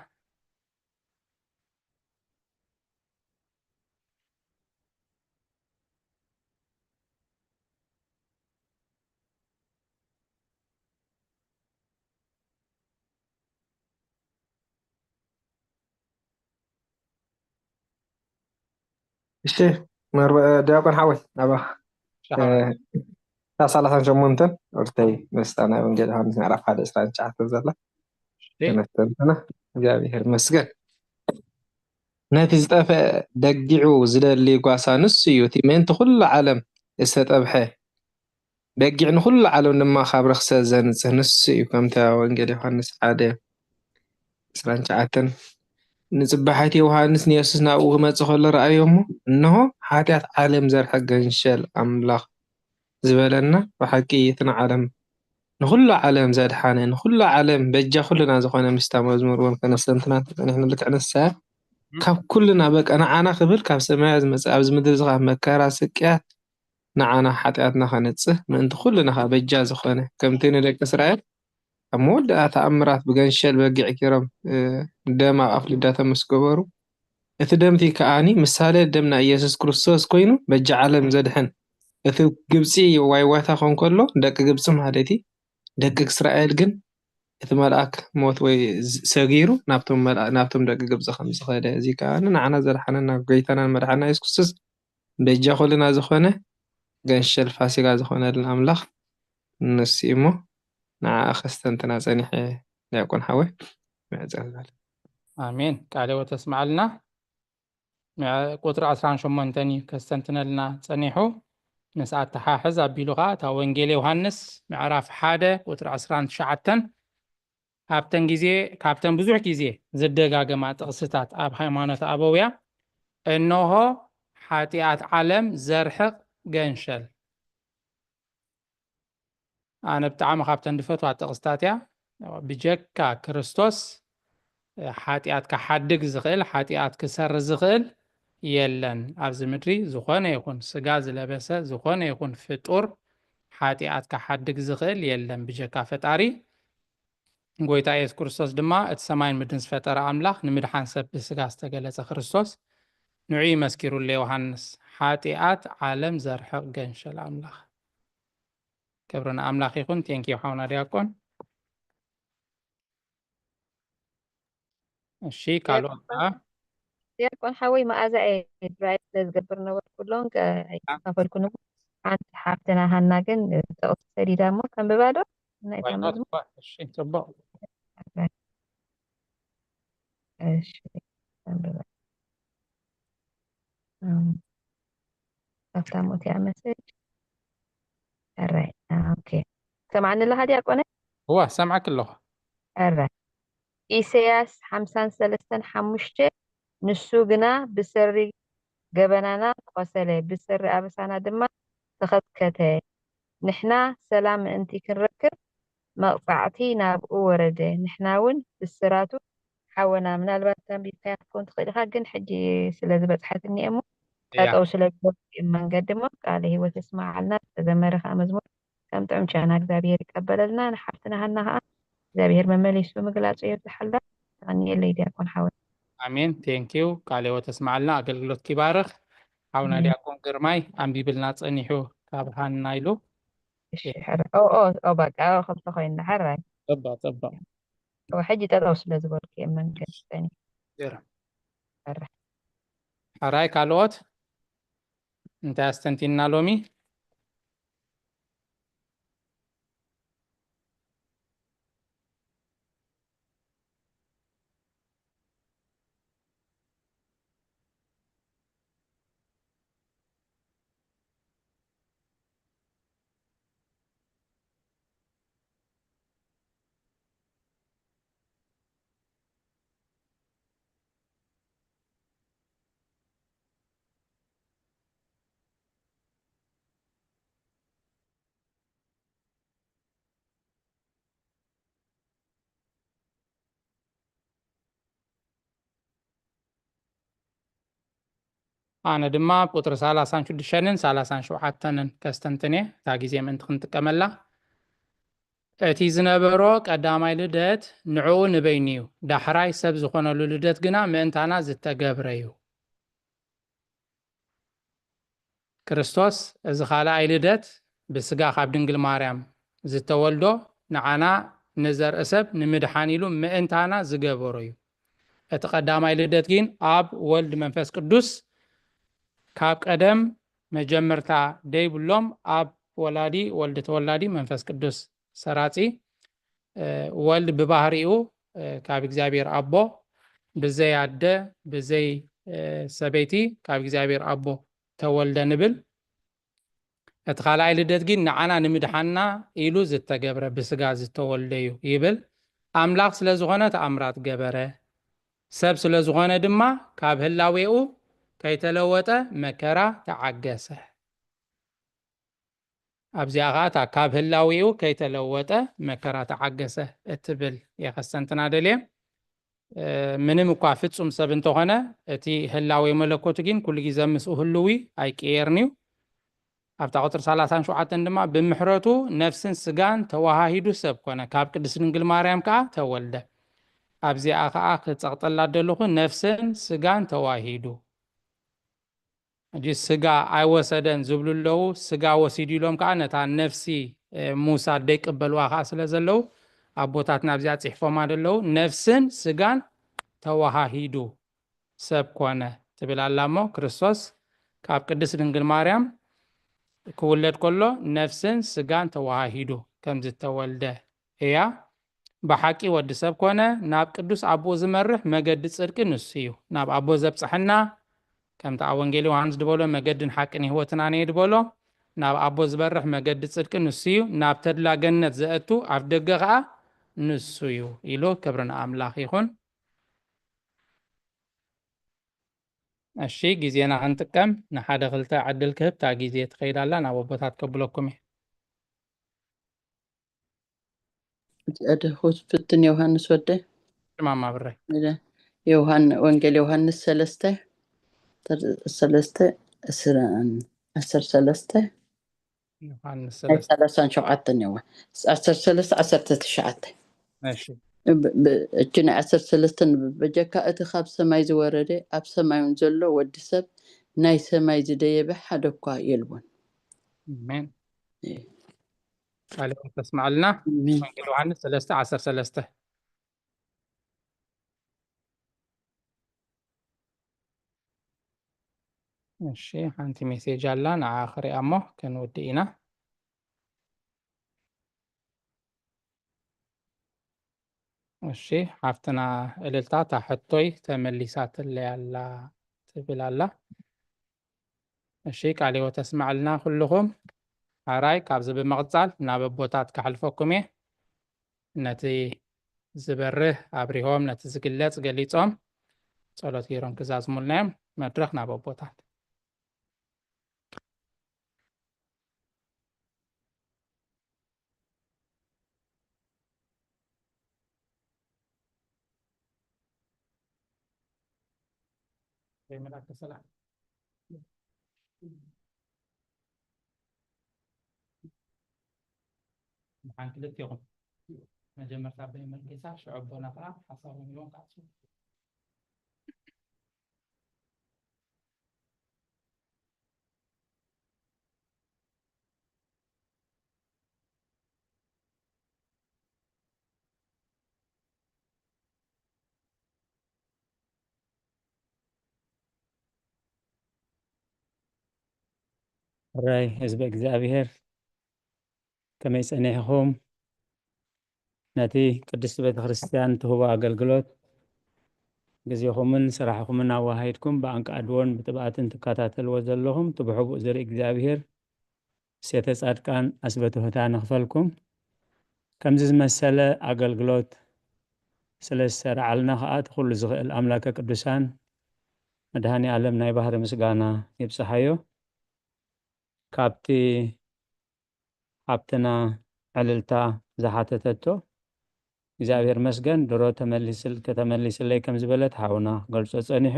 እሺ፣ መርበ-፣ ዲያቆን ሓወይ፣ ናባኻ። ሻሃ። እ፣ እታ ሰላሳን ሸሞንተን ወርተይ መስጣ ናይ ወንጌል ዮሃንስ ምዕራፍ ሓደ ዕስራን ትሽዓተን ዘላ እሺ። ተነስተንትና። እግዚኣብሔር ይመስገን። ነቲ ዝጠፍአ ደጊዑ ዝደሊ ጓሳ ንሱ እዩ፣ እቲ ምእንቲ ኩሉ ዓለም ዝተጠብሐ። በጊዕ ንኹሉ ዓለም ድማ ካብ ርኽሰት ዘንጽህ ንሱ እዩ። ከምቲ ኣብ ወንጌል ዮሃንስ ሓደ ዕስራን ትሽዓተን፣ ንጽባሒት ዮሃንስ ንየሱስ ናብኡ ክመጽእ ከሎ ረኣዮ እሞ፣ እንሆ፣ ሓጢኣት ዓለም ዘርሕቕ ገንሸል ኣምላኽ ዝበለና ብሓቂ እቲ ንዓለም፣ ንኹሉ ዓለም ዘድሓነ፣ ንኹሉ ዓለም በጃ ኩልና ዝኾነ ምስታ መዝሙር እውን ከነስተንትና ተጸኒሕና ልክዕ ንሳ እም። ካብ ኩልና በቃ ንዓና ክብል ካብ ሰማያት ዝመጽእ ኣብዚ ምድሪ እዚ ካብ መከራ፣ ስቅያት፣ ንዓና ሓጢኣትና ከነጽህ ምእንቲ ኩልና ከኣ በጃ ዝኾነ፣ ከምቲ ንደቂ እስራኤል ኣብ መወዳእታ ተኣምራት ብገንሸል በጊዕ ገይሮም፣ እ፣ ደም ኣብ ኣፍ ልዳቶም ምስ ገበሩ፣ እቲ ደምቲ ከኣኒ ምሳሌ ደም ናይ ኢየሱስ ክርስቶስ ኮይኑ በጃ ዓለም ዘድሕን፣ እቲ ግብጺ ዋይዋይታ ክኾን ከሎ፣ ደቂ ግብጺ ማለት እዩ፣ ደቂ እስራኤል ግን እቲ መልኣክ ሞት ወይ ዝ-፣ ሰጊሩ ናብቶም መልኣ-፣ ናብቶም ደቂ ግብጺ ከም ዝኸደ፣ እዚ ከኣ ንዓና ዘድሓነና ጎይታናን መድሓንና የሱስ ክርስቶስ በጃ ኩልና ዝኾነ ገንሸል ፋሲጋ ዝኾነልና ኣምላኽ ንሱ እዩ እሞ፣ ንዓኣ ከስተንትና ጸኒሐ ዲያቆን ሓወይ፣ ምዕጽ ይበል። ኣሜን። ቃለ ሕይወት ተስምዓልና። ምዕ-፣ ቁጽሪ ዕስራን ሸሞንተን እዩ ከስተንትነልና ጸኒሑ። ምስ ኣተሓሕዝ ኣቢሉ ኸኣ እታ ወንጌል ዮሃንስ ምዕራፍ ሓደ ቁጽሪ ዕስራን ትሽዓተን ካብተን ግዜ፣ ካብተን ብዙሕ ግዜ ዝደጋገማ ጥቕስታት ኣብ ሃይማኖት ኣበው እያ። እንሆ ሓጢኣት ዓለም ዘርሕቕ ገንሸል። ኣነ ብጣዕሚ ካብተን ዝፈትዋ ጥቕስታት እያ። ብጀካ ክርስቶስ፣ እ፣ ሓጢኣት ክሓድግ ዝኽእል፣ ሓጢኣት ክሰርዝ ዝኽእል የለን። ኣብዚ ምድሪ ዝኾነ ይኹን ስጋ ዝለበሰ፣ ዝኾነ ይኹን ፍጡር ሓጢኣት ክሓድግ ዝኽእል የለን ብጀካ ፈጣሪ። ጎይታ የሱስ ክርስቶስ ድማ እቲ ሰማይን ምድርን ዝፈጠረ ኣምላኽ ንምድሓን ሰብ ብስጋ ዝተገለጸ ክርስቶስ ንዑ እዩ መስኪሩሉ ዮሃንስ። ሓጢኣት ዓለም ዘርሕቕ ገንሸል ኣምላኽ። ክብሪ ንኣምላኽ ይኹን። Thank you ሓውና ዲያቆን። እሺ፣ ካልኦት ዲያቆን ከኣ? ዲያቆን ሓወይ፣ መኣዛ እየ ድራይቭ ስለ ዝገብር ነበርኩ፣ ሎንግ ኣይተኻፈልኩን እሞ፣ ሓንቲ ሓፍትና ሃና ግን ጥቕሲ ሰዲዳ እሞ፣ ከንብባ ዶ? ናይ እታ Why not? መዝሙር? እሺ፣ ጽቡቕ። እሺ፣ ከንብባ። እም፣ ኣብታ ሞት እያ መሰጅ። ኣራይ፣ አ፣ ኦኬ። ሰማዕኒ ኣለኻ ዲያቆነ? እዋ፣ ሰምዓክ ኣለኹ። ኣራይ። ኢሳያስ ሓምሳን ሰለስተን ሓሙሽተ፣ ንሱ ግና ብሰሪ ገበናና ቆሰለ፣ ብሰሪ ኣበሳና ድማ ተኸትከተ። ንሕና ሰላም ምእንቲ ክንረክብ መቕጻዕቲ ናብኡ ወረደ፣ ንሕና እውን ብስራቱ ሓወና። ምናልባት ኣንቢብካያ ክትከውን ትኽእል ኢኻ፣ ግን ሕጂ ስለ ዝበጽሐትኒ እየ እሞ እያ። ጠጠው ስለ ዝበልኩ እዩ መገዲ እሞ ቃለ ህይወት የስምዓልና። ዝተዘመረ ከኣ መዝሙር ከም ጥዑም ጨና እግዚኣብሔር ይቀበለልና። ንሓፍትና ሃና ከኣ እግዚኣብሔር መመሊሱ ምግላጹ የብዝሓላ። ተቐንየለይ ዲያቆን ሓወይ። ኣሜን። Thank you። ቃለ ህይወት የስምዓልና። ኣገልግሎት ይባርኽ። ሓውና እም። ዲያቆን ግርማይ ኣንቢብልና ጸኒሑ ካብ ሃና ኢሉ። እሺ፣ ሕራይ። ኦ፣ ኦ፣ ኦ፣ በቃ፣ ኦ፣ ክልተ ኮይንና፣ ሕራይ። ጽቡቕ፣ ጽቡቕ። ሕጂ ጠጠው ስለ ዝበልኩ እየ መንገዲ ጸኒሐ። ሕራይ ካልኦት እንታይ ኣስተንቲና ሎሚ? ኣነ ድማ ቁፅሪ ሰላሳን ሽዱሽተን ሰላሳን ሸውዓተን ከስተንትን እየ፣ እታ ግዜ ምእንቲ ክንጥቀመላ። እቲ ዝነበሮ ቀዳማይ ልደት ንዕኡ ንበይኑ እዩ፣ ዳሕራይ ሰብ ዝኾነሉ ልደት ግና ምእንታና ዝተገብረ እዩ። ክርስቶስ እዚ ካልኣይ ልደት ብስጋ ካብ ድንግል ማርያም ዝተወልዶ ንዓና ንዘርኢ ሰብ ንምድሓን ኢሉ ምእንታና ዝገበሮ እዩ። እቲ ቀዳማይ ልደት ግን ኣብ ወልድ መንፈስ ቅዱስ ካብ ቀደም መጀመርታ ደይብሎም ኣብ ወላዲ ወልድ ተወላዲ መንፈስ ቅዱስ ሰራጺ ወልድ ብባህሪኡ ካብ እግዚኣብሔር ኣቦ ብዘይ ኣደ ብዘይ ሰበይቲ ካብ እግዚኣብሔር ኣቦ ተወልደ ንብል። እቲ ካልኣይ ልደት ግን ንዓና ንምድሓና ኢሉ ዝተገብረ ብስጋ ዝተወልደ እዩ ይብል። ኣምላኽ ስለ ዝኾነ ተኣምራት ገበረ፣ ሰብ ስለ ዝኾነ ድማ ካብ ህላዌኡ ከይተለወጠ መከራ ተዓገሰ። ኣብዚኣ ኸዓ እታ ካብ ህላዌኡ ከይተለወጠ መከራ ተዓገሰ እትብል እየ ከስተንትና ደልየ። ምንም እኳ ፍጹም ሰብ እንተኾነ እቲ ህላዌ መለኮቱ ግን ኩሉ ግዜ ምስኡ ህልዊ ኣይቅየርን እዩ። ኣብታ ቁፅሪ ሰላሳን ሸውዓተን ድማ ብምሕረቱ ነፍስን ስጋን ተዋሃሂዱ ሰብ ኮነ፣ ካብ ቅድስት ድንግል ማርያም ከዓ ተወልደ። ኣብዚኣ ከዓ ክፀቕጠላ ደለኹ ነፍስን ስጋን ተዋሂዱ። ሕጂ ስጋ ኣይወሰደን ዝብሉ ኣለዉ። ስጋ ወሲዱ ኢሎም ከዓ ነታ ነፍሲ ሙሳ ደይቅበልዋ ከዓ ስለ ዘለዉ ኣቦታትና ኣብዚኣ ፅሕፎማ ደለዉ። ነፍስን ስጋን ተዋሃሂዱ ሰብ ኮነ ትብል ኣላ እሞ ክርስቶስ ካብ ቅድስት ድንግል ማርያም ክውለድ ከሎ ነፍስን ስጋን ተዋሃሂዱ ከም ዝተወልደ እያ። ብሓቂ ወዲ ሰብ ኮነ፣ ናብ ቅዱስ ኣቦ ዝመርሕ መገዲ ጽድቂ ንሱ እዩ። ናብ ኣቦ ዘብጽሐና፣ ከምቲ ኣብ ወንጌል ዮሃንስ ዝበሎ፣ መገድን ሓቅን ህይወትን ኣነ እየ ዝበሎ፣ ናብ ኣቦ ዝበርሕ መገዲ ጽድቂ ንሱ እዩ። ናብ ተድላ ገነት ዘእቱ ኣፍ ደገ ኸኣ ንሱ እዩ ኢሉ። ክብሪ ንኣምላኽ ይኹን። እሺ፣ ግዜና ክንጥቀም ንሓደ ክልተ ዕድል ክህብ፣ እታ ግዜ ትኸይድ ኣላ፣ ናብ ኣቦታት ከብለኩም እየ። እቲ ኣደ ፍትን ዮሃንስ ወደ ማማ ብረይ ዮሃን ወንጌል ዮሃንስ ሰለስተ ሰለስተ ዓሰርተ ሰለስተ ዮሃንስ ናይ ሰላሳን ሸውዓተን እዋ ዓሰርተ ሰለስተ ዓሰርተ ትሽዓተ እሺ እቺ ናይ ዓሰርተ ሰለስተ ንብብ በጀካ እቲ ካብ ሰማይ ዝወረደ ኣብ ሰማይ እውን ዘሎ ወዲ ሰብ ናይ ሰማይ ዝደየበ ሓደ እኳ የልቦን። ኣሜን። ቃለ ሕይወት ተስማዕልና። ኣሜን። ወንጌል ዮሃንስ ሰለስተ ዓሰርተ ሰለስተ እሺ፣ ሓንቲ ሜሴጅ ኣላ፣ ንዓ ክሪኣ እሞ ክንውድእ ኢና። እሺ፣ ሓፍትና እልልታ፣ እታ ሕቶይ ተመሊሳትለይ ኣላ ትብል ኣላ። እሺ፣ ቃለ ሕይወት ተስማዕልና ኩልኹም። ሓራይ ካብዚ ብምቕጻል ናብ ኣቦታት ከሕልፈኩም እየ። ነቲ ዝበርህ ኣብሪሆም፣ ነቲ ዝግለጽ ገሊጾም ጸሎት ገይሮም ክዛዝሙልና እዮም። መድረኽ ናብ ኣቦታት። ወይ መልኣከ ሰላም። ንሓን ክልቴኹም መጀመርታ ኣቦይ መልኪሳ ሽዑ ኣቦና ከዓ ሓሳቦም ኢሎም ክዓጽዉ። ሕራይ ህዝቢ እግዚኣብሔር፣ ከመይ ጸኒሕኹም? ነቲ ቅድስቲ ቤተ ክርስቲያን ትህቦ ኣገልግሎት ግዜኹምን ስራሕኹምን ኣወሃሂድኩም ብኣንቃድዎን ብትብኣትን ትከታተልዎ ዘለኹም ትብሕቡእ ዝርኢ እግዚኣብሔር፣ ሴተ ጻድቃን ኣስበትሑታ ንኽፈልኩም። ከምዚ ዝመሰለ ኣገልግሎት ስለ ዝሰርዓልና ከኣ፣ እቲ ኩሉ ዝኽእል ኣምላከ ቅዱሳን መድኃኔ ዓለም ናይ ባህሪ ምስጋና ይብጽሓዮ። ካብቲ ሓብትና ዕልልታ ዝሓተተቶ፣ እግዚኣብሔር መስገን፣ ድሮ ተመሊስል-፣ ከተመሊስለይ ከም ዝበለት ሓውና ክገልጾ ጸኒሑ።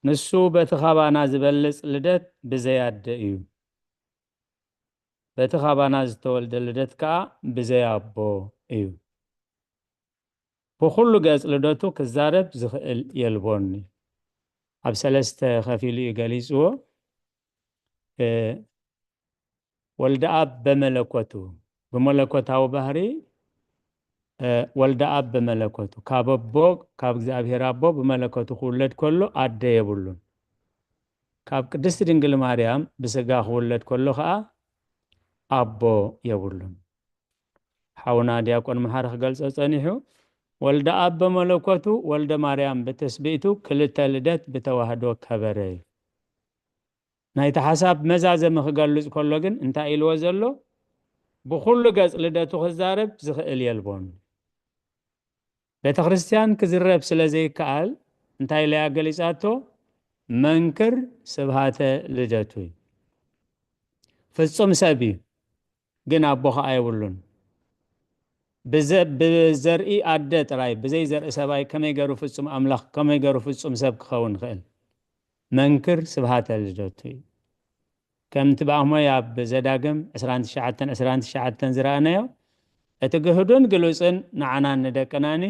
ንሱ በቲ ካባና ዝበልጽ ልደት ብዘይ ኣደ እዩ። በቲ ካባና ዝተወልደ ልደት ከኣ ብዘይ ኣቦ እዩ። ብኹሉ ገጽ ልደቱ ክዛረብ ዝኽእል የልቦን። ኣብ ሰለስተ ከፊሉ እዩ ገሊጽዎ። እ፣ ወልደ ኣብ በመለኮቱ፣ ብመለኮታዊ ባህሪ፣ እ፣ ወልደ ኣብ በመለኮቱ፣ ካብ ኣቦ፣ ካብ እግዚኣብሔር ኣቦ ብመለኮቱ ክውለድ ከሎ ኣደ የብሉን። ካብ ቅድስቲ ድንግል ማርያም ብስጋ ክውለድ ከሎ ኸኣ ኣቦ የብሉን። ሓውና ዲያቆን መሓሪ ክገልጾ ጸኒሑ፣ ወልደ ኣብ በመለኮቱ፣ ወልደ ማርያም ብትስብእቱ፣ ክልተ ልደት ብተዋህዶ ከበረ እዩ። ናይቲ ሓሳብ መዛዘሚ ክገልጽ ከሎ ግን እንታይ ኢልዎ ዘሎ? ብኹሉ ገጽ ልደቱ ክዛረብ ዝኽእል የልቦን። ቤተ ክርስቲያን ክዝረብ ስለ ዘይከኣል እንታይ ኢላ እያ ገሊጻቶ? መንክር ስብሃተ ልደቱ እዩ። ፍጹም ሰብ እዩ፣ ግን ኣቦ ኸኣ የብሉን። ብዘ-፣ ብዘርኢ ኣደ ጥራይ፣ ብዘይ ዘርኢ ሰብኣይ ከመይ ገይሩ ፍጹም ኣምላኽ፣ ከመይ ገይሩ ፍጹም ሰብ ክኸውን ይኽእል? መንክር ስብሃተ ልደቱ እዩ። ከምቲ ብኣሞይ ኣብ ዘዳግም ዕስራን ትሽዓተን ዕስራን ትሽዓተን ዝረኣናዮ፣ እቲ ግህዱን ግሉጽን ንዓናን ንደቅናን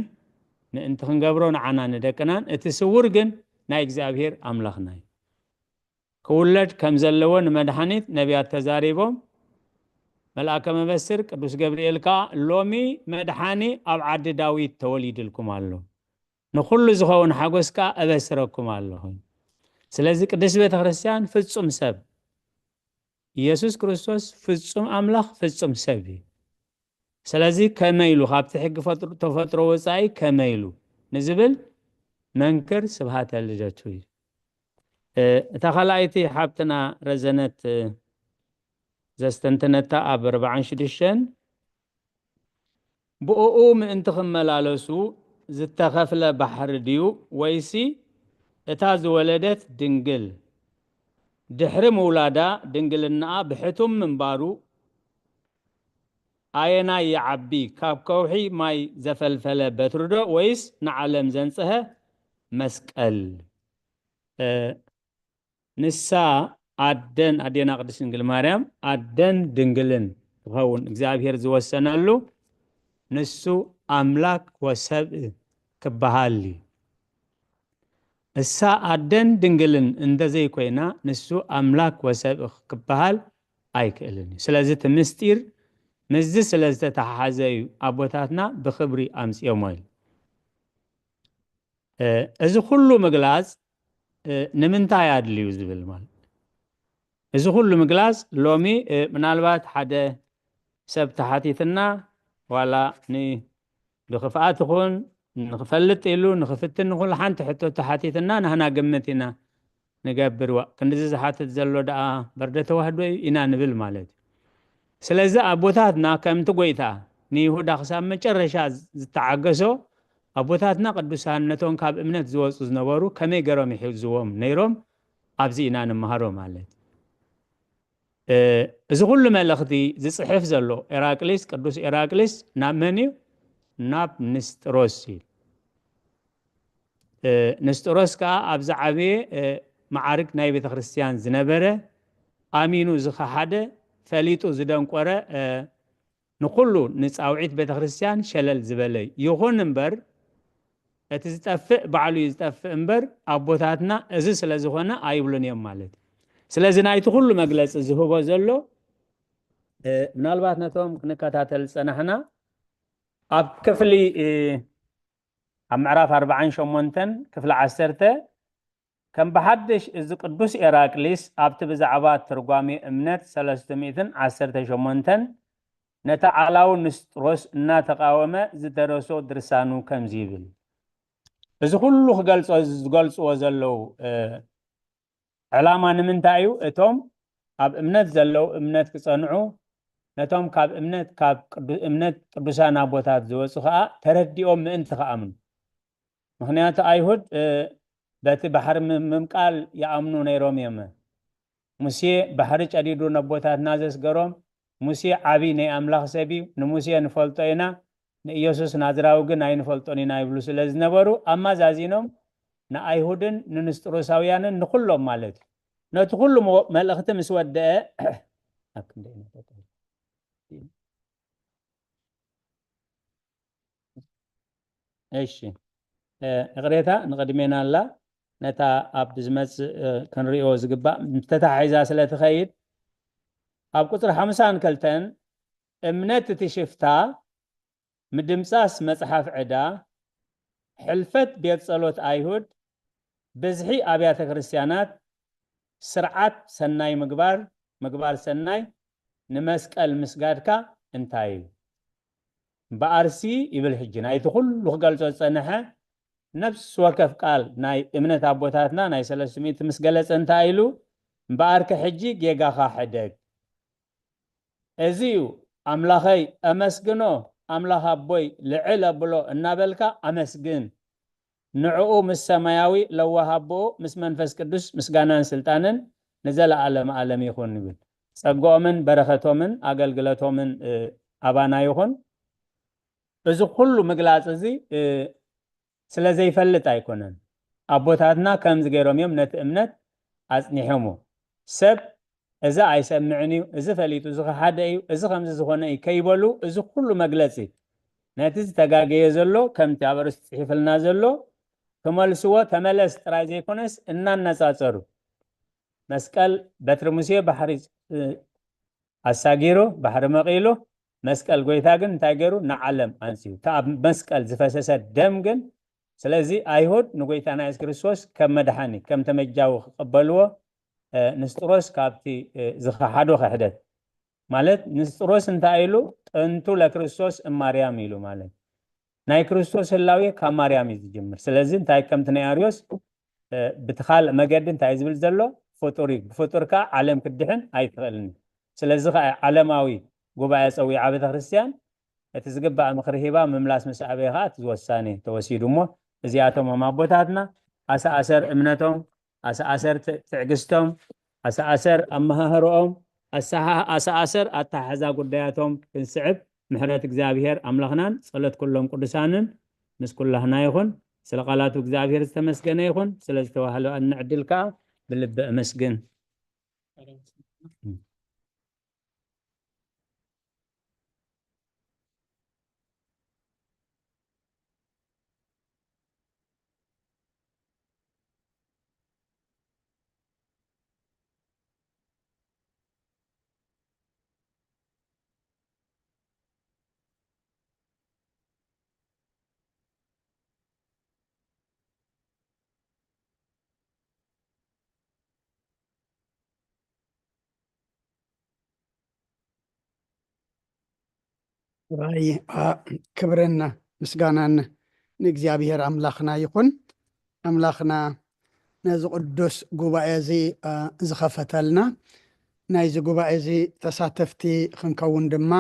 ምእንቲ ክንገብሮ፣ ንዓናን ንደቅናን፣ እቲ ስውር ግን ናይ እግዚኣብሔር ኣምላኽና እዩ። ክውለድ ከም ዘለዎ ንመድሓኒት ነቢያት ተዛሪቦም፣ መልኣከ መበስር ቅዱስ ገብርኤል ከኣ፣ "ሎሚ መድሓኒ ኣብ ዓዲ ዳዊት ተወሊድልኩም ኣሎ፣ ንኹሉ ዝኸውን ሓጎስ ከኣ እበስረኩም ኣለኹ።" ስለዚ ቅድስት ቤተ ክርስቲያን ፍጹም ሰብ፣ ኢየሱስ ክርስቶስ ፍጹም ኣምላኽ ፍጹም ሰብ እዩ። ስለዚ ከመይ ኢሉ ካብቲ ሕጊ ፈጥሮ-፣ ተፈጥሮ ወጻኢ ከመይ ኢሉ ንዝብል መንክር ስብሃተ ልደቱ እዩ። እ፣ እታ ካልኣይቲ ሓብትና ረዘነት፣ እ፣ ዘስተንተነታ ኣብ ኣርባዓን ሽዱሽተን፣ ብእኡ ምእንቲ ክመላለሱ ዝተኸፍለ ባሕሪ ድዩ፣ ወይሲ እታ ዝወለደት ድንግል ድሕሪ ምውላዳ ድንግልናኣ ብሕቱም ምንባሩ ኣየናይ ይዓቢ፣ ካብ ከውሒ ማይ ዘፈልፈለ በትሪ ዶ፣ ወይስ ንዓለም ዘንጽሀ መስቀል? እ፣ ንሳ ኣደን ኣዴና ቅድስት ድንግል ማርያም ኣደን ድንግልን ክኸውን እግዚኣብሔር ዝወሰነሉ፣ ንሱ ኣምላክ ወሰብእ ክበሃል እዩ። እሳ ኣደን ድንግልን እንተዘይኮይና፣ ንሱ ኣምላክ ወሰብእ ክበሃል ኣይክእልን እዩ። ስለዚ እቲ ምስጢር ምስዚ ስለ ዝተተሓሓዘ እዩ ኣቦታትና ብኽብሪ ኣምጺኦሞ ኢሉ። እ፣ እዚ ኩሉ ምግላጽ፣ እ፣ ንምንታይ ኣድልዩ ዝብል ማለት፣ እዚ ኩሉ ምግላጽ ሎሚ፣ እ፣ ምናልባት ሓደ ሰብ ተሓቲትና፣ ዋላ ን-፣ ብኽፍኣት ይኹን ንኽፈልጥ ኢሉ ንኽፍትን ንኹሉ ሓንቲ ሕቶ ተሓቲትና፣ ናህና ግምት ኢና ንገብር። ዋ፣ ክንድዚ ዝሓትት ዘሎ ደኣ በርደ ተዋህዶ እዩ ኢና ንብል ማለት እዩ። ስለዚ ኣቦታትና ከምቲ ጎይታ ንይሁዳ ክሳብ መጨረሻ ዝተዓገሶ፣ ኣቦታትና ቅዱሳን ነቶም ካብ እምነት ዝወጹ ዝነበሩ ከመይ ገይሮም ይሕዝዎም ነይሮም፣ ኣብዚ ኢና ንመሃሮ ማለት እዩ። እ፣ እዚ ኩሉ መልእኽቲ ዝጽሕፍ ዘሎ ኤራቅሊስ፣ ቅዱስ ኤራቅሊስ ናብ መን እዩ? ናብ ንስጥሮስ እዩ። እ፣ ንስጥሮስ ከኣ ኣብ ዝዓበየ፣ እ፣ መዓርግ ናይ ቤተ ክርስቲያን ዝነበረ፣ ኣሚኑ ዝኸሓደ፣ ፈሊጡ ዝደንቆረ፣ እ፣ ንኹሉ ንጻውዒት ቤተ ክርስቲያን ሸለል ዝበለ እዩ። ይኹን እምበር፣ እቲ ዝጠፍእ ባዕሉ እዩ ዝጠፍእ እምበር፣ ኣቦታትና እዚ ስለ ዝኾነ ኣይብሉን እዮም ማለት እዩ። ስለዚ ናይቲ ኩሉ መግለጺ ዝህቦ ዘሎ፣ እ፣ ምናልባት ነቶም ክንከታተል ዝጸናሕና፣ ኣብ ክፍሊ፣ እ፣ ኣብ ምዕራፍ ኣርባዓን ሸሞንተን ክፍሊ ዓሰርተ ከም ብሓድሽ እዚ ቅዱስ ኤራቅሊስ ኣብቲ ብዛዕባ ትርጓሜ እምነት ሰለስተ ሚእትን ዓሰርተ ሸሞንተን ነቲ ዓላዊ ንስጥሮስ እናተቓወመ ዝደረሶ ድርሳኑ ከምዚ ይብል። እዚ ኩሉ ክገልጾ ዝገልጽዎ ዘለዉ ዕላማ ንምንታይ እዩ? እቶም ኣብ እምነት ዘለዉ እምነት ክጸንዑ፣ ነቶም ካብ እምነት ካብ እምነት ቅዱሳን ኣቦታት ዝወፁ ከዓ ተረዲኦም ምእንቲ ክኣምኑ። ምክንያቱ ኣይሁድ በቲ ባሕሪ ምምቃል ይኣምኑ ነይሮም እዮም። ሙሴ ባሕሪ ጨዲዱ ነቦታትና ዘስገሮም፣ ሙሴ ዓብይ ናይ ኣምላኽ ሰብ እዩ፣ ንሙሴ ንፈልጦ ኢና፣ ንኢየሱስ ናዝራዊ ግን ኣይንፈልጦን ኢና ይብሉ ስለ ዝነበሩ ኣማዛዚኖም ንኣይሁድን ንንስጥሮሳውያንን ንኩሎም ማለት እዩ። ነቲ ኩሉ መልእኽቲ ምስ ወደአ እሺ፣ ይቕሬታ ንቕድሜና ኣላ። ነታ ኣብ ዝመጽእ ክንሪኦ ዝግባእ ተታሒዛ ስለ ትኸይድ ኣብ ቁጽሪ ሓምሳን ክልተን እምነት እቲ ሽፍታ ምድምጻስ መጽሓፍ ዕዳ፣ ሕልፈት ቤት ጸሎት ኣይሁድ፣ ብዝሒ ኣብያተ ክርስቲያናት፣ ስርዓት ሰናይ ምግባር፣ ምግባር ሰናይ፣ ንመስቀል ምስጋድካ እንታይ እዩ? እምበኣርሲ ይብል ሕጂ ናይቲ ኩሉ ክገልጾ ዝጸንሐ ነፍሲ ወከፍ ቃል ናይ እምነት ኣቦታትና ናይ ሰለስተ ሚእቲ ምስ ገለጸ እንታይ ኢሉ? እምበኣርከ ሕጂ ጌጋኻ ሕደግ። እዚ እዩ ኣምላኸይ፣ ኣመስግኖ፣ ኣምላኽ ኣቦይ ልዕል ኣብሎ እናበልካ ኣመስግን። ንዕኡ ምስ ሰማያዊ ለዋህ ኣቦኡ ምስ መንፈስ ቅዱስ ምስጋናን ስልጣንን ንዘለኣለም ኣለም ይኹን ይብል። ጸግኦምን በረኸቶምን ኣገልግለቶምን ኣባና ይኹን። እዚ ኩሉ ምግላጽ እዚ ስለ ዘይፈልጥ ኣይኮነን። ኣቦታትና ከምዚ ገይሮም እዮም ነቲ እምነት ኣጽኒሖምዎ። ሰብ እዚ ኣይሰምዕን እዩ፣ እዚ ፈሊጡ እዚ ከሓደ እዩ፣ እዚ ከምዚ ዝኾነ እዩ ከይበሉ እዚ ኩሉ መግለጺ ነቲ ዝተጋገየ ዘሎ ከምቲ ኣብ ኣርእስቲ ጽሒፍልና ዘሎ ክመልስዎ ተመለስ ጥራይ ዘይኮነስ እናነጻጸሩ መስቀል በትሪ ሙሴ ባሕሪ ኣሳጊሩ ባሕሪ መቒሉ መስቀል ጎይታ ግን እንታይ ገይሩ ንዓለም ኣንስዩ እቲ ኣብ መስቀል ዝፈሰሰ ደም ግን ስለዚ ኣይሁድ ንጎይታና የሱስ ክርስቶስ ከም መድሓኒ ከም ተመጃዊ ክቐበልዎ ንስጥሮስ ካብቲ ዝኸሓዶ ክሕደት ማለት ንስጥሮስ እንታይ ኢሉ ጥንቱ ለክርስቶስ እማርያም ኢሉ ማለት ናይ ክርስቶስ ህላዌ ካብ ማርያም እዩ ዝጅምር ስለዚ እንታይ ከምቲ ናይ ኣርዮስ ብቲ ካልእ መገዲ እንታይ ዝብል ዘሎ ፍጡር እዩ ብፍጡር ከዓ ዓለም ክትድሕን ኣይትኽእልን እዩ ስለዚ ከዓ ዓለማዊ ጉባኤ ፀዊዓ ቤተክርስትያን እቲ ዝግባእ ምኽሪ ሂባ ምምላስ ምስ ኣበየ ከዓ እቲ ዝወሳኔ ተወሲዱ እሞ እዚኣቶም ም ኣቦታትና ኣሰኣሰር እምነቶም ኣሰኣሰር ትዕግስቶም ኣሰኣሰር ኣመሃህርኦም ኣሰኣሰር ኣተሓሕዛ ጉዳያቶም ክንስዕብ ምሕረት እግዚኣብሔር ኣምላኽናን ጸሎት ኩሎም ቅዱሳንን ምስ ኩላህና ይኹን። ስለ ቃላቱ እግዚኣብሔር ዝተመስገነ ይኹን። ስለ ዝተዋህለና ዕድል ከኣ ብልቢ እመስግን። ራይ ክብርን ምስጋናን ንእግዚኣብሔር ኣምላኽና ይኹን። ኣምላኽና ነዚ ቅዱስ ጉባኤ እዚ ዝኸፈተልና ናይዚ ጉባኤ እዚ ተሳተፍቲ ክንከውን ድማ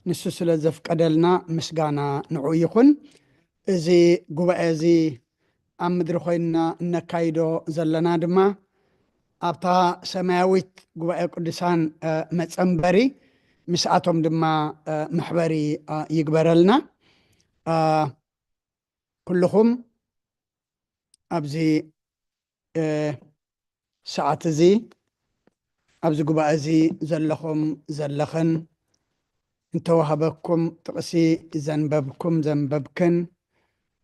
ንሱ ስለ ዘፍቀደልና ምስጋና ንዕኡ ይኹን። እዚ ጉባኤ እዚ ኣብ ምድሪ ኮይንና እነካይዶ ዘለና ድማ ኣብታ ሰማያዊት ጉባኤ ቅዱሳን መጸንበሪ ምስኣቶም ድማ መሕበሪ ይግበረልና። ኩልኹም ኣብዚ ሰዓት እዚ ኣብዚ ጉባኤ እዚ ዘለኹም ዘለኽን እንተወሃበኩም ጥቕሲ ዘንበብኩም ዘንበብክን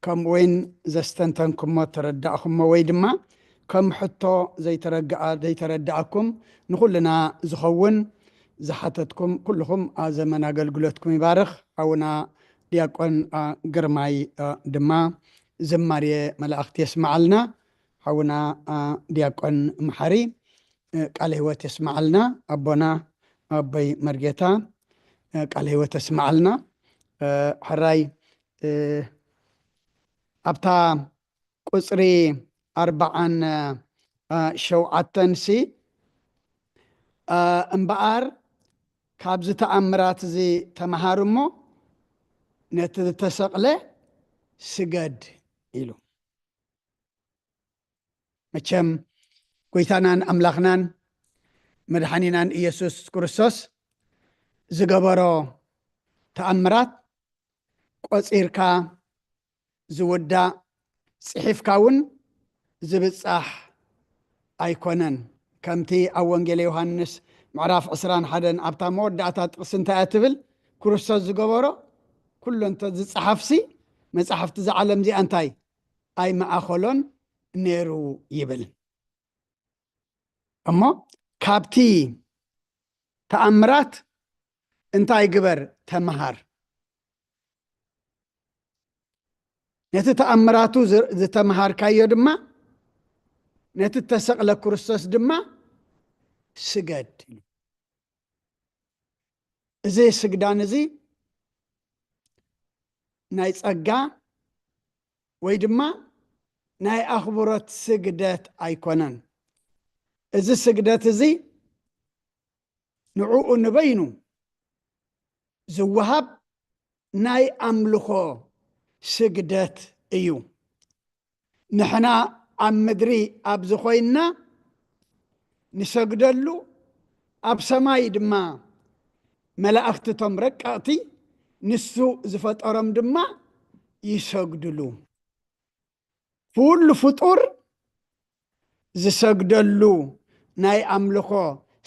ከምኡ እውን ዘስተንተንኩሞ ተረዳእኩሞ ወይ ድማ ከም ሕቶ ዘይተረግኣ ዘይተረዳእኩም ንኹልና ዝኸውን ዝሓተትኩም ኩልኹም ኣብ ዘመን ኣገልግሎትኩም ይባርኽ። ሓውና ዲያቆን ግርማይ ድማ ዝማሬ መላእኽቲ የስምዓልና። ሓውና፣ አ፣ ዲያቆን መሓሪ፣ እ፣ ቃለ ህይወት የስመዓልና። ኣቦና ኣቦይ መርጌታ፣ እ፣ ቃለ ህይወት የስመዓልና። እ፣ ሕራይ፣ እ፣ ኣብታ ቁጽሪ ኣርባዓን፣ እ፣ ሸውዓተን ሲ፣ እ፣ እምበኣር ካብዚ ተኣምራት እዚ ተመሃር እሞ ነቲ ዝተሰቕለ ስገድ ኢሉ። መቸም ጎይታናን ኣምላኽናን መድሓኒናን ኢየሱስ ክርስቶስ ዝገበሮ ተኣምራት ቆጺርካ ዝውዳእ፣ ጽሒፍካ እውን ዝብጻሕ ኣይኮነን። ከምቲ ኣብ ወንጌል ዮሃንስ ምዕራፍ ዕስራን ሓደን ኣብታ መወዳእታ ጥቕሲ እንታይ እያ ትብል? ክርስቶስ ዝገበሮ ኩሉ እንተ ዝጸሓፍሲ መጻሕፍቲ እዛ ዓለም እዚኣ እንታይ ኣይመኣኸሎን ነይሩ ይብል። እሞ ካብቲ ተኣምራት እንታይ ግበር? ተመሃር። ነቲ ተኣምራቱ ዝ-፣ ዝተመሃርካዮ ድማ ነቲ እተሰቕለ ክርስቶስ ድማ ስገድ። እዚ ስግዳን እዚ ናይ ጸጋ ወይ ድማ ናይ ኣኽብሮት ስግደት ኣይኮነን። እዚ ስግደት እዚ ንዕኡ ንበይኑ ዝወሃብ ናይ ኣምልኾ ስግደት እዩ። ንሕና ኣብ ምድሪ ኣብ ዝኾይንና ንሰግደሉ፣ ኣብ ሰማይ ድማ መላእኽቲ እቶም ረቀቕቲ ንሱ ዝፈጠሮም ድማ ይሰግድሉ። ኩሉ ፍጡር ዝሰግደሉ ናይ ኣምልኾ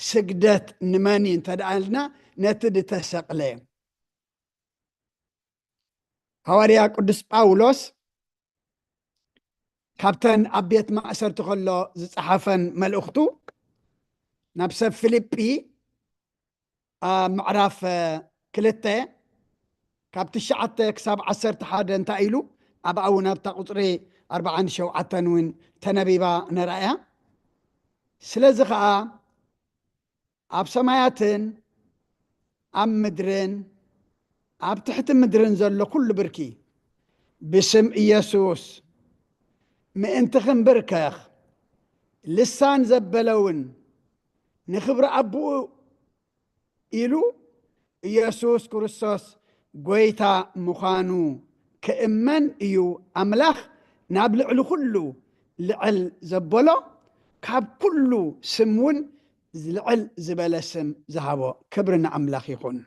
ስግደት ንመን እዩ እንተ ደኣ ኢልና፣ ነቲ ዝተሰቕለ። ሃዋርያ ቅዱስ ጳውሎስ ካብተን ኣብ ቤት ማእሰርቲ ከሎ ዝጸሓፈን መልእኽቱ ናብ ሰብ ፊልጲ፣ ኣብ ምዕራፍ፣ እ፣ ክልተ ካብ ትሽዓተ ክሳብ ዓሰርተ ሓደ እንታይ ኢሉ? ኣብ ኣውን ኣብታ ቁጽሪ ኣርባዓን ሸውዓተን እውን ተነቢባ ነራእያ። ስለዚ ኸኣ ኣብ ሰማያትን ኣብ ምድርን ኣብ ትሕቲ ምድርን ዘሎ ኩሉ ብርኪ ብስም ኢየሱስ ምእንቲ ክንብርከኽ፣ ልሳን ዘበለ እውን ንኽብሪ ኣቦኡ ኢሉ ኢየሱስ ክርስቶስ ጐይታ ምዃኑ ክእመን እዩ። ኣምላኽ ናብ ልዕሊ ኩሉ ልዕል ዘበሎ፣ ካብ ኩሉ ስም እውን ልዕል ዝበለ ስም ዝሃቦ። ክብሪ ንኣምላኽ ይኹን።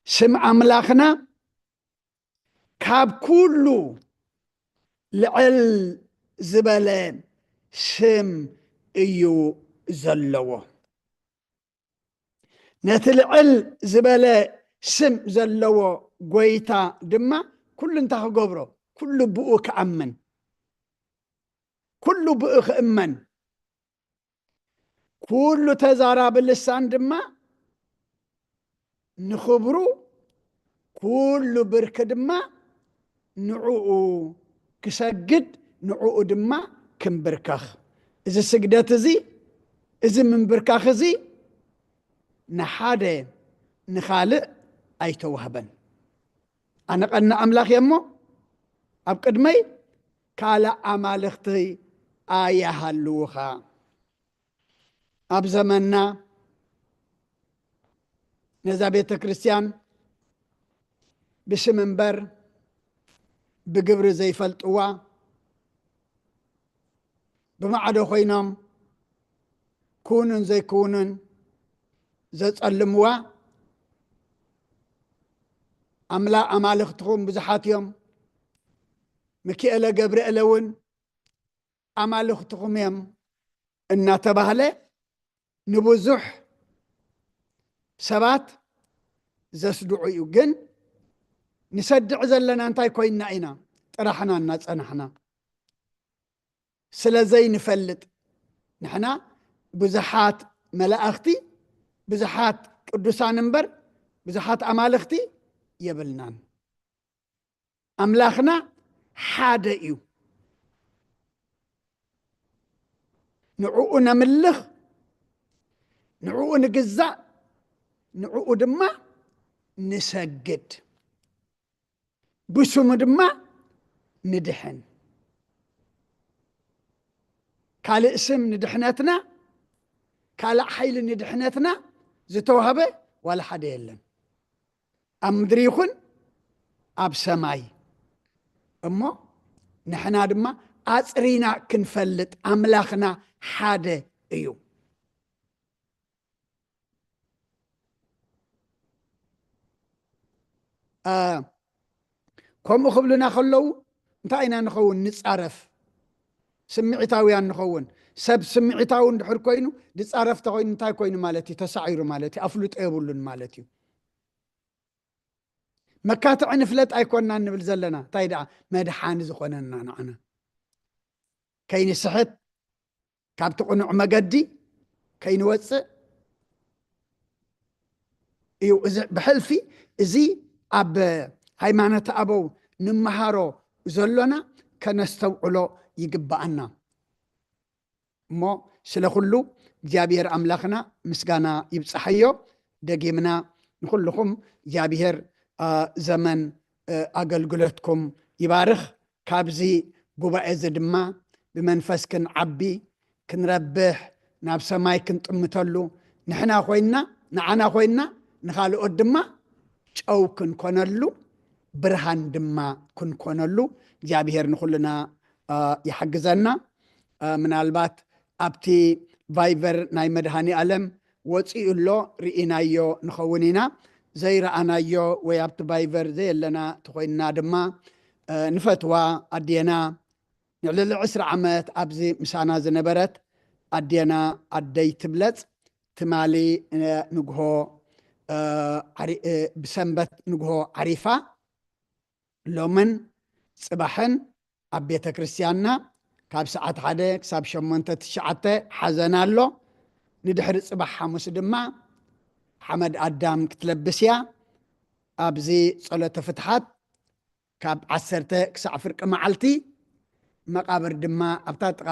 ስም ኣምላኽና ካብ ኩሉ ልዕል ዝበለ ስም እዩ ዘለዎ። ነቲ ልዕል ዝበለ ስም ዘለዎ ጐይታ ድማ ኩሉ እንታይ ክገብሮ? ኩሉ ብኡ ክኣምን፣ ኩሉ ብኡ ክእመን፣ ኩሉ ተዛራቢ ልሳን ድማ ንኽብሩ፣ ኩሉ ብርኪ ድማ ንዕኡ ክሰግድ፣ ንዕኡ ድማ ክንብርከኽ። እዚ ስግደት እዚ፣ እዚ ምንብርካኽ እዚ ንሓደ ንኻልእ ኣይተዋህበን። ኣነ ቀና ኣምላኽ እየ እሞ ኣብ ቅድመይ ካልእ ኣማልኽቲ ኣይሃልውኻ። ኣብ ዘመንና ነዛ ቤተ ክርስቲያን ብስም እምበር ብግብሪ ዘይፈልጥዋ፣ ብማዕዶ ኮይኖም ክውኑን ዘይክውኑን ዘጸልምዋ፣ ኣምላ-፣ ኣማልኽትኹም ብዙሓት እዮም፣ ሚካኤለ ገብርኤለ እውን ኣማልኽትኹም እዮም እናተባህለ ንብዙሕ ሰባት ዘስድዑ እዩ። ግን ንሰድዕ ዘለና እንታይ ኮይንና ኢና? ጥራሕና እናጸናሕና ስለ ዘይንፈልጥ፣ ንሕና ብዙሓት መላእኽቲ፣ ብዙሓት ቅዱሳን እምበር ብዙሓት ኣማልኽቲ የብልናን። ኣምላኽና ሓደ እዩ። ንዕኡ ነምልኽ፣ ንዕኡ ንግዛእ፣ ንዕኡ ድማ ንሰግድ፣ ብስሙ ድማ ንድሕን። ካልእ ስም ንድሕነትና፣ ካልእ ሓይሊ ንድሕነትና ዝተዋህበ ዋላ ሓደ የለን፣ ኣብ ምድሪ ይኹን ኣብ ሰማይ። እሞ ንሕና ድማ ኣጽሪና ክንፈልጥ ኣምላኽና ሓደ እዩ። አ፣ ከምኡ ክብሉና ከለዉ እንታይ ኢና ንኸውን? ንጻረፍ፣ ስምዒታውያን ንኸውን። ሰብ ስምዒታዊ እንድሕር ኮይኑ፣ ዝጻረፍ ተኾይኑ እንታይ ኮይኑ ማለት እዩ? ተሳዒሩ ማለት እዩ፣ ኣፍልጦ የብሉን ማለት እዩ። መካትዒ ንፍለጥ ኣይኮንና ንብል ዘለና፣ እንታይ ደኣ መድሓኒ ዝኾነና ንዓና። ከይንስሕት፣ ካብቲ ቅኑዕ መገዲ ከይንወጽእ እዩ። እዚ ብሕልፊ፣ እዚ ኣብ ሃይማኖት ኣበው ንመሃሮ ዘሎና ከነስተውዕሎ ይግብኣና። እሞ ስለ ኩሉ እግዚኣብሔር ኣምላኽና ምስጋና ይብጻሓዮ። ደጊምና ንኹልኹም እግዚኣብሔር፣ አ፣ ዘመን፣ እ፣ ኣገልግሎትኩም ይባርኽ። ካብዚ ጉባኤ እዚ ድማ ብመንፈስ ክንዓቢ፣ ክንረብሕ፣ ናብ ሰማይ ክንጥምተሉ፣ ንሕና ኮይንና፣ ንዓና ኮይንና፣ ንኻልኦት ድማ ጨው ክንኮነሉ፣ ብርሃን ድማ ክንኮነሉ እግዚኣብሔር ንኹልና፣ አ፣ ይሓግዘና። አ፣ ምናልባት ኣብቲ ቫይቨር ናይ መድሃኒ ኣለም ወፂኡ ኣሎ፣ ርኢናዮ ንኸውን ኢና። ዘይረኣናዮ ወይ ኣብቲ ቫይቨር ዘየለና ተኾይንና ድማ፣ አ፣ ንፈትዋ ኣዴና፣ ንልዕሊ ዕስራ ዓመት ኣብዚ ምሳና ዝነበረት ኣዴና ኣደይ ትብለጽ ትማሊ፣ እ፣ ንግሆ፣ እ፣ ዓሪ-፣ እ፣ ብሰንበት ንግሆ ዓሪፋ። ሎምን ጽባሕን ኣብ ቤተ ክርስቲያንና ካብ ሰዓት ሓደ ክሳብ ሸሞንተ ትሽዓተ ሓዘን ኣሎ። ንድሕሪ ጽባሕ ሓሙስ ድማ ሓመድ ኣዳም ክትለብስ እያ። ኣብዚ ጸሎተ ፍትሓት ካብ ዓሰርተ ክሳዕ ፍርቂ መዓልቲ፣ መቓብር ድማ ኣብታ ጥቓ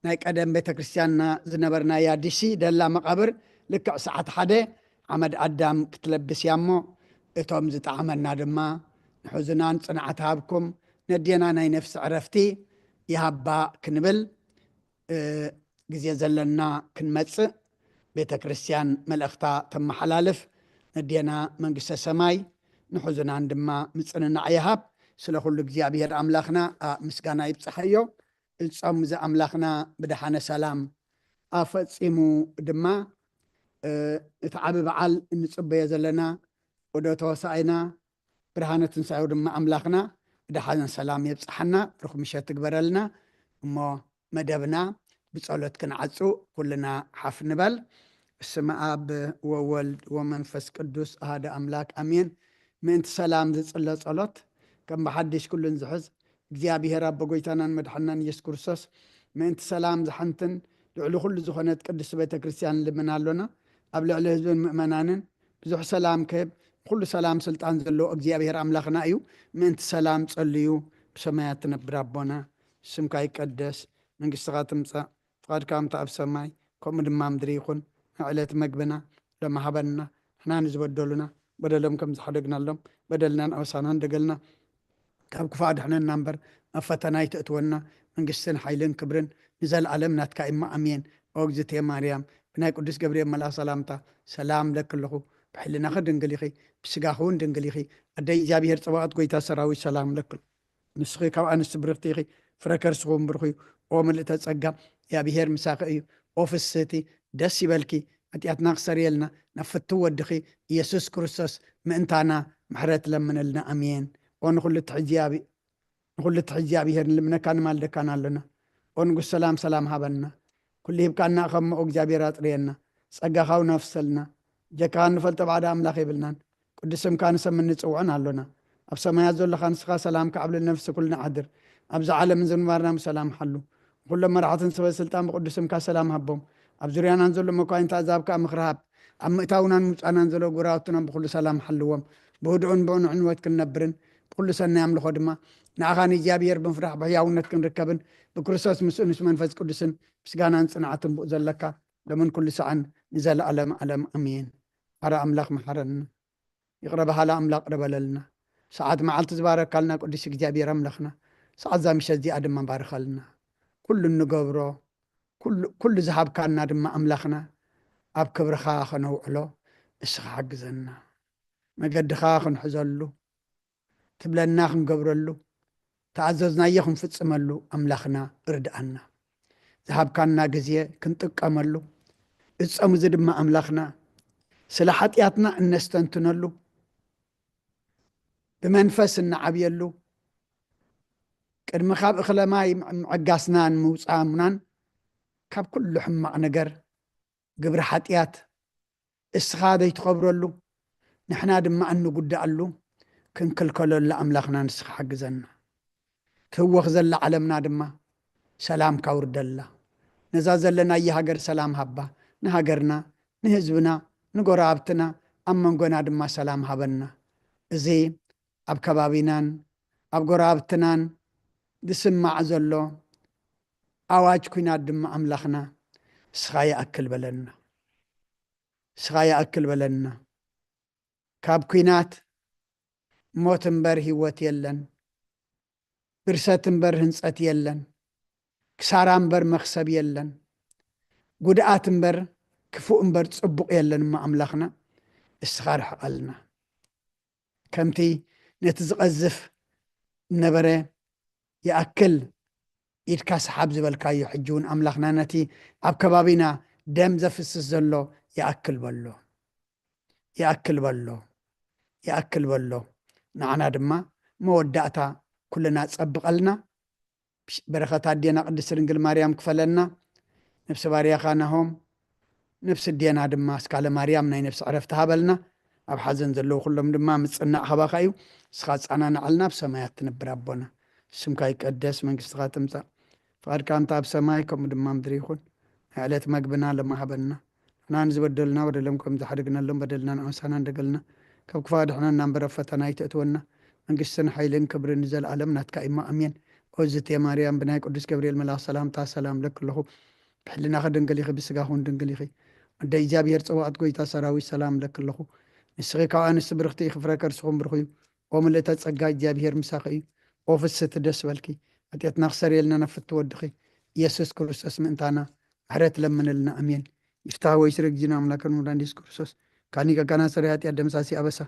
ናይ ቀደም ቤተ ክርስቲያንና ዝነበርናያ ዲሲ ደላ መቓብር ልክዕ ሰዓት ሓደ ሓመድ ኣዳም ክትለብስ እያ እሞ፣ እቶም ዝጠዓመና ድማ ንሕዙናን ጽንዓት ሃብኩም፣ ነዴና ናይ ነፍሲ ዕረፍቲ ይሃባ ክንብል፣ እ፣ ግዜ ዘለና ክንመጽእ፣ ቤተ ክርስቲያን መልእኽታ ተመሓላልፍ፣ ነዴና መንግስተ ሰማይ ንሕዙናን ድማ ምጽንናዕ ይሃብ። ስለ ኩሉ እግዚኣብሔር ኣምላኽና፣ ኣ፣ ምስጋና ይብጽሓዮ። እዚ ጾም እዚ ኣምላኽና ብደሓነ ሰላም ኣፈጺሙ ድማ፣ እ፣ እቲ ዓቢ በዓል እንጽበዮ ዘለና ዑደተ ሆሳዕና ብርሃነ ትንሳኤው ድማ ኣምላኽና ብደሓን ሰላም የብጽሓና፣ ብሩኽ ምሸት ትግበረልና። እሞ መደብና ብጸሎት ክንዓጹ ኩልና ሓፍ ንበል። በስመ ኣብ ወወልድ ወመንፈስ ቅዱስ ኣሃደ ኣምላክ ኣሜን። ምእንቲ ሰላም ዝጽለ ጸሎት ከም ብሓድሽ ኩሉን ዝሕዝ እግዚኣብሔር ኣቦ ጎይታናን መድሓናን ኢየሱስ ክርስቶስ ምእንቲ ሰላም ዝሓንትን ልዕሊ ኩሉ ዝኾነት ቅድስቲ ቤተ ክርስቲያን ንልምን ኣሎና። ኣብ ልዕሊ ህዝብን ምእመናንን ብዙሕ ሰላም ክህብ፣ ኩሉ ሰላም ስልጣን ዘለዎ እግዚኣብሔር ኣምላኽና እዩ። ምእንቲ ሰላም ጸልዩ። ብሰማያት ትነብር ኣቦና፣ ስምካ ይቀደስ፣ መንግስትኻ ትምጻእ፣ ፍቓድካ ከምቲ ኣብ ሰማይ ከምኡ ድማ ኣብ ምድሪ ይኹን። ንዕለት መግብና ሎሚ ሃበና፣ ንሕና ንዝበደሉና በደሎም ከም ዝሓደግናሎም በደልናን ኣበሳናን ደገልና ካብ ክፉእ ኣድሕነና እምበር፣ ናብ ፈተና ኣይተእትወና። መንግስትን ሓይልን ክብርን ንዘለኣለም ናትካ እማ፣ ኣሜን። ኦ እግዝእትየ ማርያም፣ ብናይ ቅዱስ ገብርኤል መልኣኽ ሰላምታ ሰላም እብለኪ ኣለኹ። ብሕልናኺ ድንግል ኢኺ፣ ብስጋኺ እውን ድንግል ኢኺ። ኣደይ እግዚኣብሔር ጸባኦት፣ ጎይታ ሰራዊት፣ ሰላም እብለኪ ኣለኹ። ንስኺ ካብ ኣንስቲ ብርኽቲ ኢኺ፣ ፍረ ከርስኺ እውን ብሩኽ እዩ። ኦ ምልእተ ጸጋ፣ እግዚኣብሔር ምሳኺ እዩ። ኦ ፍስህቲ፣ ደስ ይበልኪ፣ ሓጢኣትና ክሰርየልና ናብ ፍትው ወድኺ ኢየሱስ ክርስቶስ ምእንታና ምሕረት ለምነልና። ኣሜን። ኦ ንኹሉ ትሕዚ ኣቢ-፣ ንኹሉ ትሕዚ እግዚኣብሔር ንልምነካ ንማልደካን ኣሎና። ኦ ንጉስ ሰላም፣ ሰላም ሃበና። ኩሉ ሂብካና እኸሞ እግዚኣብሔር ኣጽርየና። ጸጋኻ እውን ኣፍሰልና። ጀካኻ እንፈልጦ ባዕዳ ኣምላኽ የብልናን። ቅዱስ ስምካ ንሰምን ንጽውዖን ኣሎና። ኣብ ሰማያት ዘሎኻ ንስኻ ሰላምካ ኣብ ልዕሊ ነፍሲ ኩልና ኣሕድር። ኣብዚ ዓለም ዝንባርና ብሰላም ሓሉ። ንኹሎም መራሕትን ሰበ ስልጣን ብቅዱስ ስምካ ሰላም ሃቦም። ኣብ ዙርያናን ዘሎ መኳንንቲ ኣዛብ ከኣ ምኽሪ ሃብ። ኣብ ምእታውናን ምውጻእናን ዘሎ ጎረባብትና ብኹሉ ሰላም ሓልዎም። ብህዱእን ብቕኑዕን ህይወት ክንነብርን ብኩሉ ሰናይ ኣምልኾ ድማ ንኣኻ ንእግዚኣብሔር ብምፍራሕ ብሕያውነት ክንርከብን ብክርስቶስ ምስኡ ምስ መንፈስ ቅዱስን ምስጋናን ጽንዓትን ብኡ ዘለካ ሎምን ኩሉ ሰዓን ንዘለኣለም ኣለም ኣሜን። ሓራ ኣምላኽ መሓረና። ይቕረ በሃላ ኣምላኽ ቅረ በለልና። ሰዓት መዓልቲ ዝባረካልና ቅዱስ እግዚኣብሔር ኣምላኽና ሰዓት እዛ ምሸት እዚኣ ድማ ባርኸልና። ኩሉ እንገብሮ ኩሉ ዝሃብካና ድማ ኣምላኽና ኣብ ክብርኻ ከነውዕሎ እስኻ ሓግዘና። መገድኻ ክንሕዘሉ ትብለና ክንገብረሉ ተኣዘዝናዮ ክንፍጽመሉ ኣምላኽና እርድኣና። ዝሃብካና ግዜ ክንጥቀመሉ እጸሙ እዚ ድማ ኣምላኽና ስለ ሓጢኣትና እነስተንትነሉ ብመንፈስ እንዓብየሉ ቅድሚ ካብ እኽለ ማይ ምዕጋስናን ምውፃሙናን ካብ ኩሉ ሕማቕ ነገር ግብሪ ሓጢኣት እስኻ ዘይትኸብረሉ ንሕና ድማ እንጉዳኣሉ ክንክልከለሉ ኣምላኽና ንስኻ ሓግዘና። ትህወኽ ዘላ ዓለምና ድማ ሰላም ካውርደላ። ነዛ ዘለናያ ሃገር ሰላም ሃባ። ንሃገርና፣ ንህዝብና፣ ንጎረባብትና፣ ኣብ መንጎና ድማ ሰላም ሃበና። እዚ ኣብ ከባቢናን ኣብ ጎረባብትናን ዝስማዕ ዘሎ ኣዋጅ ኲናት ድማ ኣምላኽና እስኻ ይኣክል በለና። እስኻ ይኣክል በለና። ካብ ኲናት ሞት እምበር ህይወት የለን። ብርሰት እምበር ህንጸት የለን። ክሳራ እምበር መኽሰብ የለን። ጉድኣት እምበር ክፉእ እምበር ጽቡቕ የለን እሞ ኣምላኽና እስኻ ርሕቐልና። ከምቲ ነቲ ዝቐዝፍ ነበረ ይኣክል ኢድካ ሰሓብ ዝበልካዮ ሕጂ እውን ኣምላኽና ነቲ ኣብ ከባቢና ደም ዘፍስስ ዘሎ ይኣክል በሎ። ይኣክል በሎ። ይኣክል በሎ። ንዓና ድማ መወዳእታ ኩልና ጸብቐልና። በረኸት ኣዴና ቅድስት ድንግል ማርያም ክፈለና። ነብሲ ባርያኻ ናሆም ነብሲ ኣዴና ድማ ኣስካለ ማርያም ናይ ነብሲ ዕረፍቲ ሃበልና። ኣብ ሓዘን ዘለዉ ኩሎም ድማ ምጽናዕ ካባኻ እዩ። ንስኻ ጻናናዓልና ኣብ ሰማያት ትነብር ኣቦና። ስምካ ይቀደስ መንግስትኻ ትምጻእ። ፍቓድካ እንተ ኣብ ሰማይ ከምኡ ድማ ምድሪ ይኹን። ናይ ዕለት መግብና ለማሃበልና። ንሕና ንዝበደሉና በደሎም ከም ዝሓደግናሎም በደልና ንኣምሳና እንደገልና ካብ ክፋ ድሕነና እምበር ኣብ ፈተና ኣይተእትወና። መንግስትን ሓይልን ክብርን ንዘለኣለም ናትካ እሞ ኣሜን። ኦዝቴ ማርያም ብናይ ቅዱስ ገብርኤል መልኣኽ ሰላምታ ሰላም ለኪ ኣለኹ። ብሕልናኺ ድንግል ኢኺ፣ ብስጋኺ እውን ድንግል ኢኺ። ኣደ እግዚኣብሔር ጸባኦት ጎይታ ሰራዊት ሰላም ለኪ ኣለኹ። ንስኺ ካብ ኣንስቲ ብርኽቲ ኢኺ፣ ፍረ ከርስኹም ብሩኽ እዩ። ኦ ምልእተ ጸጋ እግዚኣብሔር ምሳኺ እዩ። ኦ ፍስቲ ደስ በልኪ። ሓጢኣትና ክሰርየልና ናብ ፍቲ ወድኺ ኢየሱስ ክርስቶስ ምእንታና ምሕረት ለምንልና። ኣሜን። ይፍታህ ወይ ስረ ጊዜና ኣምላክን ሙዳን ኢየሱስ ክርስቶስ ካኒ ቀጋና ሰሪ ኃጢአት ደምሳሲ አበሳ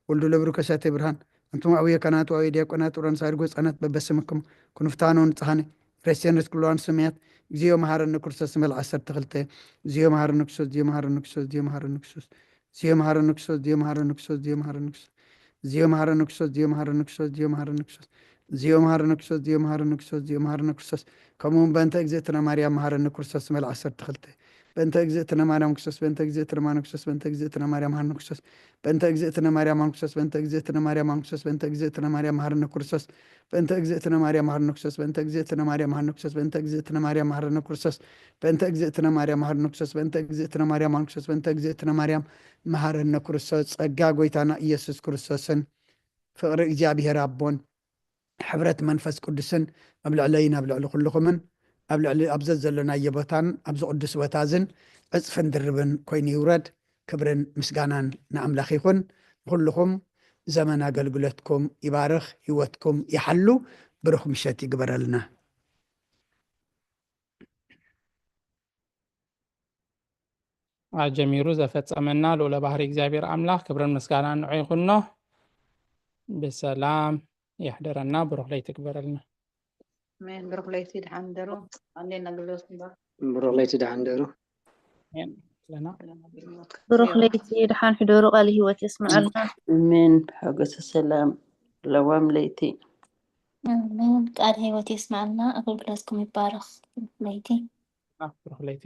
ወልዱ ለብሩ ከሳቴ ብርሃን። አንቱም አብየ ካህናት ወአብየ ዲያቆናት ጡራን ሳይርጎ ህፃናት በበስምኩም ኩንፍታኖ ንጽሃነ ረሴነት ኩሎዋን ሰማያት እግዚኦ መሐረነ ክርስቶስ ንበል ዓሰርተ ክልተ። እግዚኦ መሐረነ ክርስቶስ፣ እግዚኦ መሐረነ ክርስቶስ፣ እግዚኦ መሐረነ ክርስቶስ፣ እግዚኦ መሐረነ ክርስቶስ፣ እግዚኦ መሐረነ ክርስቶስ፣ እግዚኦ መሐረነ ክርስቶስ፣ እግዚኦ መሐረነ ክርስቶስ፣ እግዚኦ መሐረነ ክርስቶስ፣ እግዚኦ መሐረነ ክርስቶስ፣ እግዚኦ መሐረነ ክርስቶስ፣ እግዚኦ መሐረነ ክርስቶስ። ከምኡ እውን በእንተ እግዝእትነ ማርያም መሐረነ ክርስቶስ ንበል ዓሰርተ ክልተ። በእንተ እግዝእትነ ማርያም ክርስቶስ፣ በእንተ እግዝእትነ ማርያም ክርስቶስ፣ በእንተ እግዝእትነ ማርያም መሐረነ ክርስቶስ፣ በእንተ እግዝእትነ ማርያም ክርስቶስ፣ በእንተ እግዝእትነ ማርያም ክርስቶስ፣ በእንተ እግዝእትነ ማርያም መሐረነ ክርስቶስ፣ በእንተ እግዝእትነ ማርያም መሐረነ ክርስቶስ፣ በእንተ እግዝእትነ ማርያም መሐረነ ክርስቶስ፣ በእንተ እግዝእትነ ማርያም መሐረነ ክርስቶስ፣ በእንተ እግዝእትነ ማርያም መሐረነ ክርስቶስ፣ በእንተ እግዝእትነ ማርያም መሐረነ ክርስቶስ፣ በእንተ እግዝእትነ ማርያም መሐረነ ክርስቶስ። ጸጋ ጎይታና ኢየሱስ ክርስቶስን ፍቕሪ እግዚኣብሔር ኣቦን ሕብረት መንፈስ ቅዱስን ኣብ ልዕለይን ኣብ ልዕሊ ኩልኹምን ኣብ ልዕሊ ኣብ ዘዘሎናዮ ቦታን ኣብዚ ቅዱስ ቦታ እዝን ዕጽፍን ድርብን ኮይኑ ይውረድ። ክብርን ምስጋናን ንኣምላኽ ይኹን። ንኹልኹም ዘመን ኣገልግሎትኩም ይባርኽ፣ ህይወትኩም ይሓሉ። ብሩኽ ምሸት ይግበረልና። ኣጀሚሩ ዘፈጸመና ልኡለ ባህሪ እግዚኣብሔር ኣምላኽ ክብርን ምስጋናን ንዑ ይኹኖ። ብሰላም የሕደረና። ብሩኽ ለይቲ ግበረልና። ኣሜን። ብሩኽ ለይቲ፣ ደሓን ደሩ። ኣንዴና ግሎስ እምበር። ብሩኽ ለይቲ፣ ደሓን ደሩ። ኣለና። ብሩኽ ለይቲ፣ ደሓን ሕደሩ። ቃለ ህይወት የስምዐልና። ኣሜን። ብሓጎሰ ሰላም ለዋም ለይቲ። ኣሜን። ቃለ ህይወት የስምዐልና። ኣገልግሎትኩም ይባረኽ። ብሩኽ ለይቲ። ብሩኽ ለይቲ።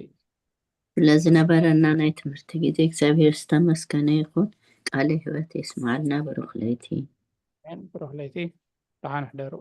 ስለዝነበረና ናይ ትምህርቲ ግዜ እግዚኣብሔር ዝተመስገነ ይኹን። ቃለ ህይወት የስምዓልና። ብሩኽ ለይቲ። ብሩኽ ለይቲ። ደሓን ሕደሩ።